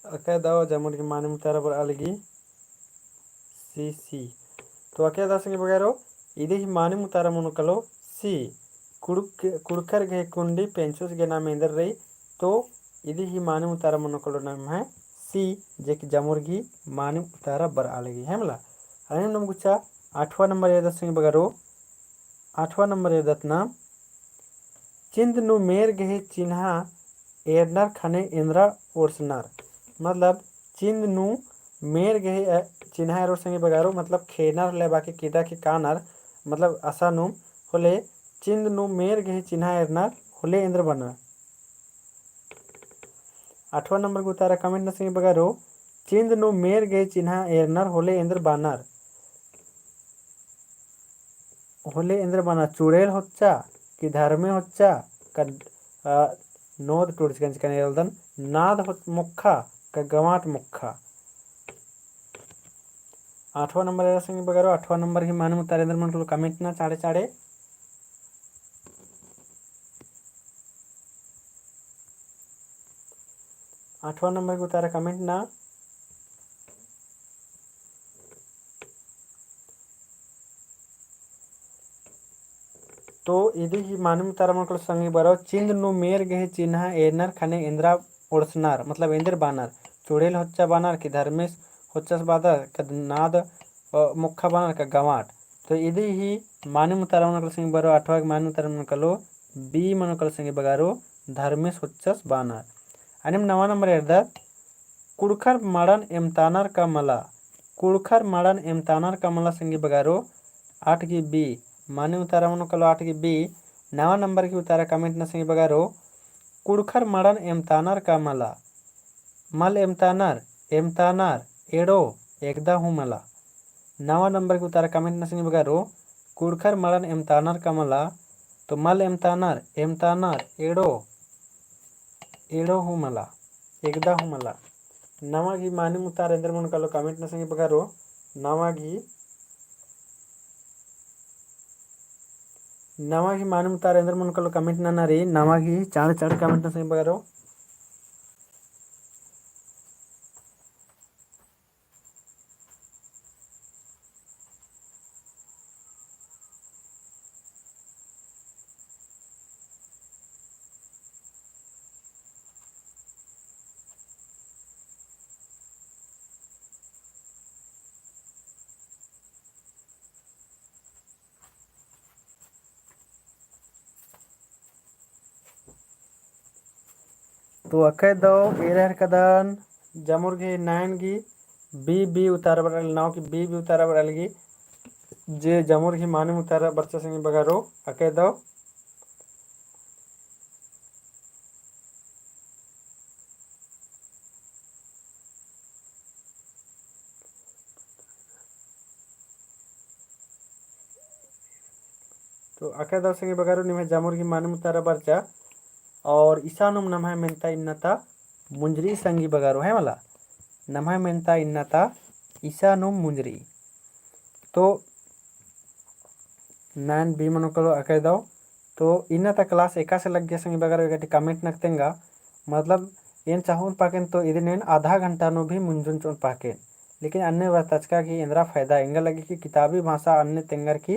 अके दव जमुर की माने मुतारा बरआ लगी। C, C। तो अके दव संगी बगैर, इदी ही माने मुतारा मनो कलो C। कुँड़ुख़-, कुँड़ुख़र गही कुंडी पेंचोस गही नामे एन्देर रई, तो इदी ही माने मुतारा मनो कलो नम्है C, जे कि जमुर गही माने मुतारा बरआ लगी है मला। अन्ने नम गुचा आठवाँ नंबर एरदत संगी बगैर, आठवाँ नंबर एरदत नम, चिन्द नू मेर गही चिन्हा एरनर ख़ने एन्द्रा ओर्सनर। मतलब चिन्द नू मेर गही, अ, चिन्हा एरोर संगी बगैर, मतलब खेनर होले बाकी किदा के कानर, मतलब असा नू होले चिन्द नू मेर गही चिन्हा एरनर होले एन्देर बअनर। आठवाँ नंबर गही उतारा comment ना संगी बगैर, चिन्द नू मेर गही चिन्हा एरनर होले एन्देर बअनर। होले एन्देर बअनर, चुड़ैल होच्चा कि धर्मे होच्चा का, अ, नोद टूड़चकन चिकन एरदन, नाद हो-, मोक्खा का गवाट मोक्खा। आठवाँ नंबर एरा संगी बगैर, आठवाँ नंबर ही माने मुतारा एन्देर मनो कलो comment ना चाड़े चाड़े। आठवाँ नंबर के उतारा comment ना। तो इदी ही मानिम उतारा मनकल संगी बगरो, चिन्द नू मेर गही चिन्हा एरनर ख़ने एन्दरा ओड़सनर, मतलब एन्देर बानर, चुड़ैल होच्चा बानर कि धर्मेस होच्चस बादर, कद नाद, अ, मोक्खा बानर का गवाट। तो इदी ही मानिम उतारा मनकल संगी बगरो, आठवाँ के मानिम उतारा मनकलो, B मनकल संगी बगरो, धर्मेस होच्चस बानर। अन्नेम नवा नंबर एरदत, कुँड़ुख़र मड़न एमतानर का मला। कुँड़ुख़र मड़न एमतानर का मला संगी बगरो, आठ गी B, मानिम उतारा मनकलो आठ गी B, नवा नंबर की उतारा comment ना संगी बगरो, कुँड़ुख़र मड़न एमतानर का मला। मल एमतानर, एमतानर, एड़ो, एकदा हूँ मला। नवा नंबर की उतारा comment ना संगी बगरो, कुँड़ुख़र मड़न एमतानर का मला, तो मल एमतानर, एमतानर, एड़ो, एड़ो हूँ मला, एकदा हूँ मला। नवा गी मानिम उतारा एन्देर मनकलो comment ना संगी बगरो, नवा गी, नवा गी मानिम उतारा एन्देर मनकलो comment नना रई, नवा गी चाड़ चाड़ comment ना संगी बगरो। तो अकय दव एरर कदन जमुर गही नाइन गी B B उतारा बरचकी, नौ की B B उतारा बरचकी, जे जमुर गही मानिम उतारा बरचा संगी बगरो अकय दव। तो अकय दव संगी बगरो निम्है जमुर गही मानिम उतारा बरचा। और इसानुम नम्है मेन्ता इन्ना ता मुंजरी संगी बगरो है मला। नम्है मेन्ता इन्ना ता इसानुम मुंजरी। तो नाइन B मनकलो अकय दव। तो इन्ना ता class एकासे लग्गिया संगी बगरो एकटी comment नक तेंगा। मतलब एन चाहोन पाकेन तो इदिन एन आधा घंटा नू भी मुंजुन चोन पाकेन। लेकिन अन्ने बरचका की एन्दरा फायदा एंगा लग्गी कि किताबी भाषा अन्ने तेंगर की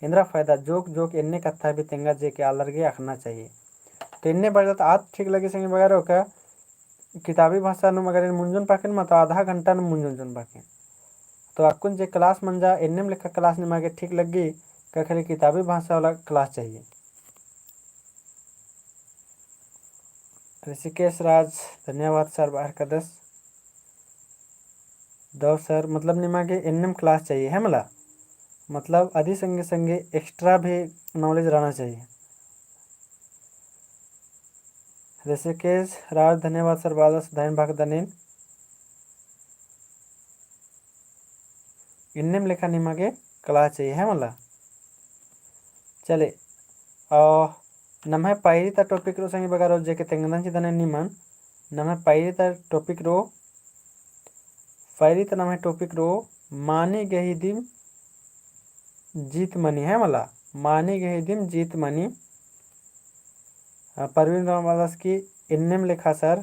एन्दरा फायदा जोक जोक एन्ने कत्था भी तेंगा जे के आलर गे अख़ना चाहिए। तो एन्ने बरचका तो आद ठीक लग्गी संगी बगरो का किताबी भाषा नुम अगर एन मुंजुन पाकेन मा तो आधा घंटा नुम मुंजुन चोन पाकेन। तो अक्कुन जे class मंजा एन्नेम लेखा class निमा गे ठीक लग्गी का खाली किताबी भाषा वाला class चाहिए। ऋषिकेश राज, धन्यवाद sir, बाहर कदस। दव sir, मतलब निमा गे एन्नेम class चाहिए है मला, मतलब अदी संगे संगे extra भी knowledge रहना चाहिए। ऋषिकेश राज, धन्यवाद sir, बादस धैन भक्तनिन। इन्नेम लेखा निमा गे class चाहिए है मला। चले, आ, नम्है पैरी ता topic रो संगी बगरो जे के तेंगदन चिदन निमन, नम्है पैरी ता topic रो, पैरी ता नम्है topic रो, मानी गही दिम जीत मनी है मला, मानी गही दिम जीत मनी। आ, परवीन राम बादस की एन्नेम लेखा sir,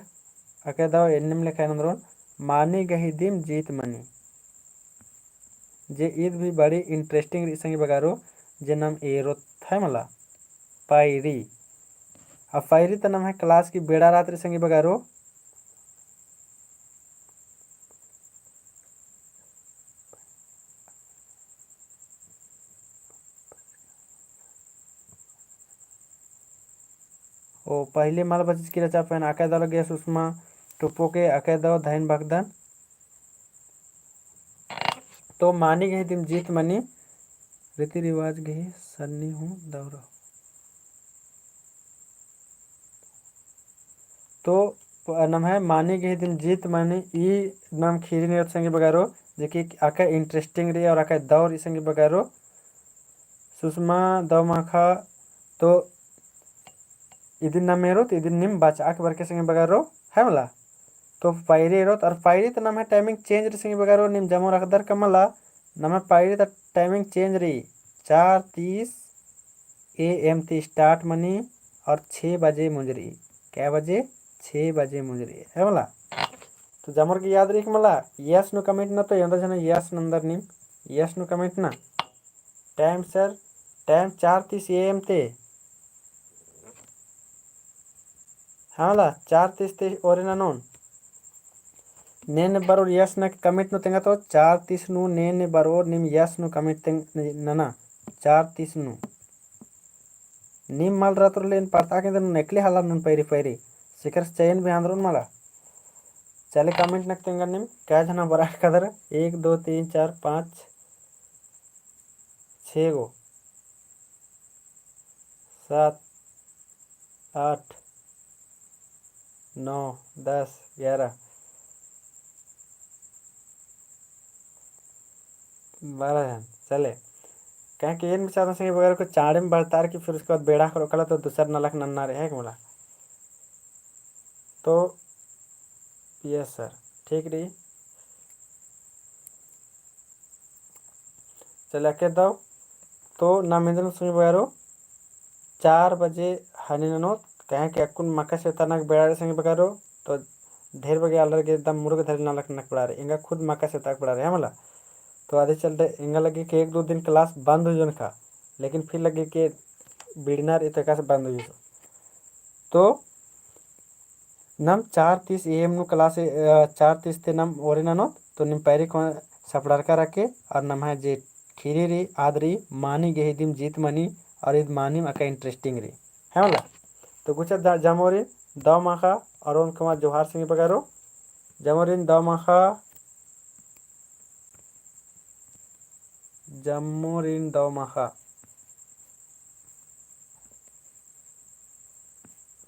अकय दव एन्नेम लेखा एन ओन्दरोन, मानी गही दिम जीत मनी। जे ईद भी बड़ी interesting रई संगी बगरो, जे नाम एरोत है मला, पैरी। आ पैरी ता नम्है class की बेड़ा रात रई संगी बगरो। ओ, पहिले मल बचचकी रहचा, फेन अकय दव लग्गिया सुषमा टोप्पो के, अकय दव धैन भक्तन। तो मानी गही दिम जीत मनी, रीति रिवाज गही सन्नी हूँ दव रओ। तो प-, नम्है मानी गही दिम जीत मनी ई नाम खीरी नेरत संगी बगरो, जे कि अकय interesting रई और अकय दव रई संगी बगरो। सुषमा दव माखा तो इदिन नाम एरोत, इदिन नीम बचआ के बरके संगी बगरो है मला। तो पैरी एरोत, और पैरी तो नम्है timing change रई संगी बगरो, नीम जमो रखदर का मला, नम्है पैरी तो timing change रई, चार तीस A M ती start मनी और छः बजे मुंजरी। कै बजे? छे बजे मुंजरी, है मला? तो जमर गे याद रई का मला, yes नू comment नना तो एवंदा झना yes नंदर नीम, yes नू comment नना। Time sir, time चार तीस A M ती। हाँ मला, चार तीस ती ओरे ननोन। ने ने बरोर yes नना comment नू तेंगा तो चार तीस नू ने ने बरोर नीम yes नू comment तेंग-, नना, चार तीस नू। नीम मल रतुर लेन पड़ता के नू एकले हाला नू पैरी पैरी। सिखर से चयन भी आंदरोन मला। चले comment नक तेंगा नीम, कै झना बरआ कादर, एक, दो, तीन, चार, पाँच, छे गो, सात, आठ, नौ, दस, ग्यारह, बारह झन, चले। काहे कि एन बिचारदन संगी बगर को चाड़े में बढ़तार की फिर उसके बाद बेड़ा करो कला तो दूसर नलख नन्ना रहे है कि मला। तो yes sir, ठीक रई। चले अके दव। तो नाम एन्देर संगी बगरो चार बजे हनी ननोत, काहे कि अक्कुन मक्का सेवता नक बेड़ा रई संगी बगरो, तो ढेर बग्गे आलर गे एकदम मुरुख धरे नलख नक बेड़ा रई, एंगा खुद मक्का सेवता के बेड़ा रई, है मला। तो अदी चलते एंगा लग्गी कि एक दो दिन class बंद हुई जोन का, लेकिन फिर लग्गी कि बिड़नर इतका से बंद हुई। तो नम चार तीस A M नू class, अ, चार तीस ती नम ओरे ननोत, तो नीम पैरी को सपड़रका रखे, और नम्है जे खीरी रई, आद रई, मानी गे ही दिम जीत मनी, और ईद मानिम अका interesting रई। है मला? तो गुचा ज-, जमोरिन दव माखा, और ओन कमा जोहार संगी बगरो, जमोरिन दव माखा, जम्मोरिन दव माखा।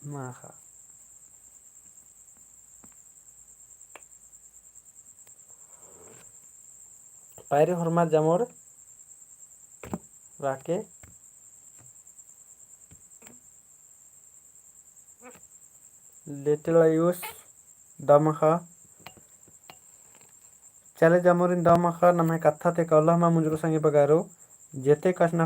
माखा। पैरी होरमा जमोर राके। Little आयुष दव माखा। चले जमोरिन दव माखा, नम्है कत्था ती कौला हूँ मा मुंजरो संगी बगरो, जेते कछनखरन